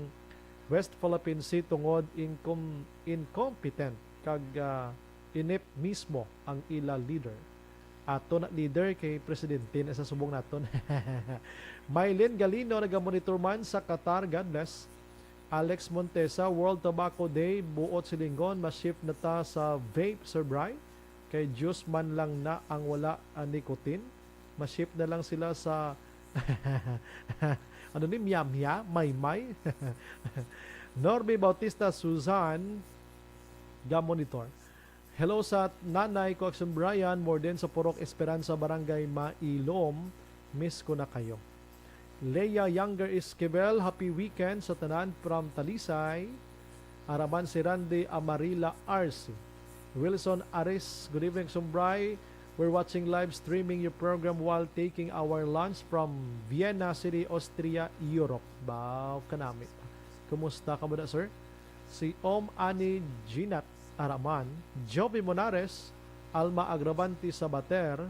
West Philippine Sea tungod incom-, incompetent kag, ah, inip mismo ang ila leader. Ato na leader kay presidente na sa subong naton. Mylene Galino nagamonitor man sa Qatar. God bless. Alex Montesa, World Tobacco Day, buot silingon, ma-shift na ta sa vape, Sir Bry. Kay juice man lang na ang wala ang nicotine. Ma-shift na lang sila sa ano ni, miyamya, maymay. Norby Bautista, Suzanne, ga-monitor. Hello sa nanay ko, Action Brian, Morden sa Purok Esperanza, Barangay Mailom. Miss ko na kayo. Leia Younger Esquivel, happy weekend sa tanan from Talisay. Araman si Randy Amarila R C. Wilson Aris, good evening, Sumbray. We're watching live streaming your program while taking our lunch from Vienna City, Austria, Europe. Baw, kanami. Kumusta ka mo na, sir? Si Om Ani Ginat Araman, Jovi Monares, Alma Agravante Sabater,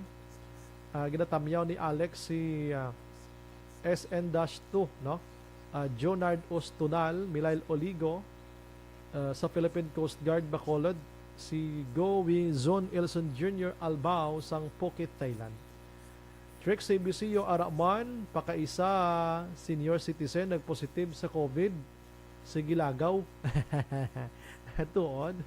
ah, ginatamyaw ni Alex si, ah, S N dash two, no? Ah, Jonard Ostunal, Milail Oligo, ah, sa Philippine Coast Guard, Bacolod, si Go Wing Zon Ilson Junior Albao sang Phuket, Thailand. Trixie Bisio Araman, pakaisa senior citizen nagpositive sa COVID. Sige, lagaw. Tuod.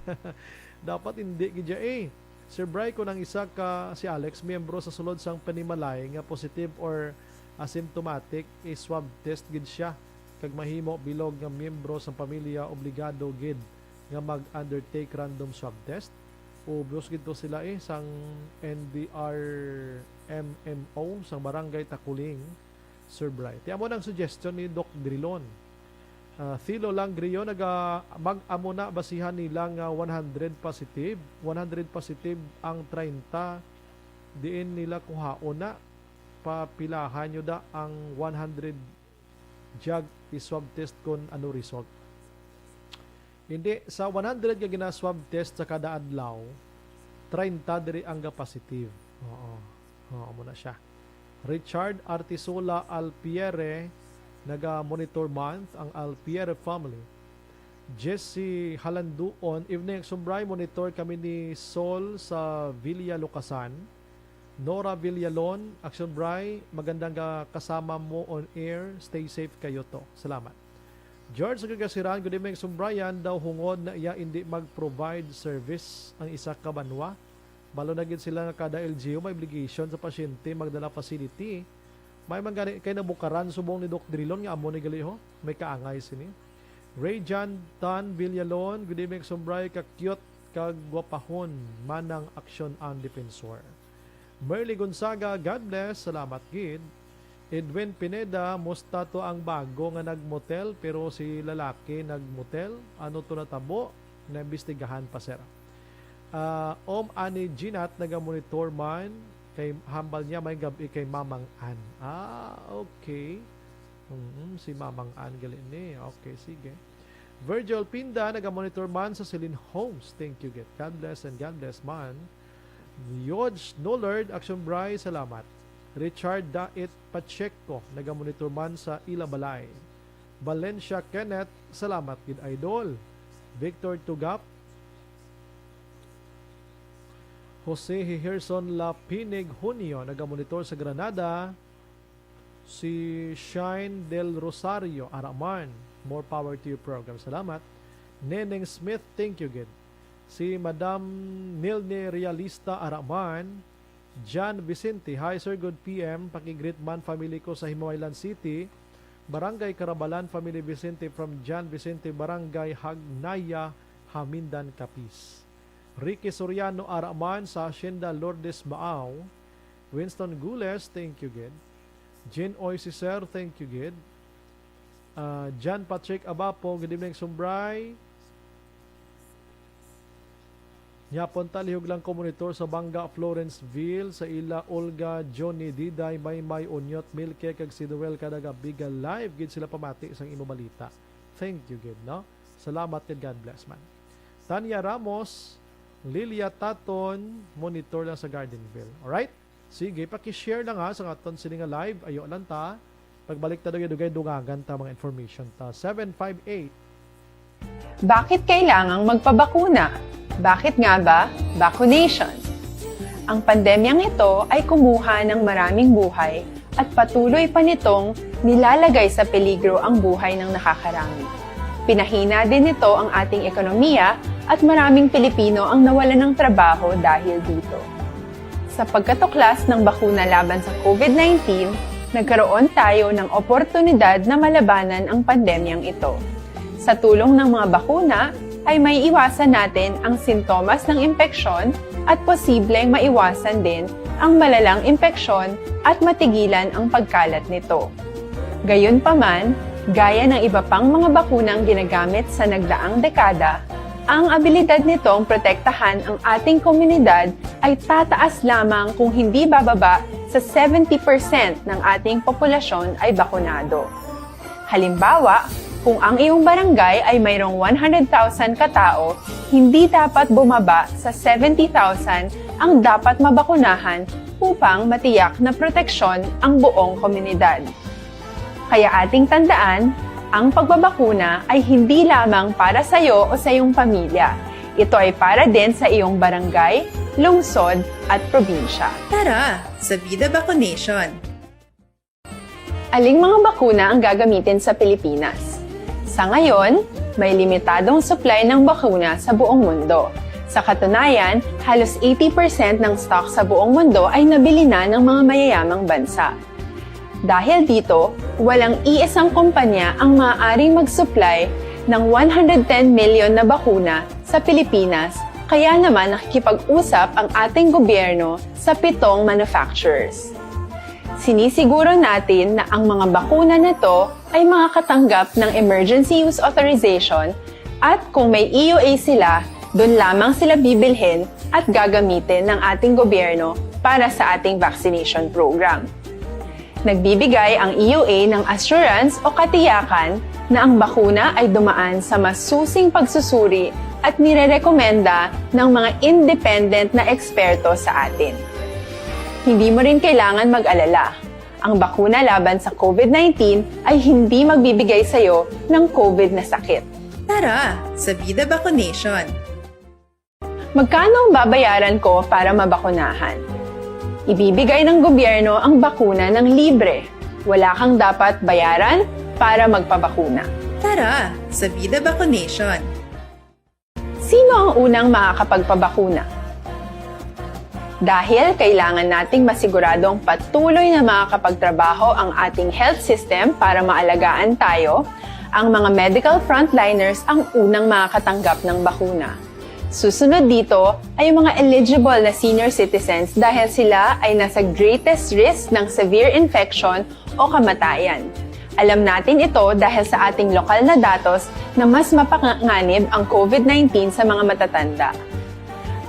Dapat hindi gid siya, eh. Sir Bry, kung ang isa ka si Alex, miyembro sa sulod sang panimalay nga positive or asymptomatic, i-swab test gid siya. Kag mahimo bilog nga miyembro sang pamilya, obligado gid nga mag-undertake random swab test. Ubos gid to sila, eh, sang N D R M M O sang Barangay Takuling, Sir Bry. Ti amo nang suggestion ni Doc Drilon. Ah, Thilo Langrio, naga, mag-amo na basihan nila nga one hundred positive, one hundred positive ang treinta, diin nila kuhaon na, papilahan nyo da ang one hundred jag i-swab test kon ano result. Hindi, sa one hundred nga gina-swab test sa kada adlaw, treinta diri ang ga-positive. Oo. Oo, amo na siya. Richard Artisola Alpiere, naga-monitor month ang Alpiere family. Jesse Halanduon, evening, Sumbray, monitor kami ni Sol sa Villa Lucasan. Nora Villalon, Action Bry, magandang ga-, kasama mo on air. Stay safe kayo to. Salamat. George Gagasiran, good evening, Sumbrayan. Daw hungod na iya indi mag-provide service ang isa ka banwa. Balo na gid sila nga kada L G U may obligation sa pasyente magdala facility. May man gani kay nabukaran subong ni Doc Drilon nga amo ni gali ho. May kaangay sini. Rayjan Tan Villalon, good evening, Sumbray, ka-cute kag gwapahon, manang aksyon ang depensor. Merly Gonzaga, God bless, salamat gid. Edwin Pineda, musta to ang bago nga nagmotel pero si lalaki nagmotel? Ano to natabo? Naimbestigahan pa, sir. Ah, Om Ani Ginat, nagamonitor man, kay hambal niya may gab-i kay Mamang An. Ah, okay. Mm, si Mamang An gali ni. Okay, sige. Virgil Pinda, nagamonitor man sa Celine Homes. Thank you, gid. God bless and God bless man. George Nullard, Action Bry, salamat. Richard Dait Pacheco, nagamonitor man sa ila balay. Valencia Kenneth, salamat gid, idol. Victor Tugap, Jose Hiherson Lapinig Junio, nagamonitor sa Granada. Si Shine Del Rosario Araman, more power to your program. Salamat. Neneng Smith, thank you gid. Si Madam Nilne Realista Araman, John Vicente, hi sir, good P M. Paki-greet man family ko sa Himamaylan City, Barangay Carabalan, family Vicente from John Vicente, Barangay Hagnaya, Hamindan, Capiz. Ricky Soriano Araman sa Hacienda Lourdes Baao. Winston Gules, thank you gid. Jean Oy Cicer, thank you gid. Ah, John Patrick Abapo, good evening, Sumbray. Yapon ta, lihog lang ko monitor sa Banga, Florenceville, sa ila Olga, Johnny, Diday, Maymay, Unyot, Milke, kag si Noel, kada gabi ga live gid sila pamati sang imo balita. Thank you gid, no? Salamat gid, God bless man. Tanya Ramos, Lilia Taton, monitor lang sa Gardenville. Alright? Sige, paki-share lang ha sa aton sini nga live. Ayo lang ta. Pagbalik ta dugay-dugay dungagan ta mga information ta. Seven five eight. Bakit kailangang magpabakuna? Bakit nga ba vaccination? Ang pandemyang ito ay kumuha ng maraming buhay at patuloy pa nitong nilalagay sa peligro ang buhay ng nakakarami. Pinahina din nito ang ating ekonomiya at maraming Pilipino ang nawalan ng trabaho dahil dito. Sa pagkatuklas ng bakuna laban sa COVID nineteen, nagkaroon tayo ng oportunidad na malabanan ang pandemyang ito. Sa tulong ng mga bakuna, ay maiiwasan natin ang sintomas ng impeksyon at posibleng maiwasan din ang malalang impeksyon at matigilan ang pagkalat nito. Gayunpaman, gaya ng iba pang mga bakunang ginagamit sa nagdaang dekada, ang abilidad nitong protektahan ang ating komunidad ay tataas lamang kung hindi bababa sa seventy percent ng ating populasyon ay bakunado. Halimbawa, kung ang iyong barangay ay mayroong one hundred thousand ka tao, hindi dapat bumaba sa seventy thousand ang dapat mabakunahan upang matiyak na proteksyon ang buong komunidad. Kaya ating tandaan, ang pagbabakuna ay hindi lamang para sa iyo o sa iyong pamilya. Ito ay para din sa iyong barangay, lungsod, at probinsya. Tara, sa Vida Vaccination! Aling mga bakuna ang gagamitin sa Pilipinas? Sa ngayon, may limitadong supply ng bakuna sa buong mundo. Sa katunayan, halos eighty percent ng stock sa buong mundo ay nabili na ng mga mayayamang bansa. Dahil dito, walang iisang kumpanya ang maaaring mag-supply ng one hundred ten million na bakuna sa Pilipinas, kaya naman nakikipag-usap ang ating gobyerno sa pitong manufacturers. Sinisiguro natin na ang mga bakuna na to ay makakatanggap ng emergency use authorization at kung may E U A sila, doon lamang sila bibilhin at gagamitin ng ating gobyerno para sa ating vaccination program. Nagbibigay ang E U A ng assurance o katiyakan na ang bakuna ay dumaan sa masusing pagsusuri at nirerekomenda ng mga independent na eksperto sa atin. Hindi mo rin kailangan mag-alala. Ang bakuna laban sa COVID nineteen ay hindi magbibigay sa iyo ng COVID na sakit. Tara, sa Vida Vaccination! Magkano ang babayaran ko para mabakunahan? Ibibigay ng gobyerno ang bakuna ng libre. Wala kang dapat bayaran para magpabakuna. Tara, sa Vida Vaccination! Sino ang unang makakapagpabakuna? Dahil kailangan nating masiguradong patuloy na makakapagtrabaho ang ating health system para maalagaan tayo, ang mga medical frontliners ang unang makakatanggap ng bakuna. Susunod dito ay ang mga eligible na senior citizens dahil sila ay nasa greatest risk ng severe infection o kamatayan. Alam natin ito dahil sa ating lokal na datos na mas mapanganib ang COVID nineteen sa mga matatanda.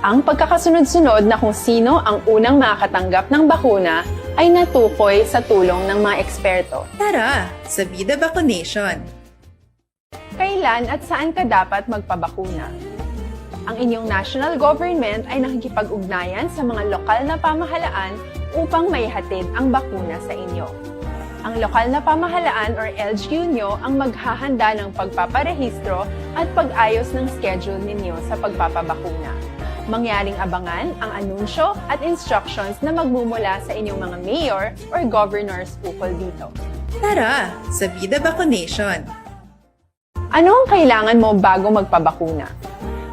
Ang pagkakasunod-sunod na kung sino ang unang makakatanggap ng bakuna ay natukoy sa tulong ng mga eksperto. Tara, sa Vida Vaccination! Kailan at saan ka dapat magpabakuna? Ang inyong national government ay nakikipag-ugnayan sa mga lokal na pamahalaan upang maihatid ang bakuna sa inyo. Ang lokal na pamahalaan or L G U nyo ang maghahanda ng pagpaparehistro at pag-ayos ng schedule ninyo sa pagpapabakuna. Mangyaring abangan ang anunsyo at instructions na magmumula sa inyong mga mayor or governors ukol dito. Tara, sa Vida Vaccination! Ano ang kailangan mo bago magpabakuna?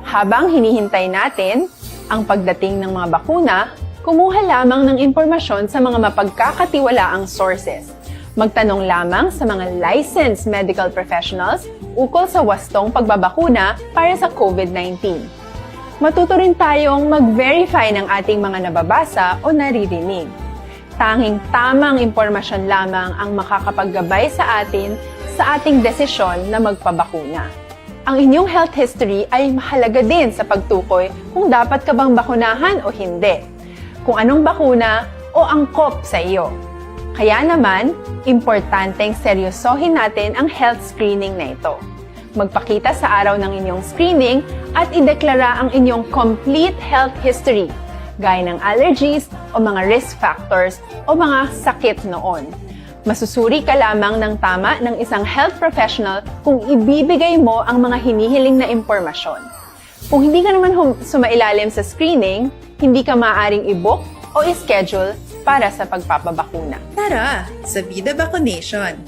Habang hinihintay natin ang pagdating ng mga bakuna, kumuha lamang ng impormasyon sa mga mapagkakatiwalaang sources. Magtanong lamang sa mga licensed medical professionals ukol sa wastong pagbabakuna para sa COVID nineteen. Matuto rin tayong mag-verify ng ating mga nababasa o naririnig. Tanging tamang impormasyon lamang ang makakapaggabay sa atin sa ating desisyon na magpabakuna. Ang inyong health history ay mahalaga din sa pagtukoy kung dapat ka bang bakunahan o hindi, kung anong bakuna o angkop sa iyo. Kaya naman, importanteng seryosohin natin ang health screening na ito. Magpakita sa araw ng inyong screening at ideklara ang inyong complete health history. gaya ng allergies o mga risk factors o mga sakit noon. Masusuri ka lamang ng tama ng isang health professional kung ibibigay mo ang mga hinihiling na impormasyon. Kung hindi ka naman hum- sumailalim sa screening, hindi ka maaaring i-book o i-schedule para sa pagpapabakuna. Tara, sa Vida Vaccination!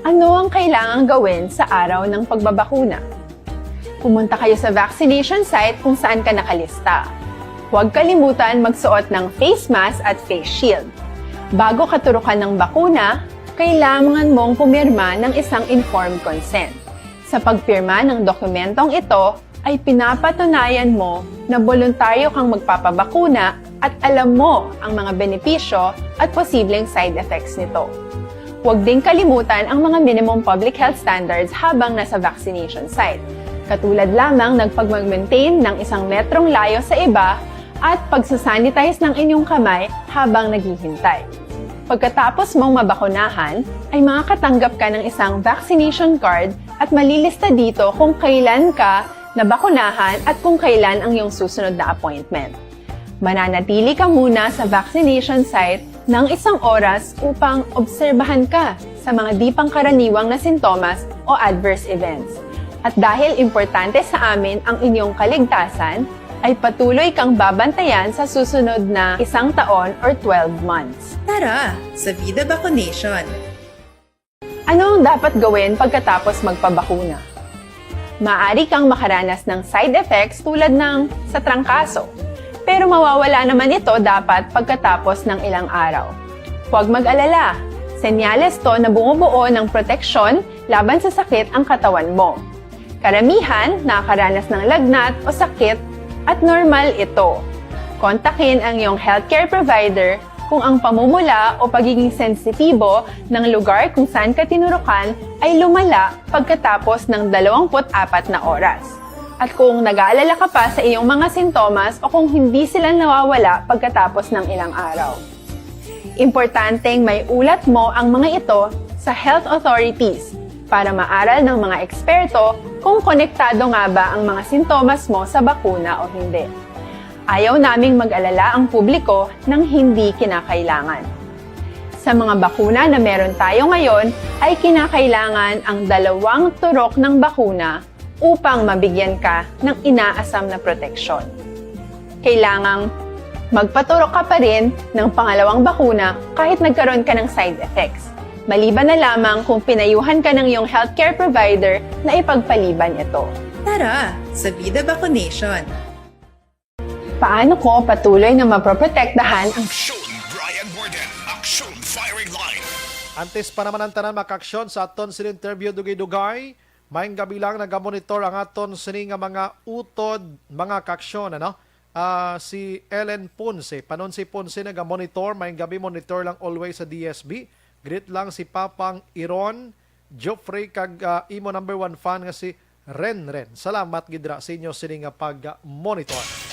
Ano ang kailangang gawin sa araw ng pagbabakuna? Pumunta kayo sa vaccination site kung saan ka nakalista. Huwag kalimutan magsuot ng face mask at face shield. Bago katurukan ng bakuna, kailangan mong pumirma ng isang informed consent. Sa pagpirma ng dokumentong ito, ay pinapatunayan mo na boluntaryo kang magpapabakuna at alam mo ang mga benepisyo at posibleng side effects nito. Huwag ding kalimutan ang mga minimum public health standards habang nasa vaccination site, katulad lamang ng pagmag-maintain ng isang metrong layo sa iba at pagsasanitize ng inyong kamay habang naghihintay. Pagkatapos mong mabakunahan, ay makakatanggap ka ng isang vaccination card at malilista dito kung kailan ka nabakunahan at kung kailan ang iyong susunod na appointment. Mananatili ka muna sa vaccination site ng isang oras upang obserbahan ka sa mga di pangkaraniwang na sintomas o adverse events. At dahil importante sa amin ang inyong kaligtasan, ay patuloy kang babantayan sa susunod na isang taon or twelve months. Tara, sa Vida Vaccination! Ano ang dapat gawin pagkatapos magpabakuna? Maaari kang makaranas ng side effects tulad ng sa trangkaso, pero mawawala naman ito dapat pagkatapos ng ilang araw. Huwag mag-alala, senyales to na bumubuo ng proteksyon laban sa sakit ang katawan mo. Karamihan nakakaranas ng lagnat o sakit at normal ito. Kontakin ang iyong healthcare provider kung ang pamumula o pagiging sensitibo ng lugar kung saan ka tinurukan ay lumala pagkatapos ng dalawampu't apat na oras, at kung nag-aalala ka pa sa iyong mga sintomas o kung hindi sila nawawala pagkatapos ng ilang araw. Importanteng maiulat mo ang mga ito sa health authorities para maaral ng mga eksperto kung konektado nga ba ang mga sintomas mo sa bakuna o hindi. Ayaw naming mag-alala ang publiko ng hindi kinakailangan. Sa mga bakuna na meron tayo ngayon, ay kinakailangan ang dalawang turok ng bakuna upang mabigyan ka ng inaasam na proteksyon. Kailangang magpaturok ka pa rin ng pangalawang bakuna kahit nagkaroon ka ng side effects, maliban na lamang kung pinayuhan ka ng iyong healthcare provider na ipagpaliban ito. Tara, sa Vida Vaccination! Paano ko patuloy na maproprotektahan ang Aksyon, Brian Warden. Aksyon, Firing Line. Antes pa naman ang tanan makaaksyon sa aton sin interview dugay-dugay, maayong gabi lang, nagamonitor ang aton sini nga mga utod, mga kaaksyon, ano? Ah, si Ellen Ponce, Panonsi Ponce, nagamonitor, maayong gabi, monitor lang always sa D S B. Greet lang si Papang Iron, Geoffrey, kag, ah, imo number one fan nga si Ren Ren. Salamat gid ra sa inyo sini nga pag-monitor.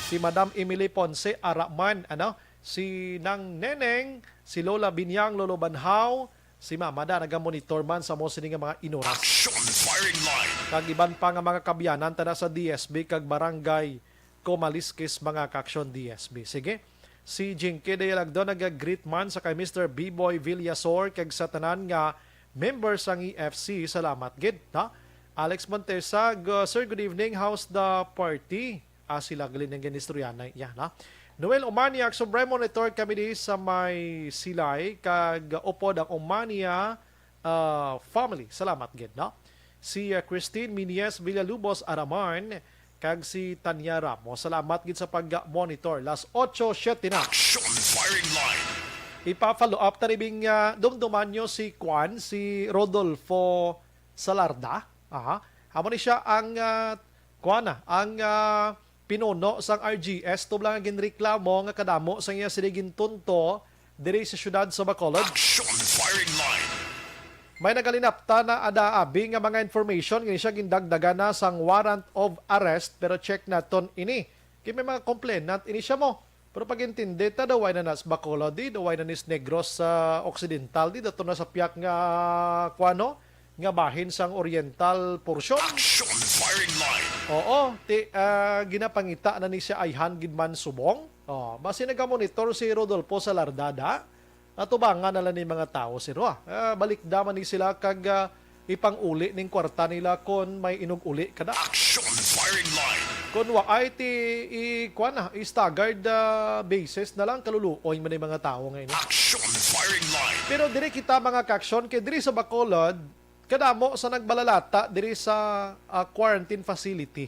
Si Madam Emily Ponce, ara man, ano? Si Nang Neneng, si Lola Binyang, Lolo Banhaw, si Mama da nagamonitor man sa mo sini nga mga inuras. Action Firing Line. Kag iban pa nga mga kaabyanan tana sa D S B kag Barangay Comalisques, mga kaaksyon, D S B. Sige. Si Jinky Dayalagdo nag-greet man sa kay Mister B-Boy Villasor kag sa tanan nga member sang E F C. Salamat gid, no? Alex Montesag, uh, "Sir, good evening. How's the party?" Ah, sila gali nang ginistoryahan na iya, no? Noel Umaniak, "Sobre monitor kami di sa may Silay, kag upod ang Umania, ah, family." Salamat gid, no? Si, ah, Christine Minies Villalubos Araman, kag si Tanya Ramos. Salamat gid sa pag-monitor. Las otso siete na. Action Firing Line. Ipa-follow up ta ni bing, ah, dumduman nyo si Kwan, si Rodolfo Salarda. Aha. Amo ni siya ang, ah, kuan na, ang, ah, pinuno sang R G S, tublang nga ginreklamo nga kadamo sang iya sini gintunto diri sa siyudad sa Bacolod. Action Firing Line. May nagalinapta na ada abi nga mga information nga siya gindagdagan na sang warrant of arrest, pero check naton ini. Kay may mga complainant ini siya mo. Pero pag-intindi ta, daw way na nas Bacolod, di, daw way na nis Negros sa Occidental, di, dato na sa piyak nga, kuano, nga bahin sang oriental portion. Action firing line. Oo, ti, ah, ginapangita na ni siya ayhan gid man subong. Oh, basi nagamonitor si Rodolfo Salardada. Atubangan na lang ni mga tawo si Roa. Ah, balikda man ni sila kag, ah, ipang-uli ning kwarta nila kon may inug-uli kada. Action firing line. Kon waay ti i, kuwan na, i-staggered, ah, basis na lang, kaluluoy man ni mga tawo nga ini. Action firing line. Pero diri kita, mga ka-action, kay diri sa Bacolod, kadamo sa nagbalalata diri sa, ah, quarantine facility.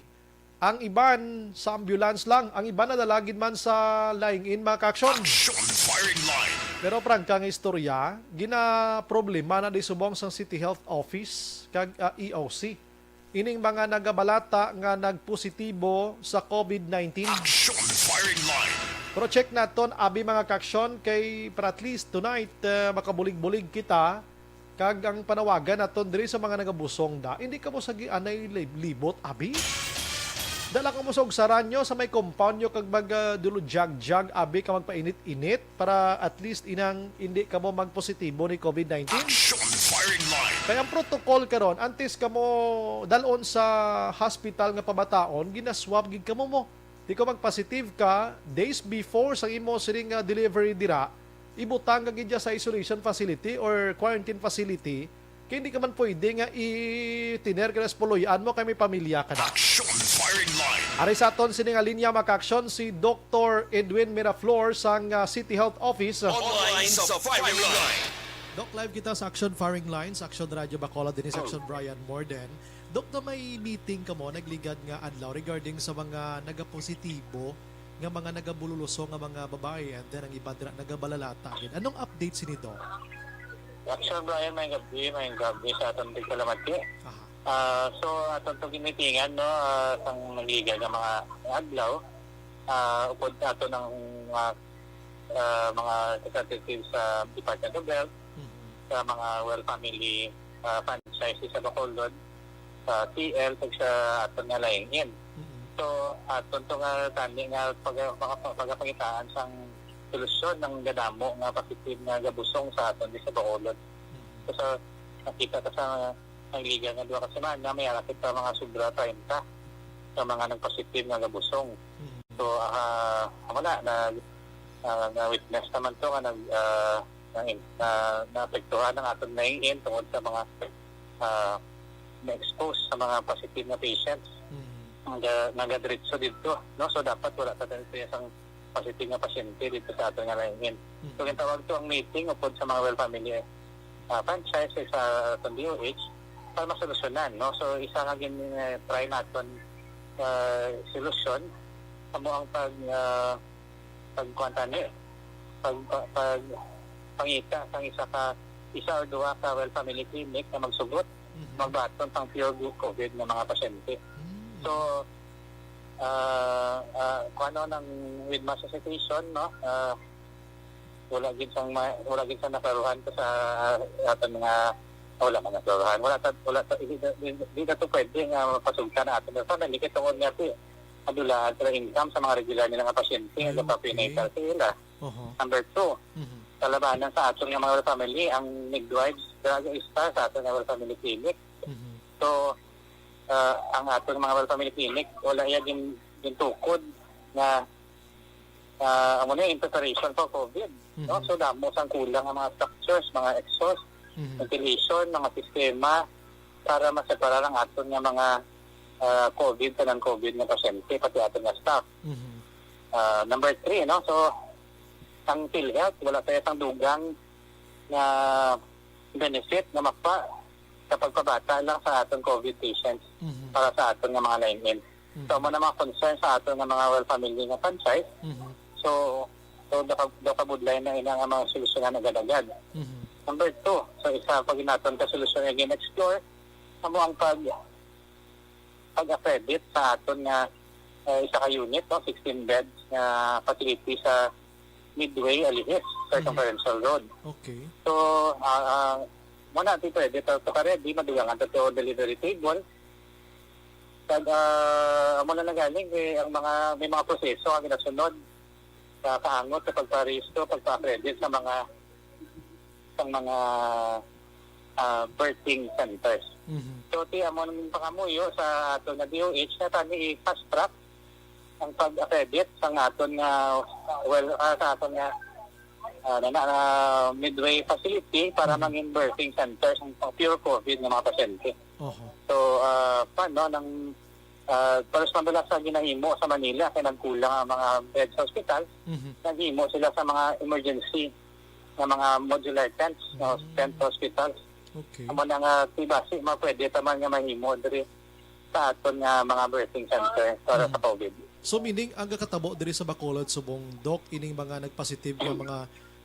Ang iban sa ambulance lang, ang iban nadala gid man sa laing-in, mga ka-action. Action firing line. Pero prangka nga istorya, ginaproblema na di subong sang City Health Office kag, ah, E O C ining mga nagabalata nga nagpositibo sa COVID nineteen. Action firing line. Pero check naton, abi, mga ka-action, kay para at least tonight, ah, makabulig-bulig kita. Kag ang panawagan naton diri sa mga nagabusong da, hindi kamo sa gianay lib-, libot, abi. Dala kamo sa ugsaran nyo sa may compound nyo kag mag, ah, duludyagjag, abi, ka magpainit-init para at least inang hindi kamo magpositibo ni COVID nineteen. Action firing line. Kay ang protocol karon, antes kamo dalon sa hospital nga pabataon, ginaswab gid kamo mo. Di ko magpositive ka, days before sa imo siring nga delivery dira, ibutang ka gid dya sa isolation facility or quarantine facility, kay hindi ka man pwede nga itiner ka na sa puloy-an mo kay may pamilya ka na. Action firing line. Ari sa aton sini nga linya, mga ka-action, si Doktor Edwin Miraflor sang, ah, City Health Office. Online sa firing line. Doc, live kita sa Action Firing Line, sa Action Radio Bacolod, dinhi sa Action Brian Morden. Doc, na may meeting kamo nagligad nga adlaw regarding sa mga nagapositibo nga mga nagabululuso nga mga babayi, and then ang iban dira nagabalalata gid. Anong update sini, Doc? Actually, Brian, may gabi, may gabi sa aton tigpalamati. Aha. Ah, so, aton to gimitingan, no, ah, sang nagligad nga mga adlaw, ah, upod sa aton ang, ah, ah, mga representative sa Department of Health, Mhm. sa mga Well Family, ah, franchise sa Bacolod, sa T L, kag sa aton nga laing-in. Mhm. So, aton to nga tani nga pag-, pag-, pagapangitaan sang solusyon ang gadamo nga positive nga gabusong sa aton di sa Bacolod. Mhm. So, sa nakita ta sa ang liga nga duha ka semana, may ara kita mga sobra treinta sa mga nagpositive nga gabusong. Mhm. So, ah, amo na, na, ah, na-witness naman to nga nag, ah, na, na, naapektuhan ang aton laing-in tungod sa mga, ah, na-expose sa mga positive nga patients. Mhm. Naga-, nagadiretso dito, no? So, dapat wala pa tayo sa isang positive nga pasyente dito sa aton nga laing-in. Mhm. So, gintawag to ang meeting upod sa mga Well Family, ah, franchise sa aton D O H para masolusyonan, no? So, isa nga gin-, eh, try naton, ah, solusyon, amo ang pag, ah, pagkuwan tani, pag, pag, pangita sang isa ka, isa or duha ka Well Family Clinic nga magsugot, Mhm. magbaton sang pure COVID nga mga pasyente. Mm. So, ah, ah, kung ano nang with mass hesitation, no? Ah, wala gid sang ma-, wala gid sang naklaruhan ko sa, ah, aton mga, wala man naklaruhan. Wala ta, wala ta, di, di, di na to pwede nga mapasugtan ang aton family kay tungod nga ti, madulaan sila income sa mga regular nila nga pasyente nga Okay. nagpaprenatal sa ila. Oho. Number two, Mhm. kalabanan sa aton nga mga family, ang midwives, drug star sa aton nga family clinic. Mhm. So, ah, ang aton mga Well Family Clinic, wala iya gin-, gintukod nga, ah, amo na yung preparation for COVID, no? Mhm. So, damo sang kulang ang mga structures, mga exhaust, Mhm. ventilation, mga sistema para maseparar ang aton nga mga, ah, COVID sa non-COVID nga pasyente, pati aton nga staff. Mhm. Ah, number three, no? So, ang PhilHealth, wala tayo sang dugang nga benefit nga makuha sa pagpabata lang sa aton COVID patients Mhm. para sa aton nga mga lain-in. Mhm. So, amo na mga concern sa aton nga mga Well Family nga franchise. Mhm. So, so daw ka-, daw kabudlay na ina nga mga solusyonan agad-agad. Mhm. Number two, so isa pa ginaton ka solusyon nga gin-explore, amo ang pag, pag-accredit sa aton nga, eh, isa ka unit, no, sixteen beds nga facility sa Midway, Alihis, Mhm. Circumferential Road. Okay. So, ah, ah, muna, di pwede to, to ka ready, madugangan to, to delivery table. Kag, ah, amo na nagaling, eh, ang mga, may mga proseso nga ginasunod sa kaangot sa pagparehistro, pagpa-accredit sa mga, sa mga, ah, birthing centers. Mhm. So, ti amo ang pangamuyo sa aton nga D O H na tani i-fast track ang pag-accredit sa aton nga, well, ah, sa aton nga, ah, na, na, na midway facility para Mhm. mangin birthing center sa pure COVID nga mga pasyente. Oho. So, ah, paano nang, ah, pares man bala sa ginahimo sa Manila, kay nagkulang ang mga bed sa hospital, Mhm. naghimo sila sa mga emergency nga mga modular tents, no, Mm. tent hospitals. Okay. Amo na nga, ti basi, ma-, pwede ta man nga mahimo diri sa aton nga mga birthing center para sa Mhm. COVID. So, meaning, ang gakatabo diri sa Bacolod, subong, Doc, ining mga nagpositive nga mga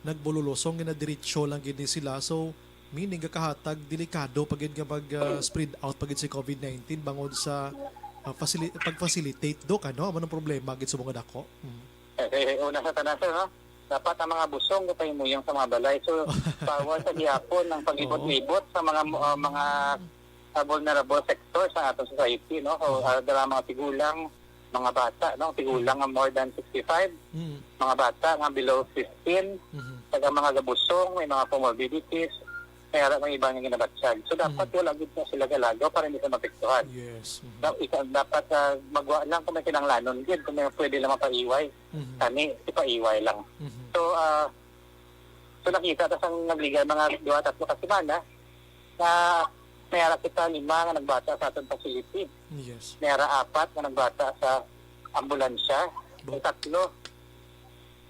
nagbululusong, ginadiretso lang gid ni sila. So, meaning, gakahatag delikado pa gid nga mag, ah, spread out pa gid si COVID nineteen bangod sa, ah, facili-, pag-facilitate, Doc, ano? Amo nang problema gid subong nga dako? Mhm. Eh, eh, una sa tanan, sir, no? Dapat ang mga busong gapahimuyang sa mga balay. So, bawal sa gihapon ang pag-libot-libot sa mga, ah, mga, ah, vulnerable sector sa ating society, no? So, Oo. ah, dala mga tigulang, mga bata, no? Tigulang nga more than sixty-five, Mm. mga bata nga below fifteen, Mhm. kag ang mga gabusong, may mga comorbidities, may ara may iba nga ginabatyag. So, dapat Mm. wala gid na sila galagaw para hindi sila mapektuhan. Yes. Mhm. Da-, isa, dapat, ah, magwa lang kung may kinahanglanon gid, kung may pwede lang mapaiway. Mhm. Kani, ipaiway lang. Mhm. So, ah, so nakita ta sang nagligal mga duha, tatlo ka semana na may ara kita lima nga nagbata sa aton facility. Yes. May ara apat nga nagbata sa ambulansya. Bo- May tatlo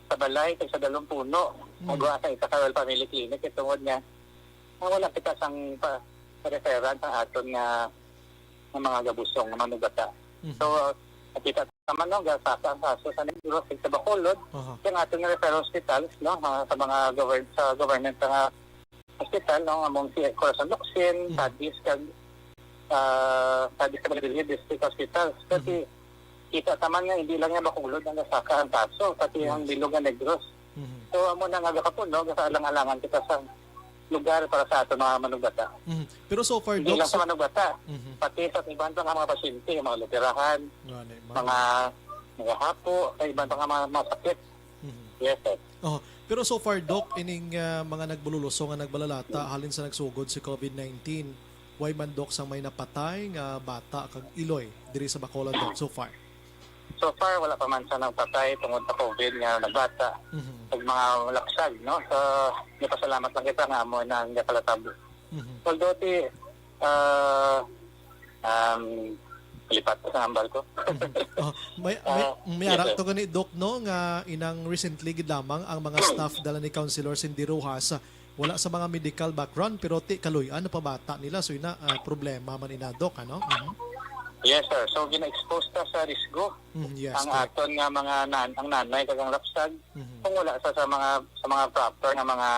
sa balay kag sa dalong puno. Mm. Nagwa sa isa ka Royal Family Clinic, eh, tungod nga nga wala kita sang pa, referral sa aton nga, nga mga gabusong, nga mga nubata. Mhm. So, uh, nakita naman, no, gasaka ang kaso sa Negros, sa Bacolod, Aha. yung aton nga referral hospitals, no, mga, sa mga govern-, sa government nga hospital, no, among si Corazon Locsin, Mhm. Sadis, kag, ah, Sadis sa Valladolid District Hospital. Kasi Mhm. kita naman nga, hindi lang nga Bacolod ang gasaka ang kaso, pati ang Yes. bilog nga Negros. Mhm. So, amo na nga gakapon, no? Gasaalang-alangan kita sa lugar para sa ato mga manugata. Mhm. Pero so far, Hindi Doc, lang sa so manugata, Mhm. pati sa iban pa nga mga pasyente, mga lupirahan, Nga ni, man. mga, mga hapo, sa iban pa nga mga, mga sakit. Mhm. Yes, sir. Oh, pero so far, Doc, ining, ah, mga nagbululusong nga nagbalalata halin sa nagsugod si COVID nineteen, way man, Doc, sang may napatay nga bata kag iloy diri sa Bacolod, Doc, so far? So far, wala pa man sa nagpatay tungod sa COVID nga nagbata. Mhm. Ug mga lapsag, no? So, nagpasalamat lang kita nga amo na ang nakalatabo. Mhm. Although, ti, ah, um, lipat ko sa hambal ko. Mhm. Oh, may, may, Ah, may yes, ara sir. to gani, Doc, no, nga inang recently gid lamang ang mga staff dala ni Councilor Cindy Rojas, ah, wala sa mga medical background, pero ti kaluy-an na pabata nila, so ina, ah, problema man ina, Doc, ano? Mhm. Yes, sir. So, gina-expose ta sa risgo Mm, yes, ang correct. aton nga mga nan-, ang nanay kag ang lapsag, Mhm. kung wala sa, sa mga, sa mga proper nga mga,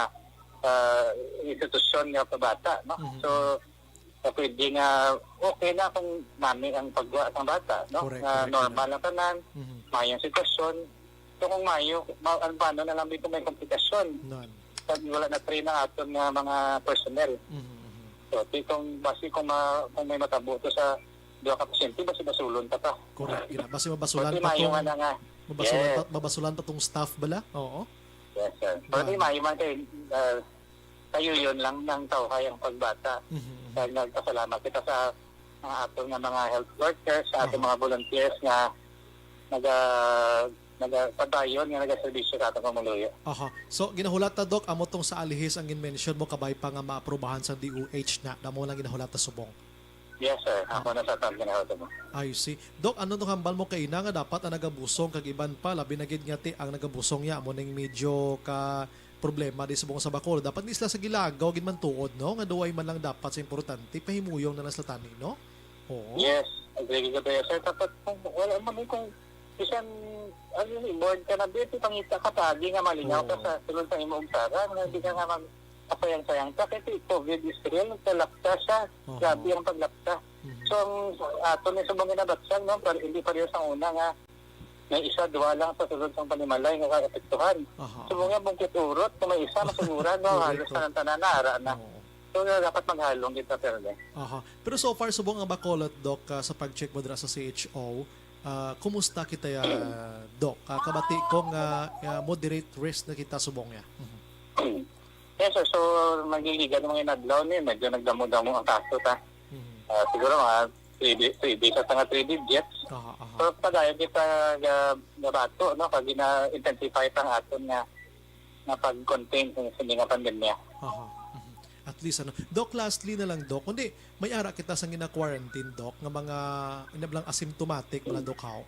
ah, institusyon nga pabata, no? Mhm. So, so, pwede nga okay na kung nami ang pagwa sang bata, no? Correct, Nga correct, normal correct. ang tanan, Mhm. mayong sitwasyon. So, kung mayo, ma-, ang paano na lang dito may komplikasyon? None. Pag wala na train ang aton nga mga personnel. Mhm, mhm. So, ti-, kung, basi kung ma-, kung may matabo to sa duha ka pasyente, basi basulon ta pa. Correct, gina. Basi mabasulan Basi pa mayo tong, nga na nga. mabasulan Yes. pa, mabasulan pa tong staff bala? Oo. Yes, sir. Pero Yan. di mayo man kay, ah, kayo yun lang ng tawhay ang pagbata. Mhm, mhm. Kaya nagpasalamat kita sa mga aton nga mga health workers, sa aton Aha. mga volunteers nga naga-, naga-, padayon nga nagaserbisyo sa atong pamuluyo. Aha. So, ginahulat ta, Doc, amo tong sa Alihis ang gin-mention mo, kabay pa nga maaprubahan sa D O H na. Damo lang ginahulat ta subong. Yes, sir. Ah. Ako na sa atong ginahulat mo. I see. Doc, ano tong hambal mo kaina nga dapat ang nagabusong kag iban pa, labi na gid nga ti ang nagabusong niya, amo ning medyo ka problema di subong sa Bacolod. Dapat di sila sa gilagaw gid man tuod, no? Nga duway man lang dapat sa importante, pahimuyong na lang sila tani, no? Oo. Yes, agree ka ba, sir? Dapat kung wala mo ni kung bisan, ano ni, bored ka na, di, pangita ka pa, di nga malingaw ka Oo. sa sulod sa imo ug sara, nga di ka nga mag-, kasayang-sayang ka, kasi COVID is real, kalapta siya. Oo. Grabe ang paglapta. Mhm. So, ang ato ni subong ginabatyag, no, pero hindi pa rin sa una nga may isa, duha lang sa sulod sang panimalay nga kaapektuhan. Aha. Subong nga bungkit urot, kung may isa, masuguran, no, Correct, halos correct. tanan-tanan na, ara na. Oo. So, nga dapat maghalong kita, pero, eh. Aha. Pero so far, subong ang Bacolod, Doc, ah, sa pag-check mo dira sa C H O, ah, kumusta kita, ah, Doc? Ah, kabati ko nga, ah, moderate risk na kita subong niya. Mhm. Yes, So, so, nagliligan ang mga inadlaw ni, medyo nagdamo-damo ang kaso ta. Mhm. Ah, siguro mga three di-, three days at mga three digits. Aha, aha. So, padayon kita ga-, gabato, no? Kag gina-intensify pa ang aton nga, nga pag-contain sa sini nga pandemya. Aha. Mhm. At least, ano. Doc, lastly na lang, Doc. Kundi, may ara kita sa gina-quarantine, Doc, nga mga, inablang asymptomatic, mga Doc, haw?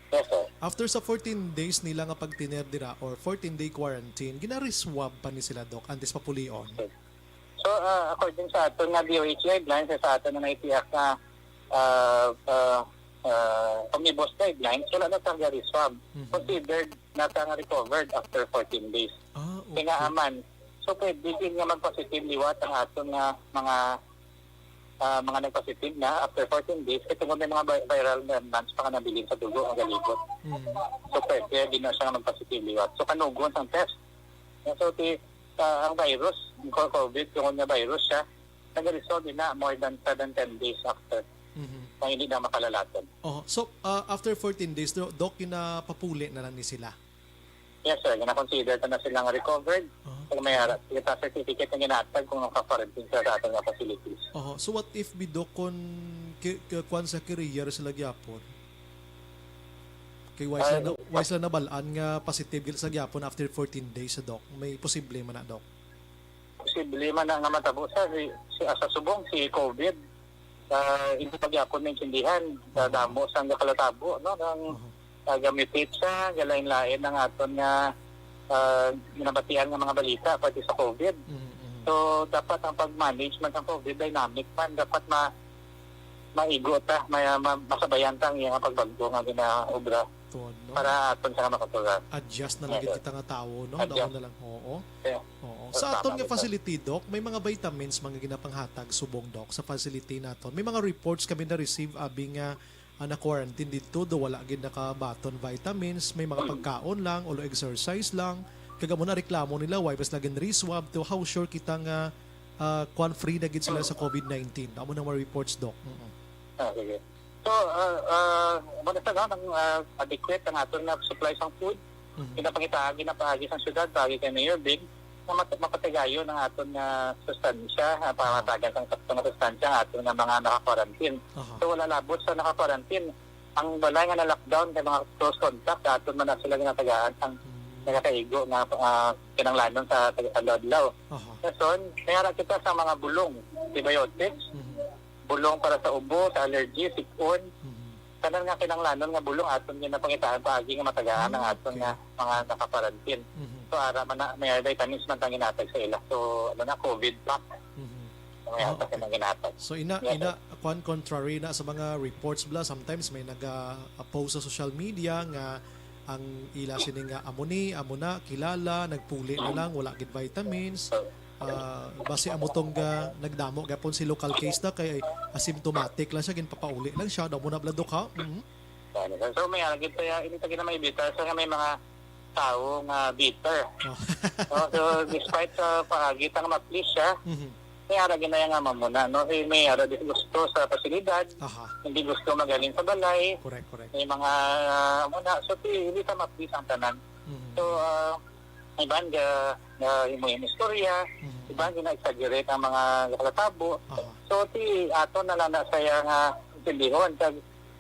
Yes, sir. After sa fourteen days nila nga pagtener dira or fourteen-day quarantine, gina-reswab pa ni sila, Doc, antes papulion? Yes. So, ah, according sa aton nga D O H guidelines, sa aton nga naitiyak nga, ah, ah, ah, omnibus guidelines, wala na talaga reswab. Mhm. Considered na ta nga recovered after fourteen days. Ah, okay. Kaya nga man, so pwede din nga magpositive liwat ang aton nga mga, ah, mga nagpositive na after fourteen days, kay tungod may mga vi-, viral remnants pa nga nabilin sa dugo ang galibot. Mhm. So pwede din na siya nga magpositive liwat. So kanugon sang test. So ti-, ah, ang virus, ang co-, COVID, tungod nga virus siya, nag-result din na more than seven, ten days after. Mhm. Kung hindi na makalalason. Oh, so, ah, after fourteen days, do-, Doc, ginapapuli na lang ni sila? Yes, sir. Gina-consider ta na silang recovered. Ah. Kung may ara-, kita certificate nga ginatag kung naka-quarantine sila sa aton nga facilities. Oho. So, what if, bi, Doc, kung ki-, ki-, kwan sa carrier sila gyapon? Kay why sila Ah, na, why sila nabalaan nga positive gid sa gyapon after fourteen days, Doc? May posible man na, Doc? Posible man na nga matabo sa, si, si, ah, sa subong, si COVID. Ah, hindi pa gyapon maintindihan sa Aha. damo sang nakalatabo, no? Nang, Aha. ah, ga-mutate siya, galain-lain ang aton nga, ah, ginabatian nga mga balita pati sa COVID. Mm, mm. So, dapat ang pag-manage man sa COVID, dynamic man. Dapat ma-, maigo ta, may, ma-, masabayan ta ang iyang pagbag-o nga ginaobra Tuod, no? para aton sa makontrolar. Adjust na lang Yes, gid sir. kita nga tawo, no? Adjust. Daw na lang, oo. Yeah. Oo. So, Sa tama aton nga gid, sir. facility, Doc, may mga vitamins, mga ginapanghatag subong, Doc, sa facility naton. May mga reports kami na-receive, abi nga, ah, na-quarantine didto, do wala gid nakabaton vitamins, may mga pagkaon lang, ulo exercise lang. Kag amo na reklamo nila, why bas lagin reswab to? How sure kita nga, ah, kwan, free na gid sila sa COVID nineteen? Amo nang mga reports, Doc. Mm-mm. Ah, sige. So, ah, ah, muna sa lang, ah, adequate ang aton nga supply sang food. Mhm. Ginapangitaan, ginapaagi sang syudad, paagi kay Mayor Bing, nga mat-, mapatigayon ang aton nga sustansya, ah, Ah. pangatagan sang sakto nga sustansya ang aton nga mga naka-quarantine. Aha. So, wala labot sa naka-quarantine. Ang balay nga na-lockdown kay mga close contact, sa aton man na sila ginatagaan sang Mm. nagakaigo nga, ah, kinahanglanon sa tag-, adlaw-adlaw. Aha. Kason, may ara kita sa mga bulong, antibiotics, Mhm. bulong para sa ubo, sa allergy, sipon. Mhm. Tanan nga kinahanglanon nga bulong aton ginapangitaan paagi nga matagaan ang Ah, aton okay. nga mga naka-quarantine. Mhm. So, ara man na, may vitamins man tang ginatag sa ila. So, ano na, COVID pack. Mhm. May Ah, atas okay. na ginatag. So, ina, Yes, ina, sir. kwan, contrary na sa mga reports, bla, sometimes may naga-post sa social media nga ang ila sini nga amo ni, amo na, kilala, nagpuli na lang, wala gid vitamins. Ah, basi amo tong ga-, nagdamo gapon si local case na kay asymptomatic lang siya, ginpapauli lang siya, daw mo na bla, Doc, ha? Mhm. Ano, sir? So, may agad kaya, hindi ta gina-, maimbita sa nga may mga tawo nga bitter. Oh. Oh, so, despite sa paagi ta nga ma-please siya, Mhm. may ara ginaya nga mamuna, no? May ara di gusto sa pasilidad, Aha. hindi gusto magaling sa balay, Correct, correct. may mga, ah, muna, so, ti-, hindi ta ma-please ang tanan. Mhm. So, ah, iban ga, ga himo-himo istorya, Mhm. iban gina-exaggerate ang mga nakalatabo. Aha. So, ti ato na lang na saya nga intindihon, kag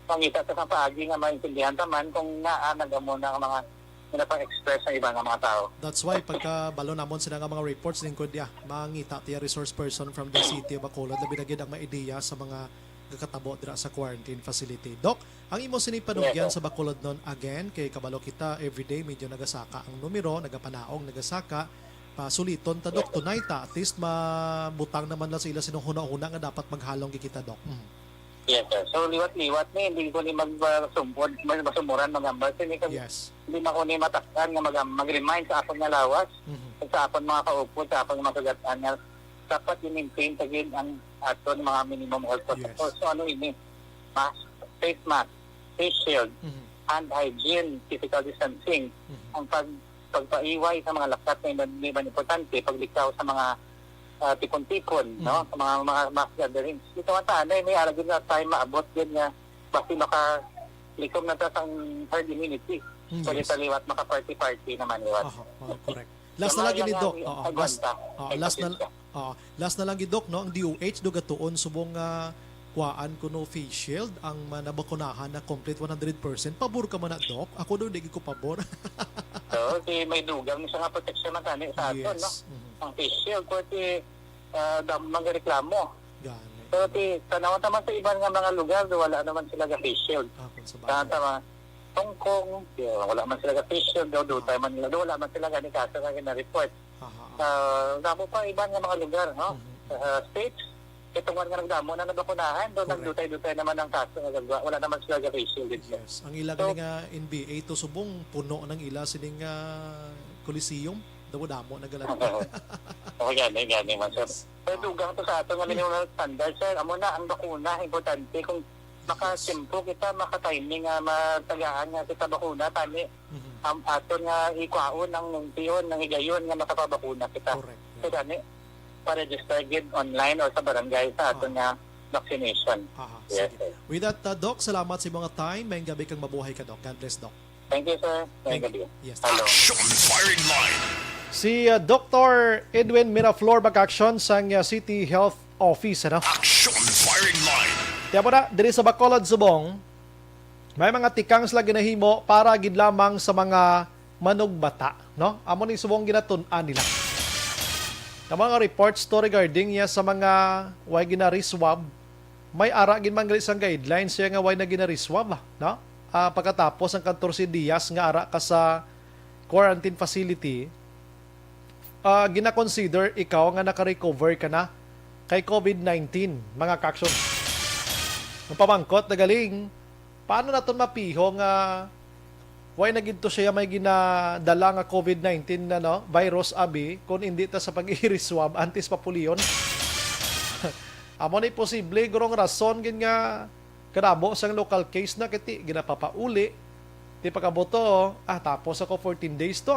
mangita ta sa paagi nga maintindihan ta man kung ngaa nagamo na ang mga ginapang-express sa iba nga mga tao. That's why, pagka balo namon sila nga mga reports, lingkod niya, mangita tiya resource person from the city of Bacolod, labi na gid ang may ideya sa mga gakatabo dira sa quarantine facility. Doc, ang imo sini panugyan Yes, sir. sa Bacolodnon, again, kay kabalo kita, everyday medyo nagasaka ang numero, nagapanaog, nagasaka. Pasuliton ta, Doc, Yes, sir. tunay ta, at least mabutang naman lang sa ila sino huna-huna nga dapat maghalong gid kita, Doc. Mhm. Yes, sir. So, liwat-liwat ni, hindi ko ni mag-, uh, sumpod, mag-, masumuran, mag-ambal. Sini kag Yes. hindi na ko ni matakdan nga mag-, mag-remind sa akon nga lawas, Mhm. sa akon mga kaupod, sa akon mga sugat-an nga dapat i-maintain ta gid ang aton mga minimum health protocol. Yes. So, ano ini? Mask, face mask, face shield, Mhm. hand hygiene, physical distancing, Mhm. ang pag-, pagpaiway sa mga lakat nga iban, iban importante, paglikaw sa mga, ah, tipon-tipon, no? Mhm. Sa mga, mga mass gatherings. Ito ang taanay, may ara gid nga time maabot gid nga basi makalikom na ta sang herd immunity. Mm, Pwede yes. ta liwat maka-party-party naman liwat. Aha, oh, correct. Last na lang gid ni Doc. Oo, last, oo, last na, oo, last na lang gid, Doc, no? Ang D O H do gatuon subong nga kuwaan kuno face shield ang mga nabakunahan na complete one hundred percent. Pabor ka man na, Doc? Ako do, di gid ko pabor. Oo, si may dugang ni sa nga protection man tani sa aton, no? Yes. Mhm. Ang face shield, pwede, ah, dam-, magreklamo. Gani. Pero ti, tanawan naman sa iban nga mga lugar, do wala naman sila ga face shield. Ah, kung sa Sa bagay. tama, Hong Kong, di, wala man sila ga face shield, do, do tayo man nila, do, wala man sila gani kaso nga gina-report. Aha, aha. Ah, damo pa iban nga mga lugar, no? Mhm. Sa states, itong nga nagdamo na nabakunahan, do, Correct. nagdutay-dutay naman ang kaso nga gagwa. Wala naman sila ga face shield dito. Yes, ang ila So, gani nga N B A to subong puno ng ila sining ah, Coliseum. Damo-damo na galat. Oo, gani, gani man, sir. Yes. Pero dugang to sa ato nga minimum standard, sir. Amo na ang bakuna, importante kung makasimpo kita, makatiming nga matagaan nga kita bakuna, tani Mhm. ang aton nga ikwaon ang piyon, ang higayon nga makapabakuna kita. Correct. So, gani, pa-register gid online or sa barangay sa aton nga vaccination. Aha, Yes, sige. sir. With that, uh, Doc, salamat sa mga time. May gabi kang mabuhay ka, Doc. God bless, Doc. Thank you, sir. May Thank gabi. Yes. Hello. Action firing line. Si uh, Doctor Edwin Miraflor Magkaksion sang uh, City Health Office, ano? Action firing line. Tiyan mo na, diri sa Bacolod, Subong, may mga tikang sila ginahimo para gid lamang sa mga manugbata, no? Amo ni subong ginatun-an nila. Ang mga reports to regarding niya sa mga way gina-reswab, may ara gid man gali sang guidelines siya nga way na gina-reswab, no? Ah, pagkatapos ang katorse dias nga ara ka sa quarantine facility, ah, gina-consider ikaw nga naka-recover ka na kay COVID nineteen, mga ka-action. Ang pamangkot na galing, paano naton mapiho nga way na gid to siya may ginadala nga COVID nineteen na, no, virus, abi, kung hindi ta sa pag-iri swab antes pa pulion? Amo ni posible gurong rason gid nga kadamo sang local case na kiti ginapapauli. Ti pagkabuto, ah, tapos ako fourteen days to.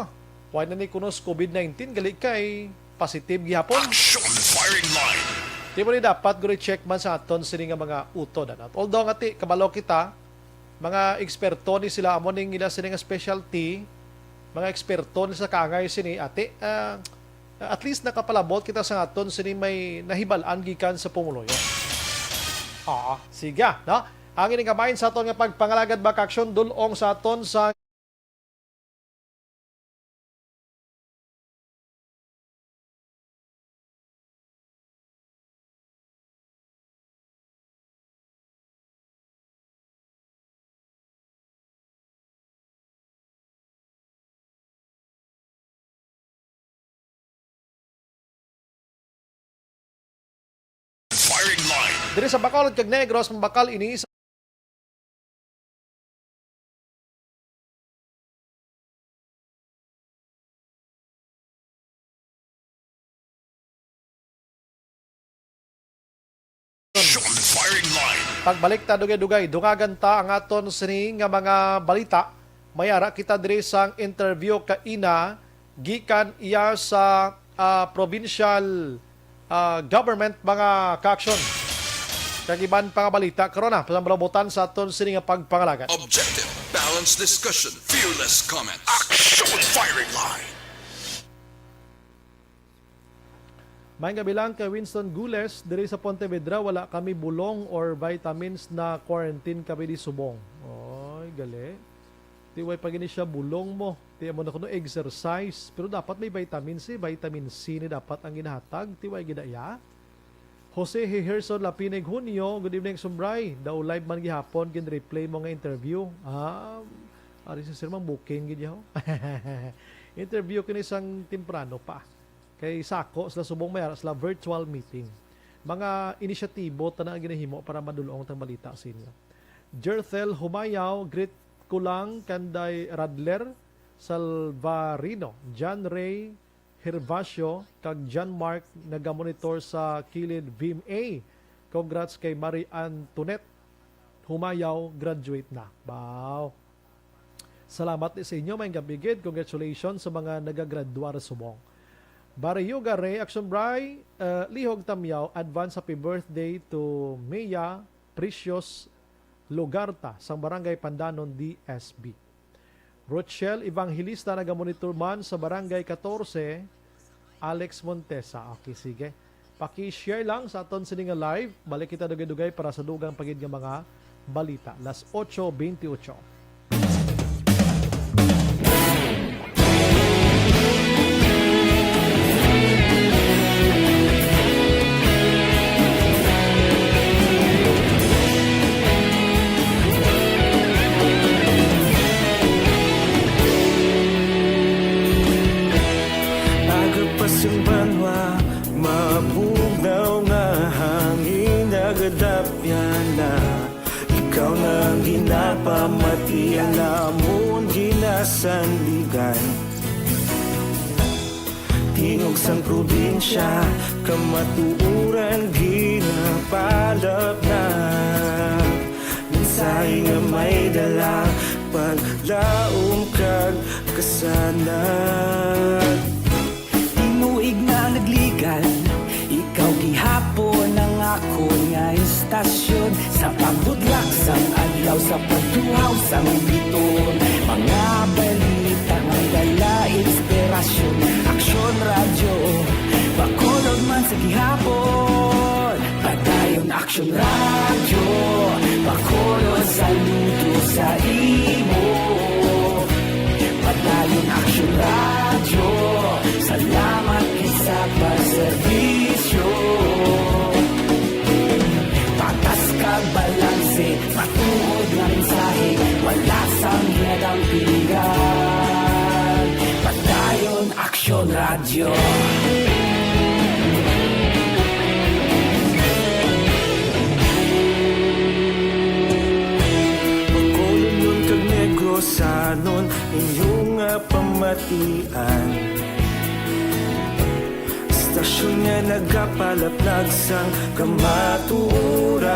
Why na ni kunos COVID nineteen, gali kay positive gihapon. Action firing line. Di mo ni dapat guri check man sa aton sini nga mga utod, ano? Although nga ti, kabalo kita, mga eksperto ni sila, amo ning ila sini nga specialty, mga eksperto ni sa kaangay sini, ati, ah, at least nakapalabot kita sa aton sini may nahibal-an gikan sa pumuluyo. Ah, sige, no? Ang ining kamay sa aton nga pagpangalagad, mga ka-action, dul-ong sa aton sa Firing line. Diri sa Bacolod kag Negros, mabakal ini sa Action firing line. Pagbalik ta dugay-dugay, dungagan ta ang aton sini nga mga balita. May ara kita diri sang interview kaina gikan iya sa ah, provincial ah, government, mga ka-action. Kag iban pa nga balita karon na palabutan sa aton sini nga pagpangalagad. Objective, balanced discussion, fearless comments. Action firing line. May nga bilang kay Winston Gules, diri sa Pontevedra, wala kami bulong or vitamins na quarantine kami di subong. Oy, gali. Ti way pa gini siya bulong mo. Ti amo na kuno exercise. Pero dapat may vitamin C, vitamin C ni dapat ang ginahatag. Ti way gid iya. Jose Heherson Lapinig Junio, good evening, Sumbray. Daw live man gihapon, gin-replay mo nga interview. Ah, ari si Sir, mang booking gid yaw. Interview kini sang temprano pa. Kay sako sila subong may ara sila virtual meeting. Mga inisyatibo tanan ang ginahimo para madulong tang balita sa inyo. Jerthel Humayaw, greet ko lang kanday Radler Salvarino, John Ray Hervacio, kag John Mark nagamonitor sa kilid V M A. Congrats kay Marie Antoinette Humayaw, graduate na. Wow. Salamat ni sa inyo, may gabigid. Congratulations sa mga nagagraduar subong. Barrio Gare, Action Bray, uh, Lihog Tamyaw, advance happy birthday to Mia Precious Lugarta sang Barangay Pandanon, D S B. Rochelle Evangelista, nagamonitor man sa Barangay Catorce, Alex Montesa. Okay, sige. Paki-share lang sa aton sini nga live. Balik kita dugay-dugay para sa dugang pa gid nga mga balita. Las ocho veintiocho. Agapas ang banwa, mabugnaw nga hangin nagadapyan na. Ikaw na ang ginapamatian namon ginasandigan. Tingog sang probinsya, kamatuoran ginapalapnag. Mensahe nga may dala, paglaom kag kasanag. Tinuig nga nagligan, ikaw gihapon ang akon nga istasyon. Sa pagbutlak sang adlaw, sa pagtuhaw sang bituon, mga balita nga dala inspirasyon. Aksyon Radyo, Bacolod man sa gihapon. Padayon Aksyon Radyo, Bacolod, saludo sa imo. Padayon Aksyon Radyo, salamat gid sa pagserbisyo. Patas kag balanse, matuod nga mensahe, wala sang ginadampigan. Padayon Aksyon Radyo. Bacolodnon kag Negrosanon, inyo nga pamatian. Istasyon nga nagapalapnag sang kamatuoran.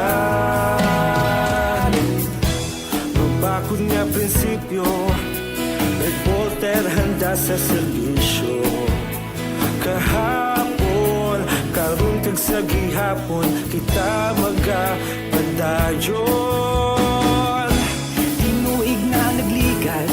Mabakod nga prinsipyo, reporter handa sa serbisyo. Kahapon, karon kag sa gihapon, kita magapadayon. Tinuig nga nagligan,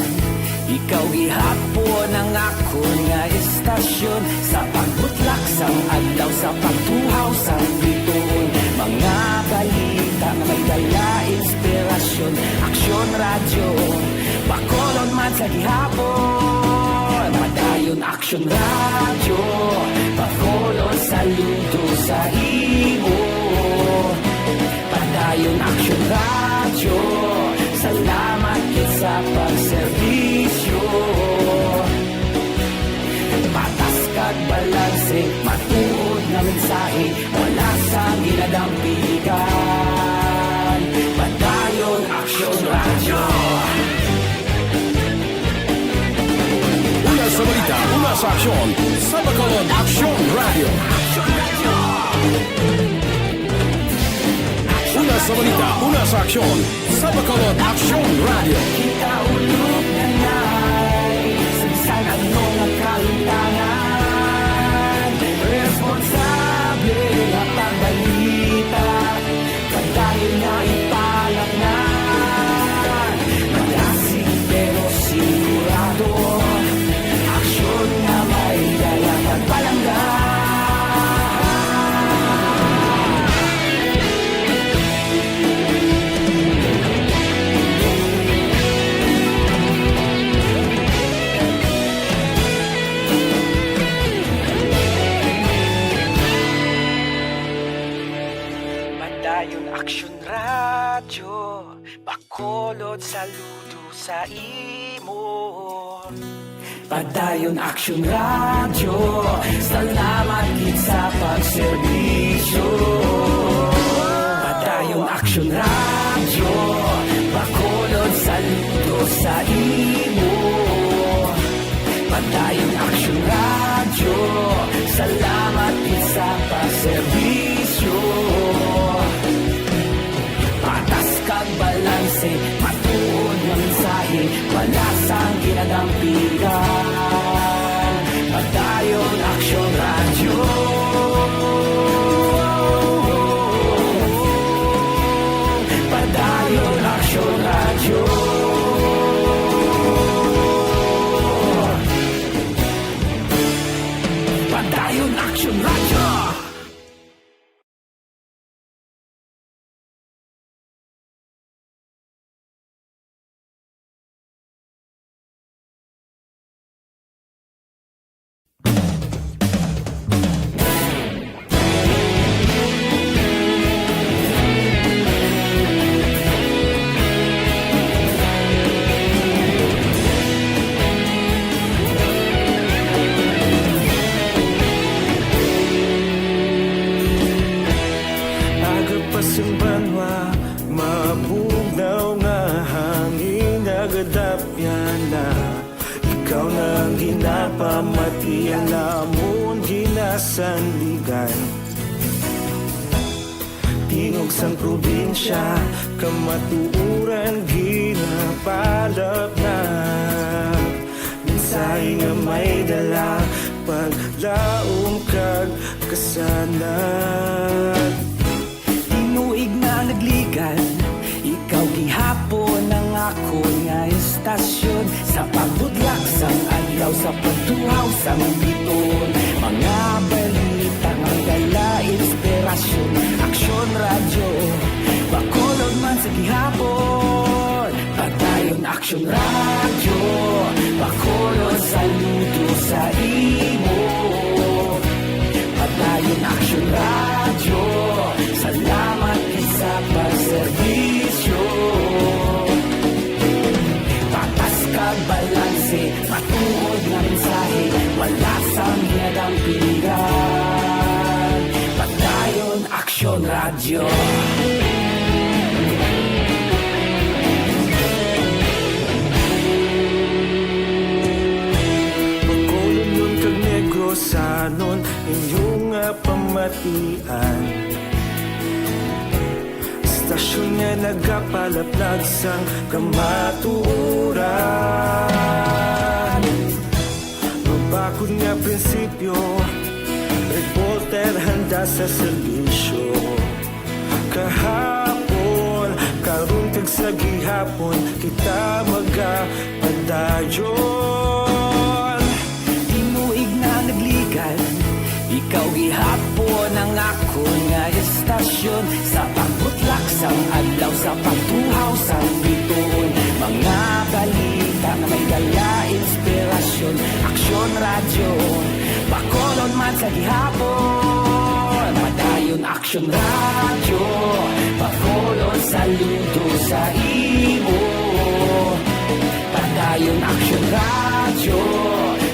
ikaw gihapon ang akon nga istasyon. Sa pagbutlak sang adlaw, sa pagtuhaw sang bituon, mga balita nga may dala inspirasyon. Aksyon Radyo, Bacolod man sa gihapon. Padayon Aksyon Radyo, Bacolod, saludo sa imo. Padayon Aksyon Radyo, salamat gid sa pagserbisyo. Patas kag balanse, matuod nga mensahe, wala sang ginadampigan. Padayon Aksyon Radyo. Una sa balita, una sa aksyon, sa Bacolod Aksyon Radyo. Una sa balita, una sa aksyon, sa Bacolod Aksyon Radyo. Kita ulog na nay, sa bisan ano nga kahimtangan, responsable nga pagbalita. Padayon nga ipalapngan, malasig pero sigurado. Aksyon nga may dala kag palangga. Padayon Aksyon Radyo, Bacolod, saludo sa imo. Padayon Aksyon Radyo, salamat gid sa pagserbisyo. Padayon Aksyon Radyo, Bacolod, saludo sa imo. Padayon Aksyon Radyo, salamat gid sa pagserbisyo. Patas kag balanse, matuod nga mensahe, wala sang ginadampigan. Padayon Aksyon Radyo. Padayon Aksyon Radyo. Radyo! Aga pa sing banwa, mabugnaw nga hangin nagadapyan na. Ikaw na ang ginapamati, ang amon ginasandigan. Tingog sang probinsya, kamatuoran ginapalapnap. Mensahe nga may dala, paglaom kag kasanag. Tinuig na nagligan, ikaw gihapon ang akon nga istasyon. Sa pagbudlak sang adlaw, sa pagtuhaw sang biton, mga balita nga dala inspirasyon. Aksyon Radyo, Bacolod man sa gihapon. Padayon Aksyon Radyo, Bacolod, saludo sa imo. Padayon Aksyon Radyo, salamat gid sa pagserbisyo. Patas kag balanse, matuod nga mensahe, wala sang ginadampigan. Padayon Aksyon Radyo. Bacolodnon kag Negrosanon, inyo nga pamatian. Istasyon nga nagapalaplag sang kamatuoran. Mabakod nga prinsipyo, reporter handa sa serbisyo. Kahapon, karon kag sa gihapon, kita magapadayon. Tinuig na nagligan, ikaw gihapon ang akon nga istasyon. Sa pagbutlak sang adlaw, sa pagtuhaw sang bituon, mga balita nga may dala inspirasyon. Aksyon Radyo, Bacolod man sa gihapon. Padayon Aksyon Radyo, Bacolod, saludo sa imo. Padayon Aksyon Radyo,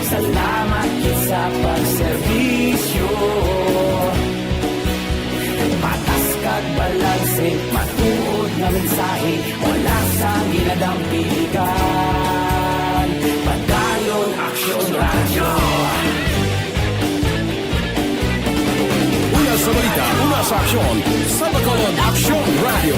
salamat gid sa pagserbisyo. Patas kag balanse, matuod nga mensahe, wala sang ginadampigan. Padayon Aksyon Radyo. Una sa balita, una sa aksyon, sa Bacolod Aksyon Radyo.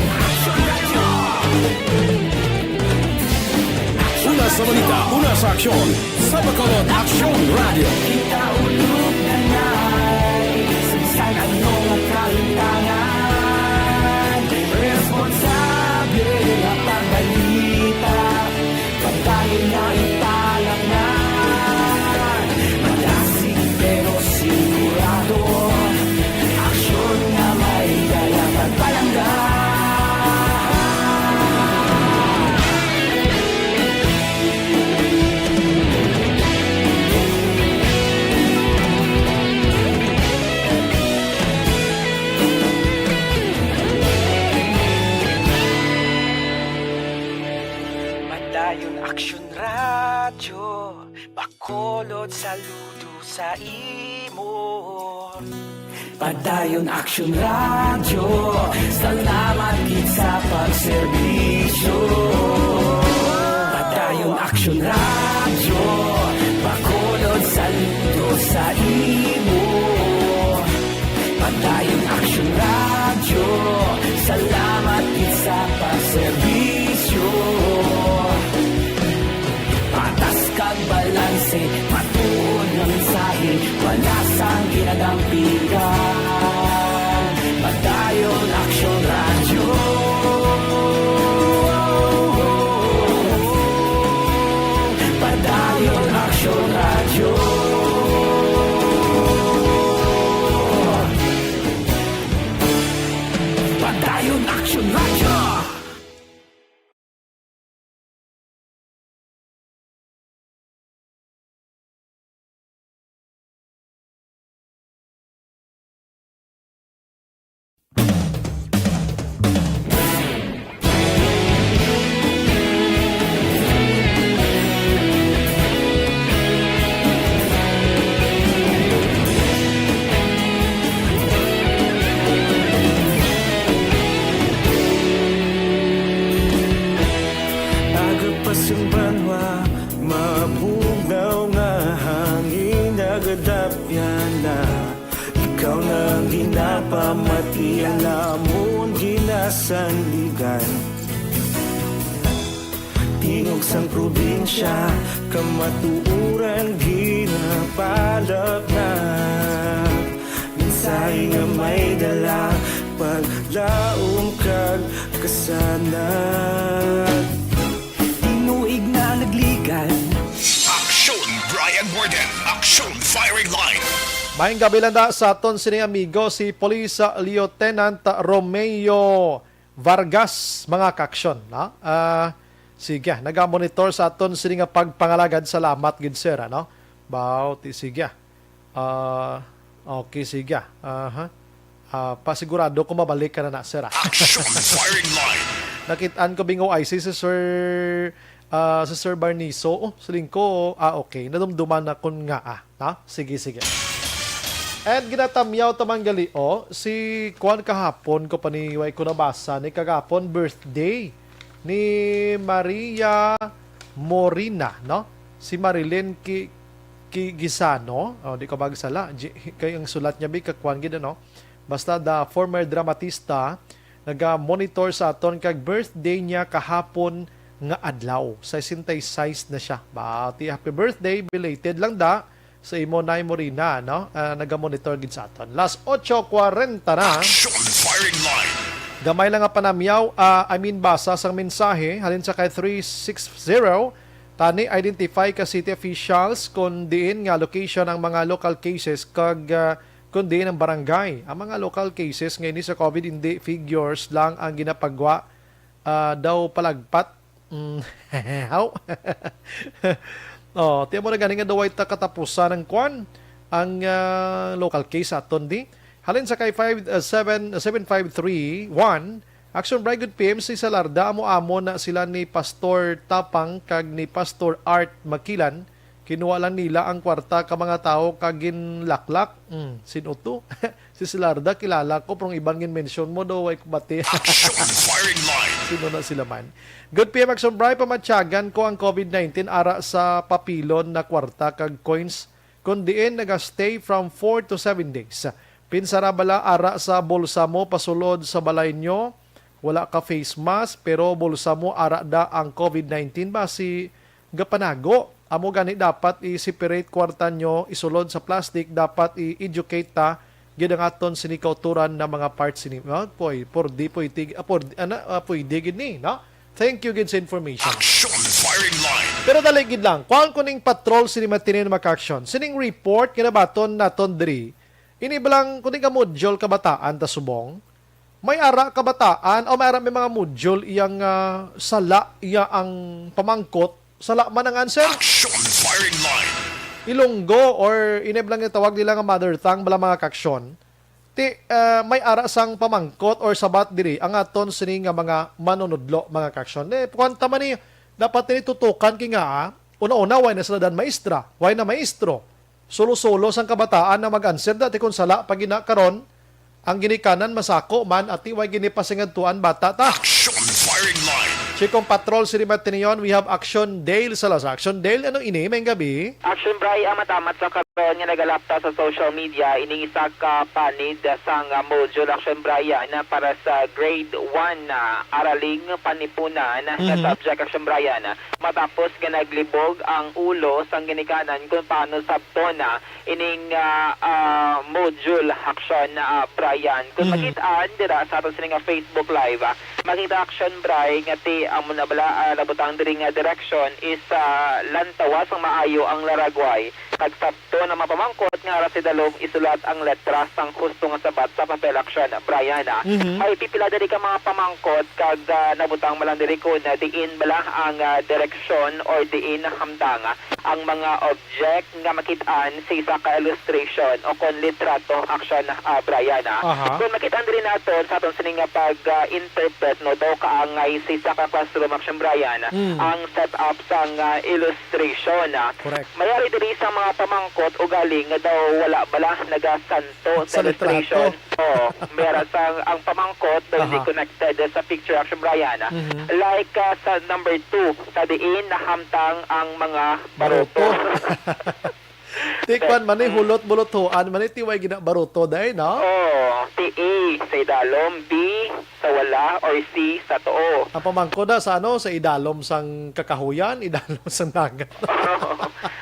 Una sa balita, una sa aksyon, sa Bacolod Aksyon Radyo. Kita ulog na nay, sa bisan ano nga kalimtangan, responsable nga pagbalita. Padayon nga ipalangga, madasig pero sigurado. Aksyon nga may dala kag palangga. Padayon Aksyon Radyo, Bacolod, saludo sa imo. Padayon Aksyon Radyo, salamat gid sa pagserbisyo. Padayon Aksyon Radyo, Bacolod, saludo sa imo. Padayon Aksyon Radyo, salamat gid sa pagserbisyo. Patas kag balanse, matuod nga mensahe, wala sang ginadampigan. Padayon Aksyon Radyo. Padayon Action Radyo! Aga pa sing banwa, mabugnaw nga hangin nagadapyan na. Ikaw na ang ginapamati, ang amon ginasandigan. Tingog sang probinsya, kamatuoran ginapalapnag. Mensahe nga may dala, paglaom kag kasanag. Tinuig na nagligad. Aksyon, Brian Warden. Aksyon, Firing Line. Maayong gabi lang da sa aton sini amigo, si Police Lieutenant Romeo Vargas, mga kaaksyon, no? Ah, sige, naga-monitor sa aton sini nga pagpangalagad. Salamat gid, sir, ano? Baw, ti, sige. Ah, okay, sige. Aha. Ah, pasigurado ko mabalik ka na na, sir, ah. Action Firing Line. Nakit-an ko bingo I C si Sir, ah, si Sir Barniso. Oh, siling ko, ah, okay. Nadumduman na kun nga, ah. Ha? Sige, sige. And ginatamyaw ta man gali, oh, si kuan kahapon ko pa ni, way ko nabasa ni kagapon, birthday ni Maria Morina, no? Si Marilyn Ki-, Ki-, Gisano, oh, di ko magsala, Gi-, kay ang sulat niya, bi, kakuan gid, ano? Basta, the former dramatista, naga-monitor sa aton kag birthday niya kahapon nga adlaw. Sesenta y seis na siya. Bati, happy birthday, belated lang da sa imo, Nay Morina, no? Ah, naga-monitor gid sa aton. Las ocho cuarenta na. Action Firing Line. Gamay lang nga panamyaw, ah, I mean, basa sang mensahe halin sa kay three six zero. Tani, identify ka city officials kung diin nga location ang mga local cases kag, ah, kung diin ang barangay. Ang mga local cases nga ini sa COVID, hindi figures lang ang ginapagwa, ah, daw palagpat. Mm, haw? Oh, tiyan mo na gani nga daw way ta katapusan ang kwan, ang, ah, local case sa aton di. Halin sa kay five, ah, seven, seven five three one, Action Bri, good P M, si Salarda, amo-amo na sila ni Pastor Tapang kag ni Pastor Art Makilan. Kinuha lang nila ang kwarta ka mga tawo kag ginlaklak. Mm, sin-o to? Si Salarda, kilala ko, pero ang iban gin-mention mo, daw, ay kubati. Action Firing Line. Sino na sila man? Good P M Action Bri, pamatyagan ko ang COVID nineteen ara sa papilon na kwarta kag coins, kun diin naga-stay from four to seven days. Pinsara bala ara sa bulsa mo pasulod sa balay nyo, wala ka face mask, pero bulsa mo ara da ang COVID nineteen, basi gapanago. Amo gani dapat i-separate kwarta nyo, isulod sa plastic, dapat i-educate ta gid ang aton sini kauturan na mga parts sini. Ah, pwede, pwede, pwede, ah, pwede, ana, ah, pwede gid ni, no? Thank you gid sa information. Action Firing Line. Pero dali gid lang, kuan ko ning patrol sini matinin, mga ka-action. Sining report nga nabaton naton diri, ini ba lang kuning ka module kabataan ta subong? May ara kabataan o may ara may mga module iyang, ah, sala iya ang pamangkot, sala man ang answer? Action Firing Line. Ilonggo or inib lang yung tawag nila nga mother tongue, bala, mga ka-action. Ti, ah, may ara sang pamangkot or sabat diri ang aton sini nga mga manunudlo, mga ka-action. Eh, kuwan ta man ni, dapat nini tutukan kay nga, ah, una-una, way na sila dan maestra, way na maestro. Sulo-sulo sang kabataan na mag-answer dati kung sala pa gina karon, ang ginikanan masako man, ati way ginipasingadtuan bata ta. Action Firing Line. Chikong Patrol, Siri Matinion, we have Action Dale Salazar. Action Dale, ano ini? May gabi. Action Bri, ang matamat sa karon nga nagalapta sa social media, ining isa ka panid sang, ah, module, Action Brian, para sa grade one na araling panipunan nga Mhm. subject, Action Brian. Matapos nga naglibog ang ulo sang ginikanan kung paano sabton na ining, ah, ah, module, Action, ah, Brian. Kung Mhm. makit-an dira sa aton sini nga Facebook Live, ah, makita, Action Bri, nga ti amo na bala, ah, nabutang diri nga direction is, ah, lantawa sang maayo ang laragway. Nagsabton ang mga pamangkot Nga ara sa idalom isulat ang letra sang husto nga sabat sa papel, Action Brian. Mhm. May pipila diri ka mga pamangkot kag, ah, nabutang man lang diri kon, ah, diin bala ang, ah, direksyon or diin hamtang ang mga object nga makit-an sa isa ka illustration o kon litrato, Action, ah, Brian, ah. Aha. Kon makit-an diri naton sa aton sini nga pag, ah, interpret, no, daw kaangay sa isa ka classroom, Action Brian, Mm. ang setup sang, ah, illustration, ah. Correct. May ari diri sa mga pamangkot ugaling nga daw wala bala nagasanto Sa sa litrato. illustration. Oo, may ara sa ang pamangkot daw hindi Aha. connected sa picture, Action Brian. Mhm. Like, ah, sa number two, sa diin nahamtang ang mga baruto. Baruto. Ti kwan man ni, Mm. hulot buluthoan man ni, ti way gina-, baruto day, no? Oo, ti A sa idalom, B sa wala, or C sa tuo. Ang pamangkot na sa ano, sa idalom sang kakahuyan, idalom sang dagat.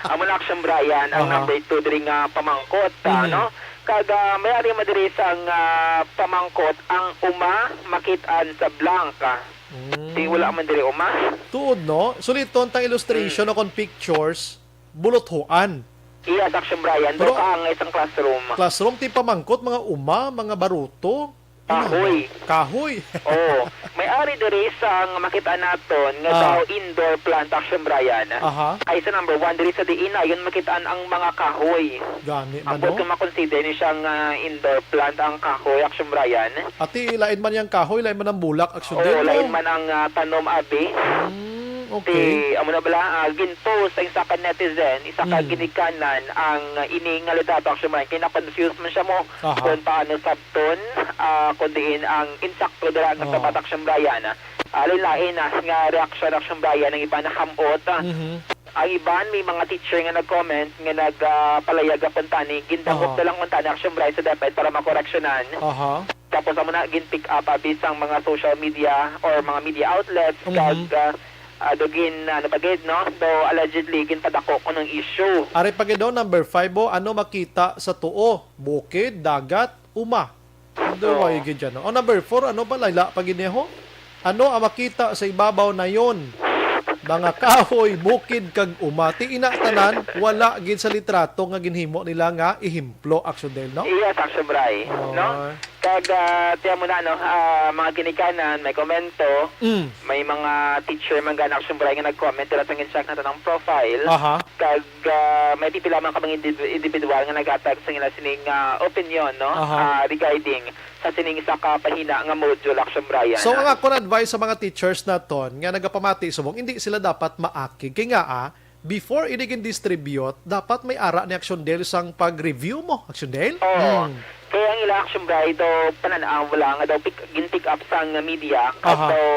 Amo na, Action Brian, ang Aha. number two diri nga pamangkot, ah, Mhm. no? Kag, ah, may ari man diri sang, ah, pamangkot, ang uma makit-an sa blank, ah. Mm. Di wala man diri uma. Tuod, no? Suliton tang illustration Mm. o kon pictures, buluthoan. Yes, Action Brian. Pero Pero kaangay sang classroom. Classroom, ti pamangkot, mga uma, mga baruto. Kahoy. Kahoy. Oo. May ari diri sang makita naton nga Ah. daw indoor plant, Action Brian. Aha. Ay sa number one, diri sa diin nayon makit-an ang mga kahoy. Gani man, Ambot no? kung makonsider ni siyang, ah, indoor plant ang kahoy, Action Brian. Ati, lain man yang kahoy, lain man ang bulak, Action Oo, Del, lain no? man ang, ah, tanom, abi. Hmm, Ti, okay. amo na bala, ah, ginpost sa isa ka netizen, isa ka Mm. ginikanan ang, ah, ini nga litrato, Action Brian. Kay na-confuse man siya mo Aha. kung paano sabton, ah, kung diin ang insakto dira nga Oh. sabat, Action Brian. Ah, lain-lain, ah, nga reaksyon, Action Brian, ang iban nahamot, ah. Mhm. Ang iban, may mga teacher nga nag-comment nga nag, ah, palayag kuntani, gindangop Aha. na lang kuntani, Action Brian, sa DepEd para makoreksyonan. Aha. Tapos amo na gin-pick up, abi, sang mga social media or mga media outlets, Mhm. kag, ah, ah, dugin, ano pa gid, no? Do allegedly ginpadako kuno ang issue. Ari pa gid, oh, number five, oh, ano makita sa tuo? Bukid, dagat, uma. Ano Oo. way gid yan, no? Oh, number four, ano ba, layla pa gid niya, ho? Ano ang makita sa ibabaw nayon? Mga kahoy, bukid, kag uma. Ti ina tanan, wala gid sa litrato nga ginhimo nila nga ehemplo, Action Del, no? Yes, Action Brian, no? Oh. Kag, ah, tiyan mo na, no, ah, mga ginikanan, may komento, Mm. may mga teacher man gani, Action Brian, nga nag-comment dira sa gincheck naton ang profile. Aha. Kag, ah, may pipila man ka mga indiv-, individual nga naghatag sa ila sining, ah, opinion, no, Aha. ah, regarding sa sining isa ka pahina nga module, Action Brian. So, ang akon advice sa mga teachers naton nga nagapamati subong, hindi sila dapat maakig. Kay nga, ah, before ini gin-distribute, dapat may ara ni Action Del sang pag-review mo, Action Del? Oo. Hmm. Kaya ang ila, Action Brian, daw panan-aw lang nga daw pick, gin-pick up sang media, Aha. kag daw,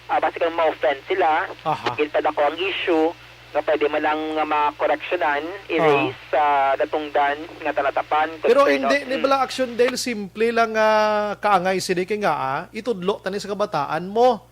ah, basi kung ma-offend sila, Aha. ginpadako ang issue, nga pwede man lang nga makoreksyonan, Ah. erase sa natungdan nga talatapan, Pero concern hindi, of, ni mm. bala, Action Del, simple lang nga kaangay sini kay nga, ah, itudlo tani sa kabataan mo.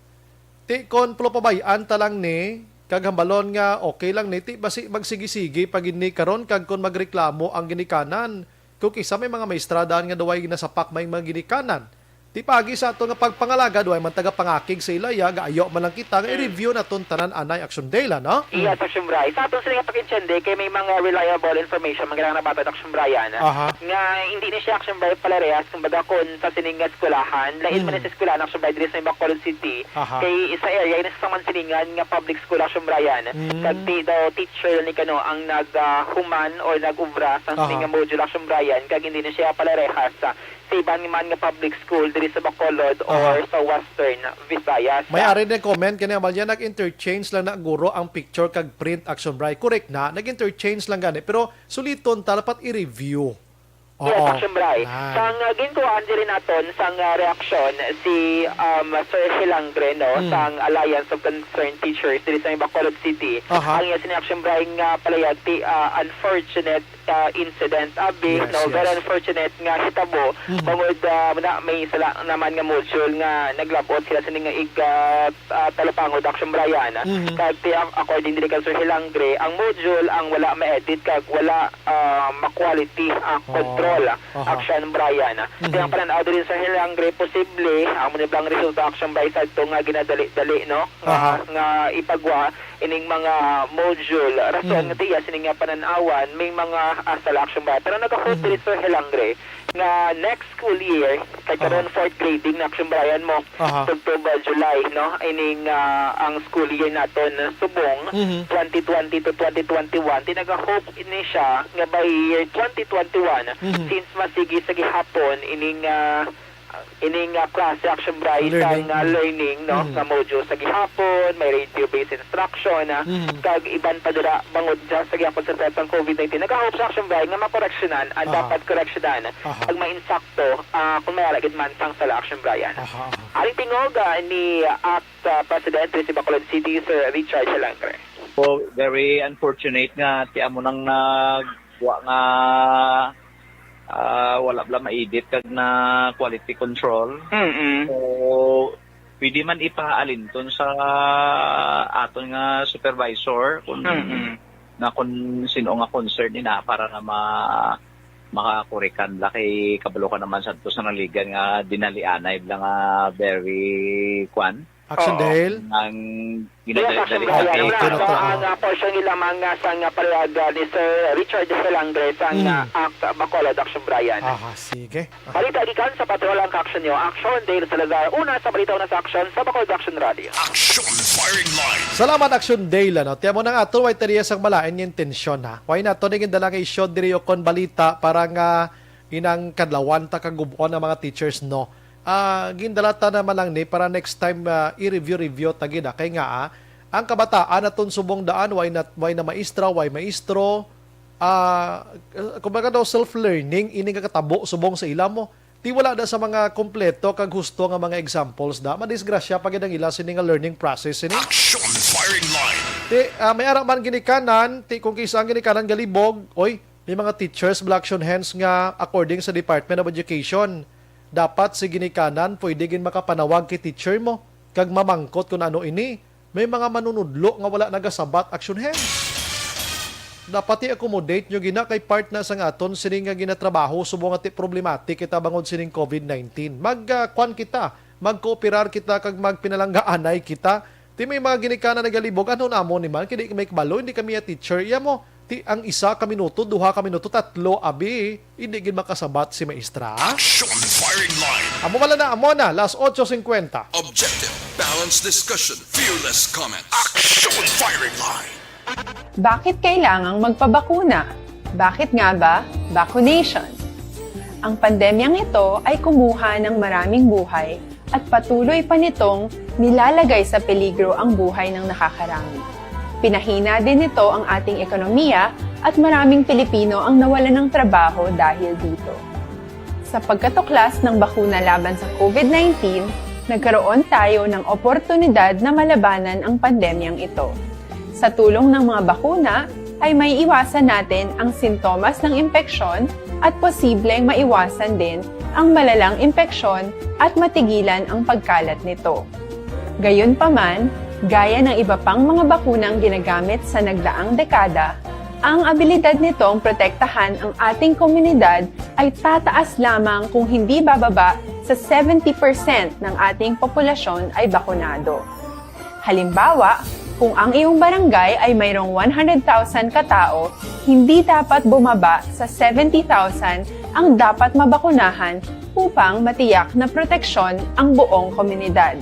Ti kon pulopabay-an ta lang ni, kag hambalon nga okay lang ni, ti basi magsigi-sigi pa gid ni karon kag kon magreklamo ang ginikanan. Kung kisa may mga maestra daan nga daw way ginasapak may mga ginikanan. Ti paagi sa ato nga pagpangalaga, daw way man taga pangakig sa ila, ya, gaayo man lang kita nga Mm. i-review naton tanan anay, Action Del, no? Yes, Action Brian. Sa aton sila nga pag-intindi, kay may mga reliable information, mga kailangan nabaton, Action Brian, Aha. nga hindi ni siya, Action Brian, palarehas, kumbaga, kung sa sining nga eskwelahan, lain man Mm. sa eskwelahan, Action Brian, diri sa Bacolod City, Aha. kay isa area, ini sa Mansilingan nga public school, Action Brian. Mm. Kag ti daw teacher ni kano ang nag, ah, human or nag-ubra sa Aha. sining nga module, Action Brian, kag hindi ni siya palarehas sa, sa iban man nga public school diri sa Bacolod Aha. or sa Western Visayas. May ari na comment kani, Amalia, nag-interchange lang na guro ang picture kag print, Action Brian. Correct na, nag-interchange lang gani, pero suliton ta dapat i-review. Yes, Oo. Action Brian. Yan. Sang, ah, ginkuhaan diri naton sang, ah, reaksyon si, um, Sir Hilangre, no, Mm. sang Alliance of Concerned Teachers diri sa Bacolod City. Aha. Ang iya sini, Action Brian, nga palayag ti, ah, unfortunate, ah, incident, abi, Yes, no, very yes. unfortunate nga hitabo. Mhm. Bangod, ah, na, may sala naman nga module nga naglabot sila sini nga ig, ah, ah, talupangod, Action Brian. Mhm. Kag ti, ang, according diri kay Sir Hilangre, ang module ang wala ma-edit kag wala, ah, ma-quality, ah, Oh. control. Aha. Action Brian. Mhm. Kaya ang panan-aw diri sa Hilangre, posible, amo ni bang resulta, Action Brian, sa ito nga ginadali-dali, no? Nga, Aha. nga ipagwa ining mga module. Rason Mhm. nga tiya sini nga panan-awan, may mga asal, Action Brian. Pero nag-hope Mhm. diri sa Hilangre nga next school year, kay karon Aha. fourth grading na, Action Brian, mo. Aha. Tubtob, ah, July, no? Ining, ah, ang school year naton subong, Mhm. twenty twenty to twenty twenty-one. Ti nagahope ni siya nga by year twenty twenty-one, Mhm. since masigi sa gihapon ining, ah, ining, ah, klase, Action Brian, Learning. sang, ah, Mhm. learning, no? Mhm. Nga module sa gihapon, may radio-based instruction, ah, Mhm. kag iban pa dira bangod dyan sa gihapon sa threat sang covid nineteen. Nagahope sa, Action Brian, nga makoreksyonan ang Aha. dapat koreksyonan Aha. kag mainsakto, ah, kung may ara gid man sang sala, Action Brian. Aha, aha. Aring tingog, ah, ni Act, ah, President diri sa Bacolod City, Sir Richard Hilangre. So, very unfortunate nga ti amo nang nagwa nga, ah, wala bala ma-edit kag na quality control. Mm-mm. So, pwede man ipaalinton sa aton nga supervisor kung Mm-mm. nga kung sino nga concern ina para nga ma-, makakurikan la kay kabalo ka naman sa ato sa naligan nga dinalianay bala nga very kwan. Action Oo. Dale? Ang Yes, ginadali-dali Action Brian. Okay, Ang ito na to, mga, ah. mga portion nila mga sa nga palayaga ni Sir Richard Hilangre sa nga Mm. Act Bacolod, Action Brian. Aha, sige. Balita gikan sa Patrol ang Action Nyo. Action Dale Salazar, una sa balita, una sa action sa Bacolod Action Radio. Action Firing Line. Salamat, Action Dale, ano. Tiyan mo na nga, ato, way tiriya sang malain nga intensyon, ha. Way nato ni gindala nga isyu diri o kon balita para nga inang kadlawan ta kagub-on ang mga teachers, no. Ah, gindala ta naman lang ni para next time, ah, i-review-review ta gid, ah. Kay nga, ah, ang kabataan naton subong daan, way na, way na maestra, way maestro, ah, kumbaga daw self-learning, ini nga katabo subong sa ila mo. Ti wala na sa mga kompleto kag husto nga mga examples da, madisgrasya pa gid ang ila sini nga learning process sini. Action Firing Line. Ti, ah, may ara man ginikanan, ti kung kisa ang ginikanan galibog, oy, may mga teachers, bala, Action Hands, nga according sa Department of Education, dapat si ginikanan pwede gid makapanawag kay teacher mo kag mamangkot kung ano ini. May mga manunudlo nga wala nagasabat, Action Hands. Dapat i-accommodate nyo gina kay part na sang aton sini nga ginatrabaho subong nga ti problematic kita bangod sining covid nineteen. Mag, ah, kwan kita, magkooperar kita kag magpinalanggaanay kita. Ti may mga ginikanan nagalibog, ano namo ni man, kay di may kabalo, hindi kami a teacher, iya mo. Ti ang isa ka minuto, duha ka minuto, tatlo, abi, hindi gid makasabat si maestra. Action Firing Line. Amo wala na, amo na, las otso cincuenta. Objective, balanced discussion, fearless comments. Action Firing Line. Bakit kailangang magpabakuna? Bakit nga ba vaccination? Ang pandemyang ito ay kumuha ng maraming buhay at patuloy pa nitong nilalagay sa peligro ang buhay ng nakakarami. Pinahina din nito ang ating ekonomiya at maraming Pilipino ang nawalan ng trabaho dahil dito. Sa pagkatuklas ng bakuna laban sa covid nineteen, nagkaroon tayo ng oportunidad na malabanan ang pandemyang ito. Sa tulong ng mga bakuna, ay may iwasan natin ang sintomas ng impeksyon at posibleng maiwasan din ang malalang impeksyon at matigilan ang pagkalat nito. Gayunpaman, gaya ng iba pang mga bakunang ginagamit sa nagdaang dekada, ang abilidad nitong protektahan ang ating komunidad ay tataas lamang kung hindi bababa sa seventy percent ng ating populasyon ay bakunado. Halimbawa, kung ang iyong barangay ay mayroong one hundred thousand katao, hindi dapat bumaba sa seventy thousand ang dapat mabakunahan upang matiyak na proteksyon ang buong komunidad.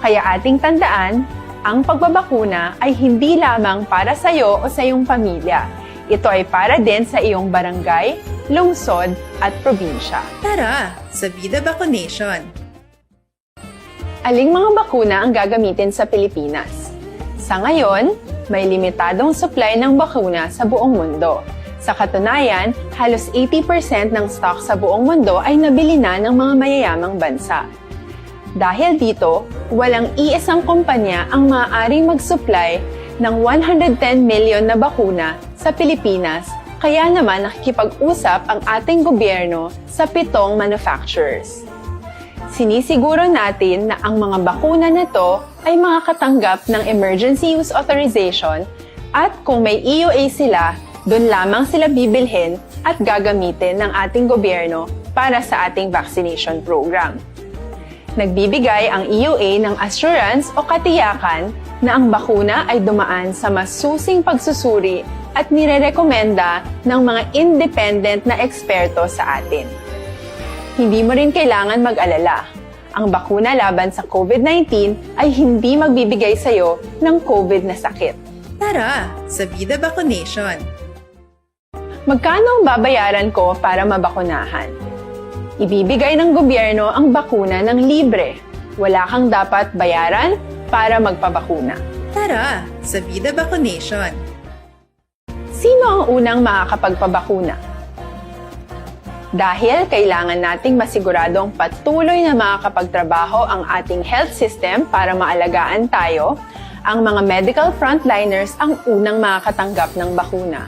Kaya ating tandaan, ang pagbabakuna ay hindi lamang para sa iyo o sa iyong pamilya. Ito ay para din sa iyong barangay, lungsod, at probinsya. Tara, sa Vida Vaccination! Aling mga bakuna ang gagamitin sa Pilipinas? Sa ngayon, may limitadong supply ng bakuna sa buong mundo. Sa katunayan, halos eighty percent ng stock sa buong mundo ay nabili na ng mga mayayamang bansa. Dahil dito, walang iisang kumpanya ang maaaring mag-supply ng one hundred ten million na bakuna sa Pilipinas, kaya naman nakikipag-usap ang ating gobyerno sa pitong manufacturers. Sinisiguro natin na ang mga bakuna na to ay makakatanggap ng emergency use authorization at kung may E U A sila, doon lamang sila bibilhin at gagamitin ng ating gobyerno para sa ating vaccination program. Nagbibigay ang E U A ng assurance o katiyakan na ang bakuna ay dumaan sa masusing pagsusuri at nirerekomenda ng mga independent na eksperto sa atin. Hindi mo rin kailangan mag-alala. Ang bakuna laban sa COVID nineteen ay hindi magbibigay sa iyo ng COVID na sakit. Tara sa Vida Vaccination! Magkano ang babayaran ko para mabakunahan? Ibibigay ng gobyerno ang bakuna ng libre. Wala kang dapat bayaran para magpabakuna. Tara sa Vida Vaccination! Sino ang unang makakapagpabakuna? Dahil kailangan nating masiguradong patuloy na makakapagtrabaho ang ating health system para maalagaan tayo, ang mga medical frontliners ang unang makakatanggap ng bakuna.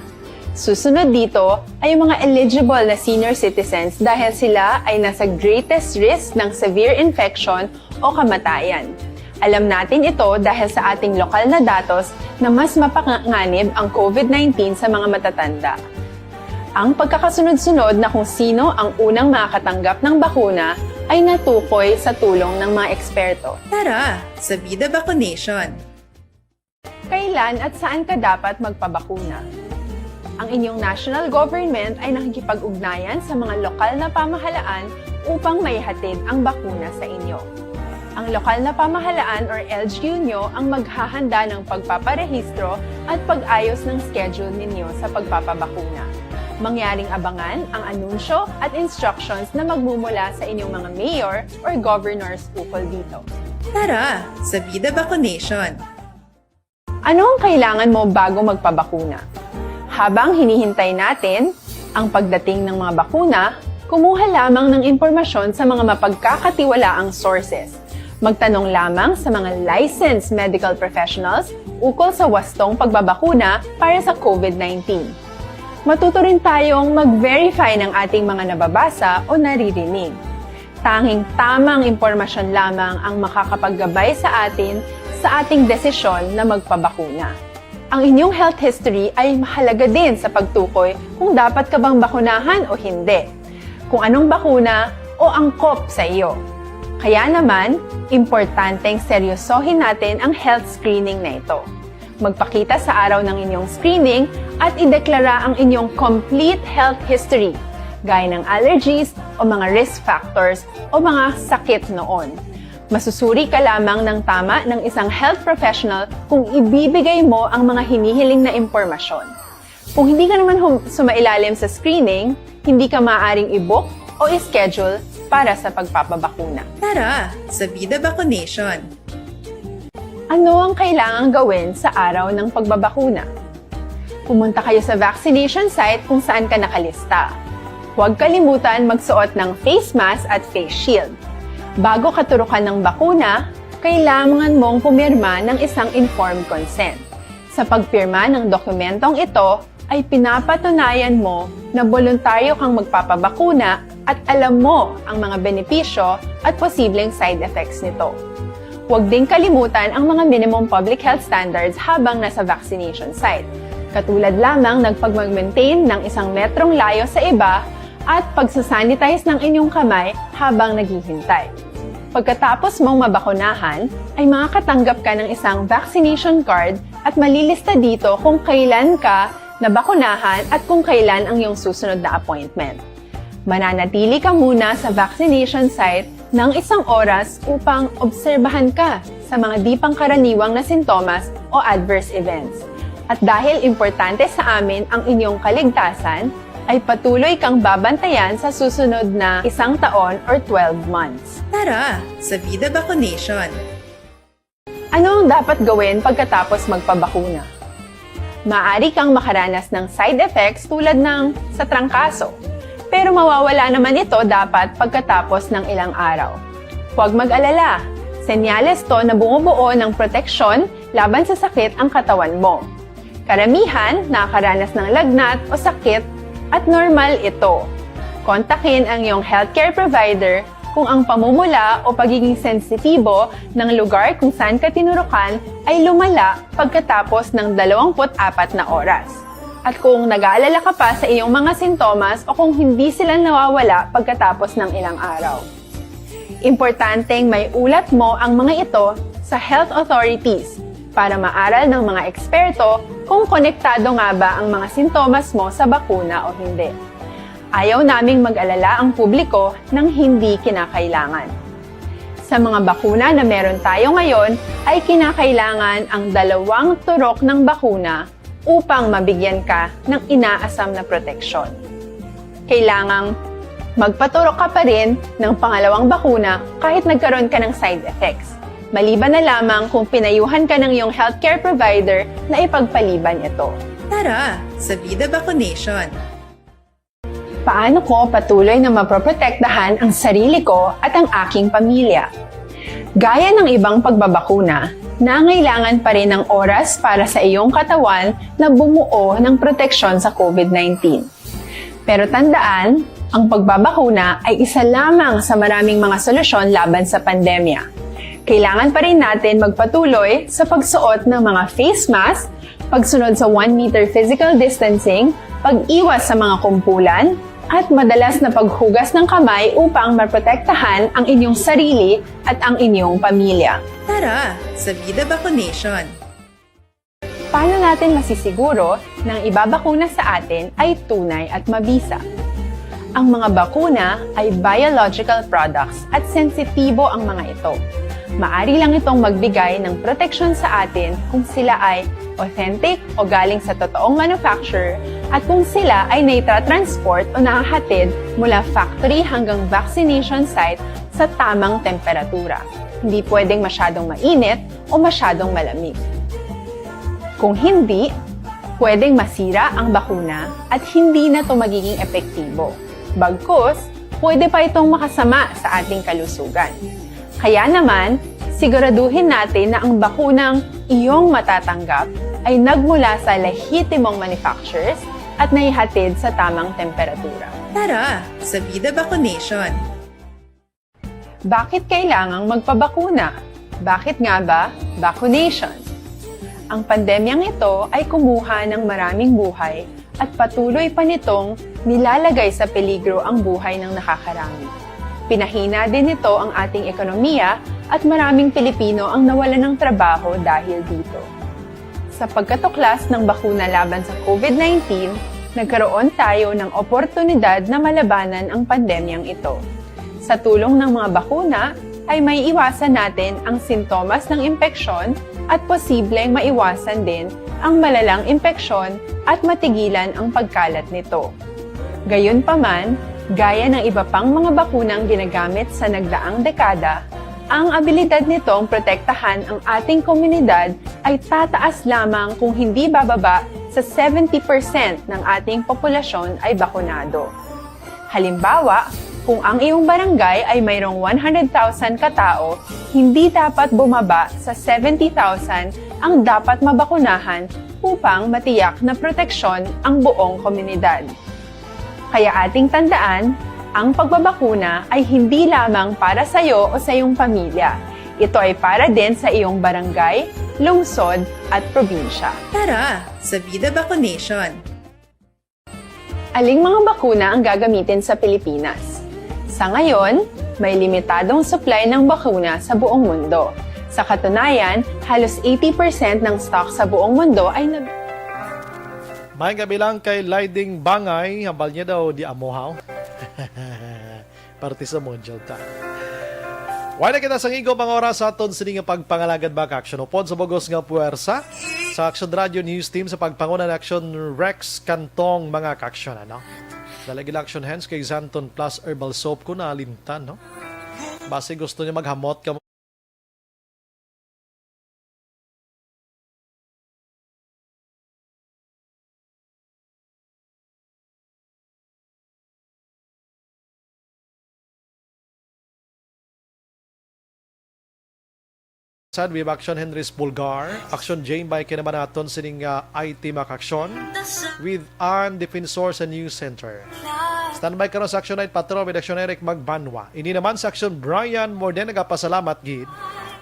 Susunod dito ay ang mga eligible na senior citizens dahil sila ay nasa greatest risk ng severe infection o kamatayan. Alam natin ito dahil sa ating lokal na datos na mas mapanganib ang COVID nineteen sa mga matatanda. Ang pagkakasunod-sunod na kung sino ang unang makakatanggap ng bakuna ay natukoy sa tulong ng mga eksperto. Tara sa Vida Vaccination! Kailan at saan ka dapat magpabakuna? Ang inyong national government ay nakikipag-ugnayan sa mga lokal na pamahalaan upang maihatid ang bakuna sa inyo. Ang lokal na pamahalaan or L G U nyo ang maghahanda ng pagpaparehistro at pag-ayos ng schedule ninyo sa pagpapabakuna. Mangyaring abangan ang anunsyo at instructions na magmumula sa inyong mga mayor or governors ukol dito. Tara sa Vida Vaccination! Ano ang kailangan mo bago magpabakuna? Habang hinihintay natin ang pagdating ng mga bakuna, kumuha lamang ng impormasyon sa mga mapagkakatiwalaang sources. Magtanong lamang sa mga licensed medical professionals ukol sa wastong pagbabakuna para sa COVID nineteen. Matuto rin tayong mag-verify ng ating mga nababasa o naririnig. Tanging tamang impormasyon lamang ang makakapaggabay sa atin sa ating desisyon na magpabakuna. Ang inyong health history ay mahalaga din sa pagtukoy kung dapat ka bang bakunahan o hindi, kung anong bakuna o angkop sa iyo. Kaya naman, importanteng seryosohin natin ang health screening na ito. Magpakita sa araw ng inyong screening at ideklara ang inyong complete health history, gaya ng allergies o mga risk factors o mga sakit noon. Masusuri ka lamang ng tama ng isang health professional kung ibibigay mo ang mga hinihiling na impormasyon. Kung hindi ka naman hum- sumailalim sa screening, hindi ka maaaring i-book o i-schedule para sa pagpapabakuna. Tara sa Vida Vaccination! Ano ang kailangang gawin sa araw ng pagbabakuna? Pumunta kayo sa vaccination site kung saan ka nakalista. Huwag kalimutan magsuot ng face mask at face shield. Bago katurukan ng bakuna, kailangan mong pumirma ng isang informed consent. Sa pagpirma ng dokumentong ito, ay pinapatunayan mo na boluntaryo kang magpapabakuna at alam mo ang mga benepisyo at posibleng side effects nito. Huwag ding kalimutan ang mga minimum public health standards habang nasa vaccination site, katulad lamang ng pagmag-maintain ng isang metrong layo sa iba at pagsasanitize ng inyong kamay habang naghihintay. Pagkatapos mong mabakunahan, ay makakatanggap ka ng isang vaccination card at malilista dito kung kailan ka nabakunahan at kung kailan ang iyong susunod na appointment. Mananatili ka muna sa vaccination site ng isang oras upang obserbahan ka sa mga di pangkaraniwang na sintomas o adverse events. At dahil importante sa amin ang inyong kaligtasan, ay patuloy kang babantayan sa susunod na isang taon or twelve months. Tara sa Vida Vaccination! Ano ang dapat gawin pagkatapos magpabakuna? Maaari kang makaranas ng side effects tulad ng sa trangkaso, pero mawawala naman ito dapat pagkatapos ng ilang araw. Huwag mag-alala, senyales to na bumubuo ng proteksyon laban sa sakit ang katawan mo. Karamihan nakakaranas ng lagnat o sakit at normal ito. Kontakin ang iyong healthcare provider kung ang pamumula o pagiging sensitibo ng lugar kung saan ka tinurukan ay lumala pagkatapos ng dalawampu't apat na oras. At kung nag-aalala ka pa sa iyong mga sintomas o kung hindi sila nawawala pagkatapos ng ilang araw. Importanteng may ulat mo ang mga ito sa health authorities para maaral ng mga eksperto kung konektado nga ba ang mga sintomas mo sa bakuna o hindi. Ayaw naming mag-alala ang publiko ng hindi kinakailangan. Sa mga bakuna na meron tayo ngayon, ay kinakailangan ang dalawang turok ng bakuna upang mabigyan ka ng inaasam na proteksyon. Kailangang magpaturok ka pa rin ng pangalawang bakuna kahit nagkaroon ka ng side effects, maliban na lamang kung pinayuhan ka ng iyong healthcare provider na ipagpaliban ito. Tara sa Vida Vaccination! Paano ko patuloy na maproprotektahan ang sarili ko at ang aking pamilya? Gaya ng ibang pagbabakuna, nangailangan pa rin ng oras para sa iyong katawan na bumuo ng proteksyon sa COVID nineteen. Pero tandaan, ang pagbabakuna ay isa lamang sa maraming mga solusyon laban sa pandemya. Kailangan pa rin natin magpatuloy sa pagsuot ng mga face mask, pagsunod sa one meter physical distancing, pag-iwas sa mga kumpulan, at madalas na paghugas ng kamay upang maprotektahan ang inyong sarili at ang inyong pamilya. Tara sa Vida Vaccination! Paano natin masisiguro na ang ibabakuna sa atin ay tunay at mabisa? Ang mga bakuna ay biological products at sensitibo ang mga ito. Maari lang itong magbigay ng proteksyon sa atin kung sila ay authentic o galing sa totoong manufacturer at kung sila ay naitatransport o nahahatid mula factory hanggang vaccination site sa tamang temperatura. Hindi pwedeng masyadong mainit o masyadong malamig. Kung hindi, pwedeng masira ang bakuna at hindi na ito magiging epektibo. Bagkus, pwede pa itong makasama sa ating kalusugan. Kaya naman, siguraduhin natin na ang bakunang iyong matatanggap ay nagmula sa lehitimong manufacturers at naihatid sa tamang temperatura. Tara sa Vida Vaccination! Bakit kailangang magpabakuna? Bakit nga ba vaccination? Ang pandemyang ito ay kumuha ng maraming buhay at patuloy pa nitong nilalagay sa peligro ang buhay ng nakakarami. Pinahina din nito ang ating ekonomiya at maraming Pilipino ang nawalan ng trabaho dahil dito. Sa pagkatuklas ng bakuna laban sa COVID nineteen, nagkaroon tayo ng oportunidad na malabanan ang pandemyang ito. Sa tulong ng mga bakuna, ay maiiwasan natin ang sintomas ng impeksyon at posibleng maiwasan din ang malalang impeksyon at matigilan ang pagkalat nito. Gayunpaman, gaya ng iba pang mga bakunang ginagamit sa nagdaang dekada, ang abilidad nitong protektahan ang ating komunidad ay tataas lamang kung hindi bababa sa seventy percent ng ating populasyon ay bakunado. Halimbawa, kung ang iyong barangay ay mayroong one hundred thousand ka tao, hindi dapat bumaba sa seventy thousand ang dapat mabakunahan upang matiyak na proteksyon ang buong komunidad. Kaya ating tandaan, ang pagbabakuna ay hindi lamang para sa iyo o sa iyong pamilya. Ito ay para din sa iyong barangay, lungsod, at probinsya. Tara sa Vida Vaccination! Aling mga bakuna ang gagamitin sa Pilipinas? Sa ngayon, may limitadong supply ng bakuna sa buong mundo. Sa katunayan, halos eighty percent ng stock sa buong mundo ay nab- May gabi lang kay Laiding Bangay, hambal niya daw di amo, haw. Parte sa module ta. Wala na kita sa igong mga oras sa aton sini nga pagpangalagad, mga ka-aksyon. Upod sa bugos nga puwersa sa Aksyon Radio News Team sa pagpanguna ni Aksyon Rex Cantong, mga ka-aksyon, ano? Dalagil Action Hands kay Xanthone Plus Herbal Soap ko nalimtan, no? Basi gusto niya maghamot ka. Sad, we have Action Henry's Bulgar, Action Jane by Kinamanaton sining, ah, I T Mac Action with An Defensor sa News Center. Standby karon sa Action Night Patrol with Action Eric Magbanwa. Ini naman sa Action Brian Morden nagapasalamat gid.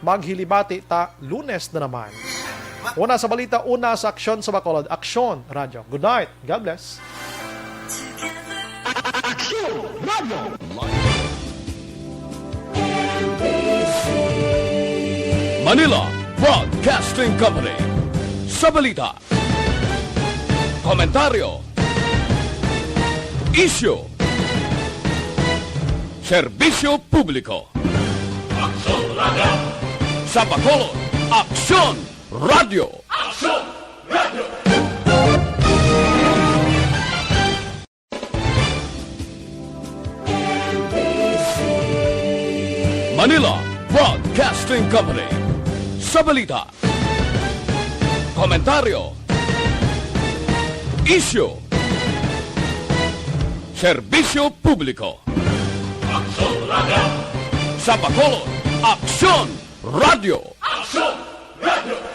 Maghilibati ta Lunes na naman. Una sa balita, una sa aksyon sa Bacolod. Aksyon, Radyo. Good night. God bless. Aksyon Radio. Manila Broadcasting Company. Sa balita, komentaryo, isyu, serbisyo publiko. Aksyon Radio. Sa Bacolod, Aksyon Radio. Aksyon Radio. Manila Broadcasting Company. Sa balita, komentaryo, isyu, serbisyo publiko. Aksyon Radio. Sa Bacolod, Aksyon Radio. Aksyon Radio.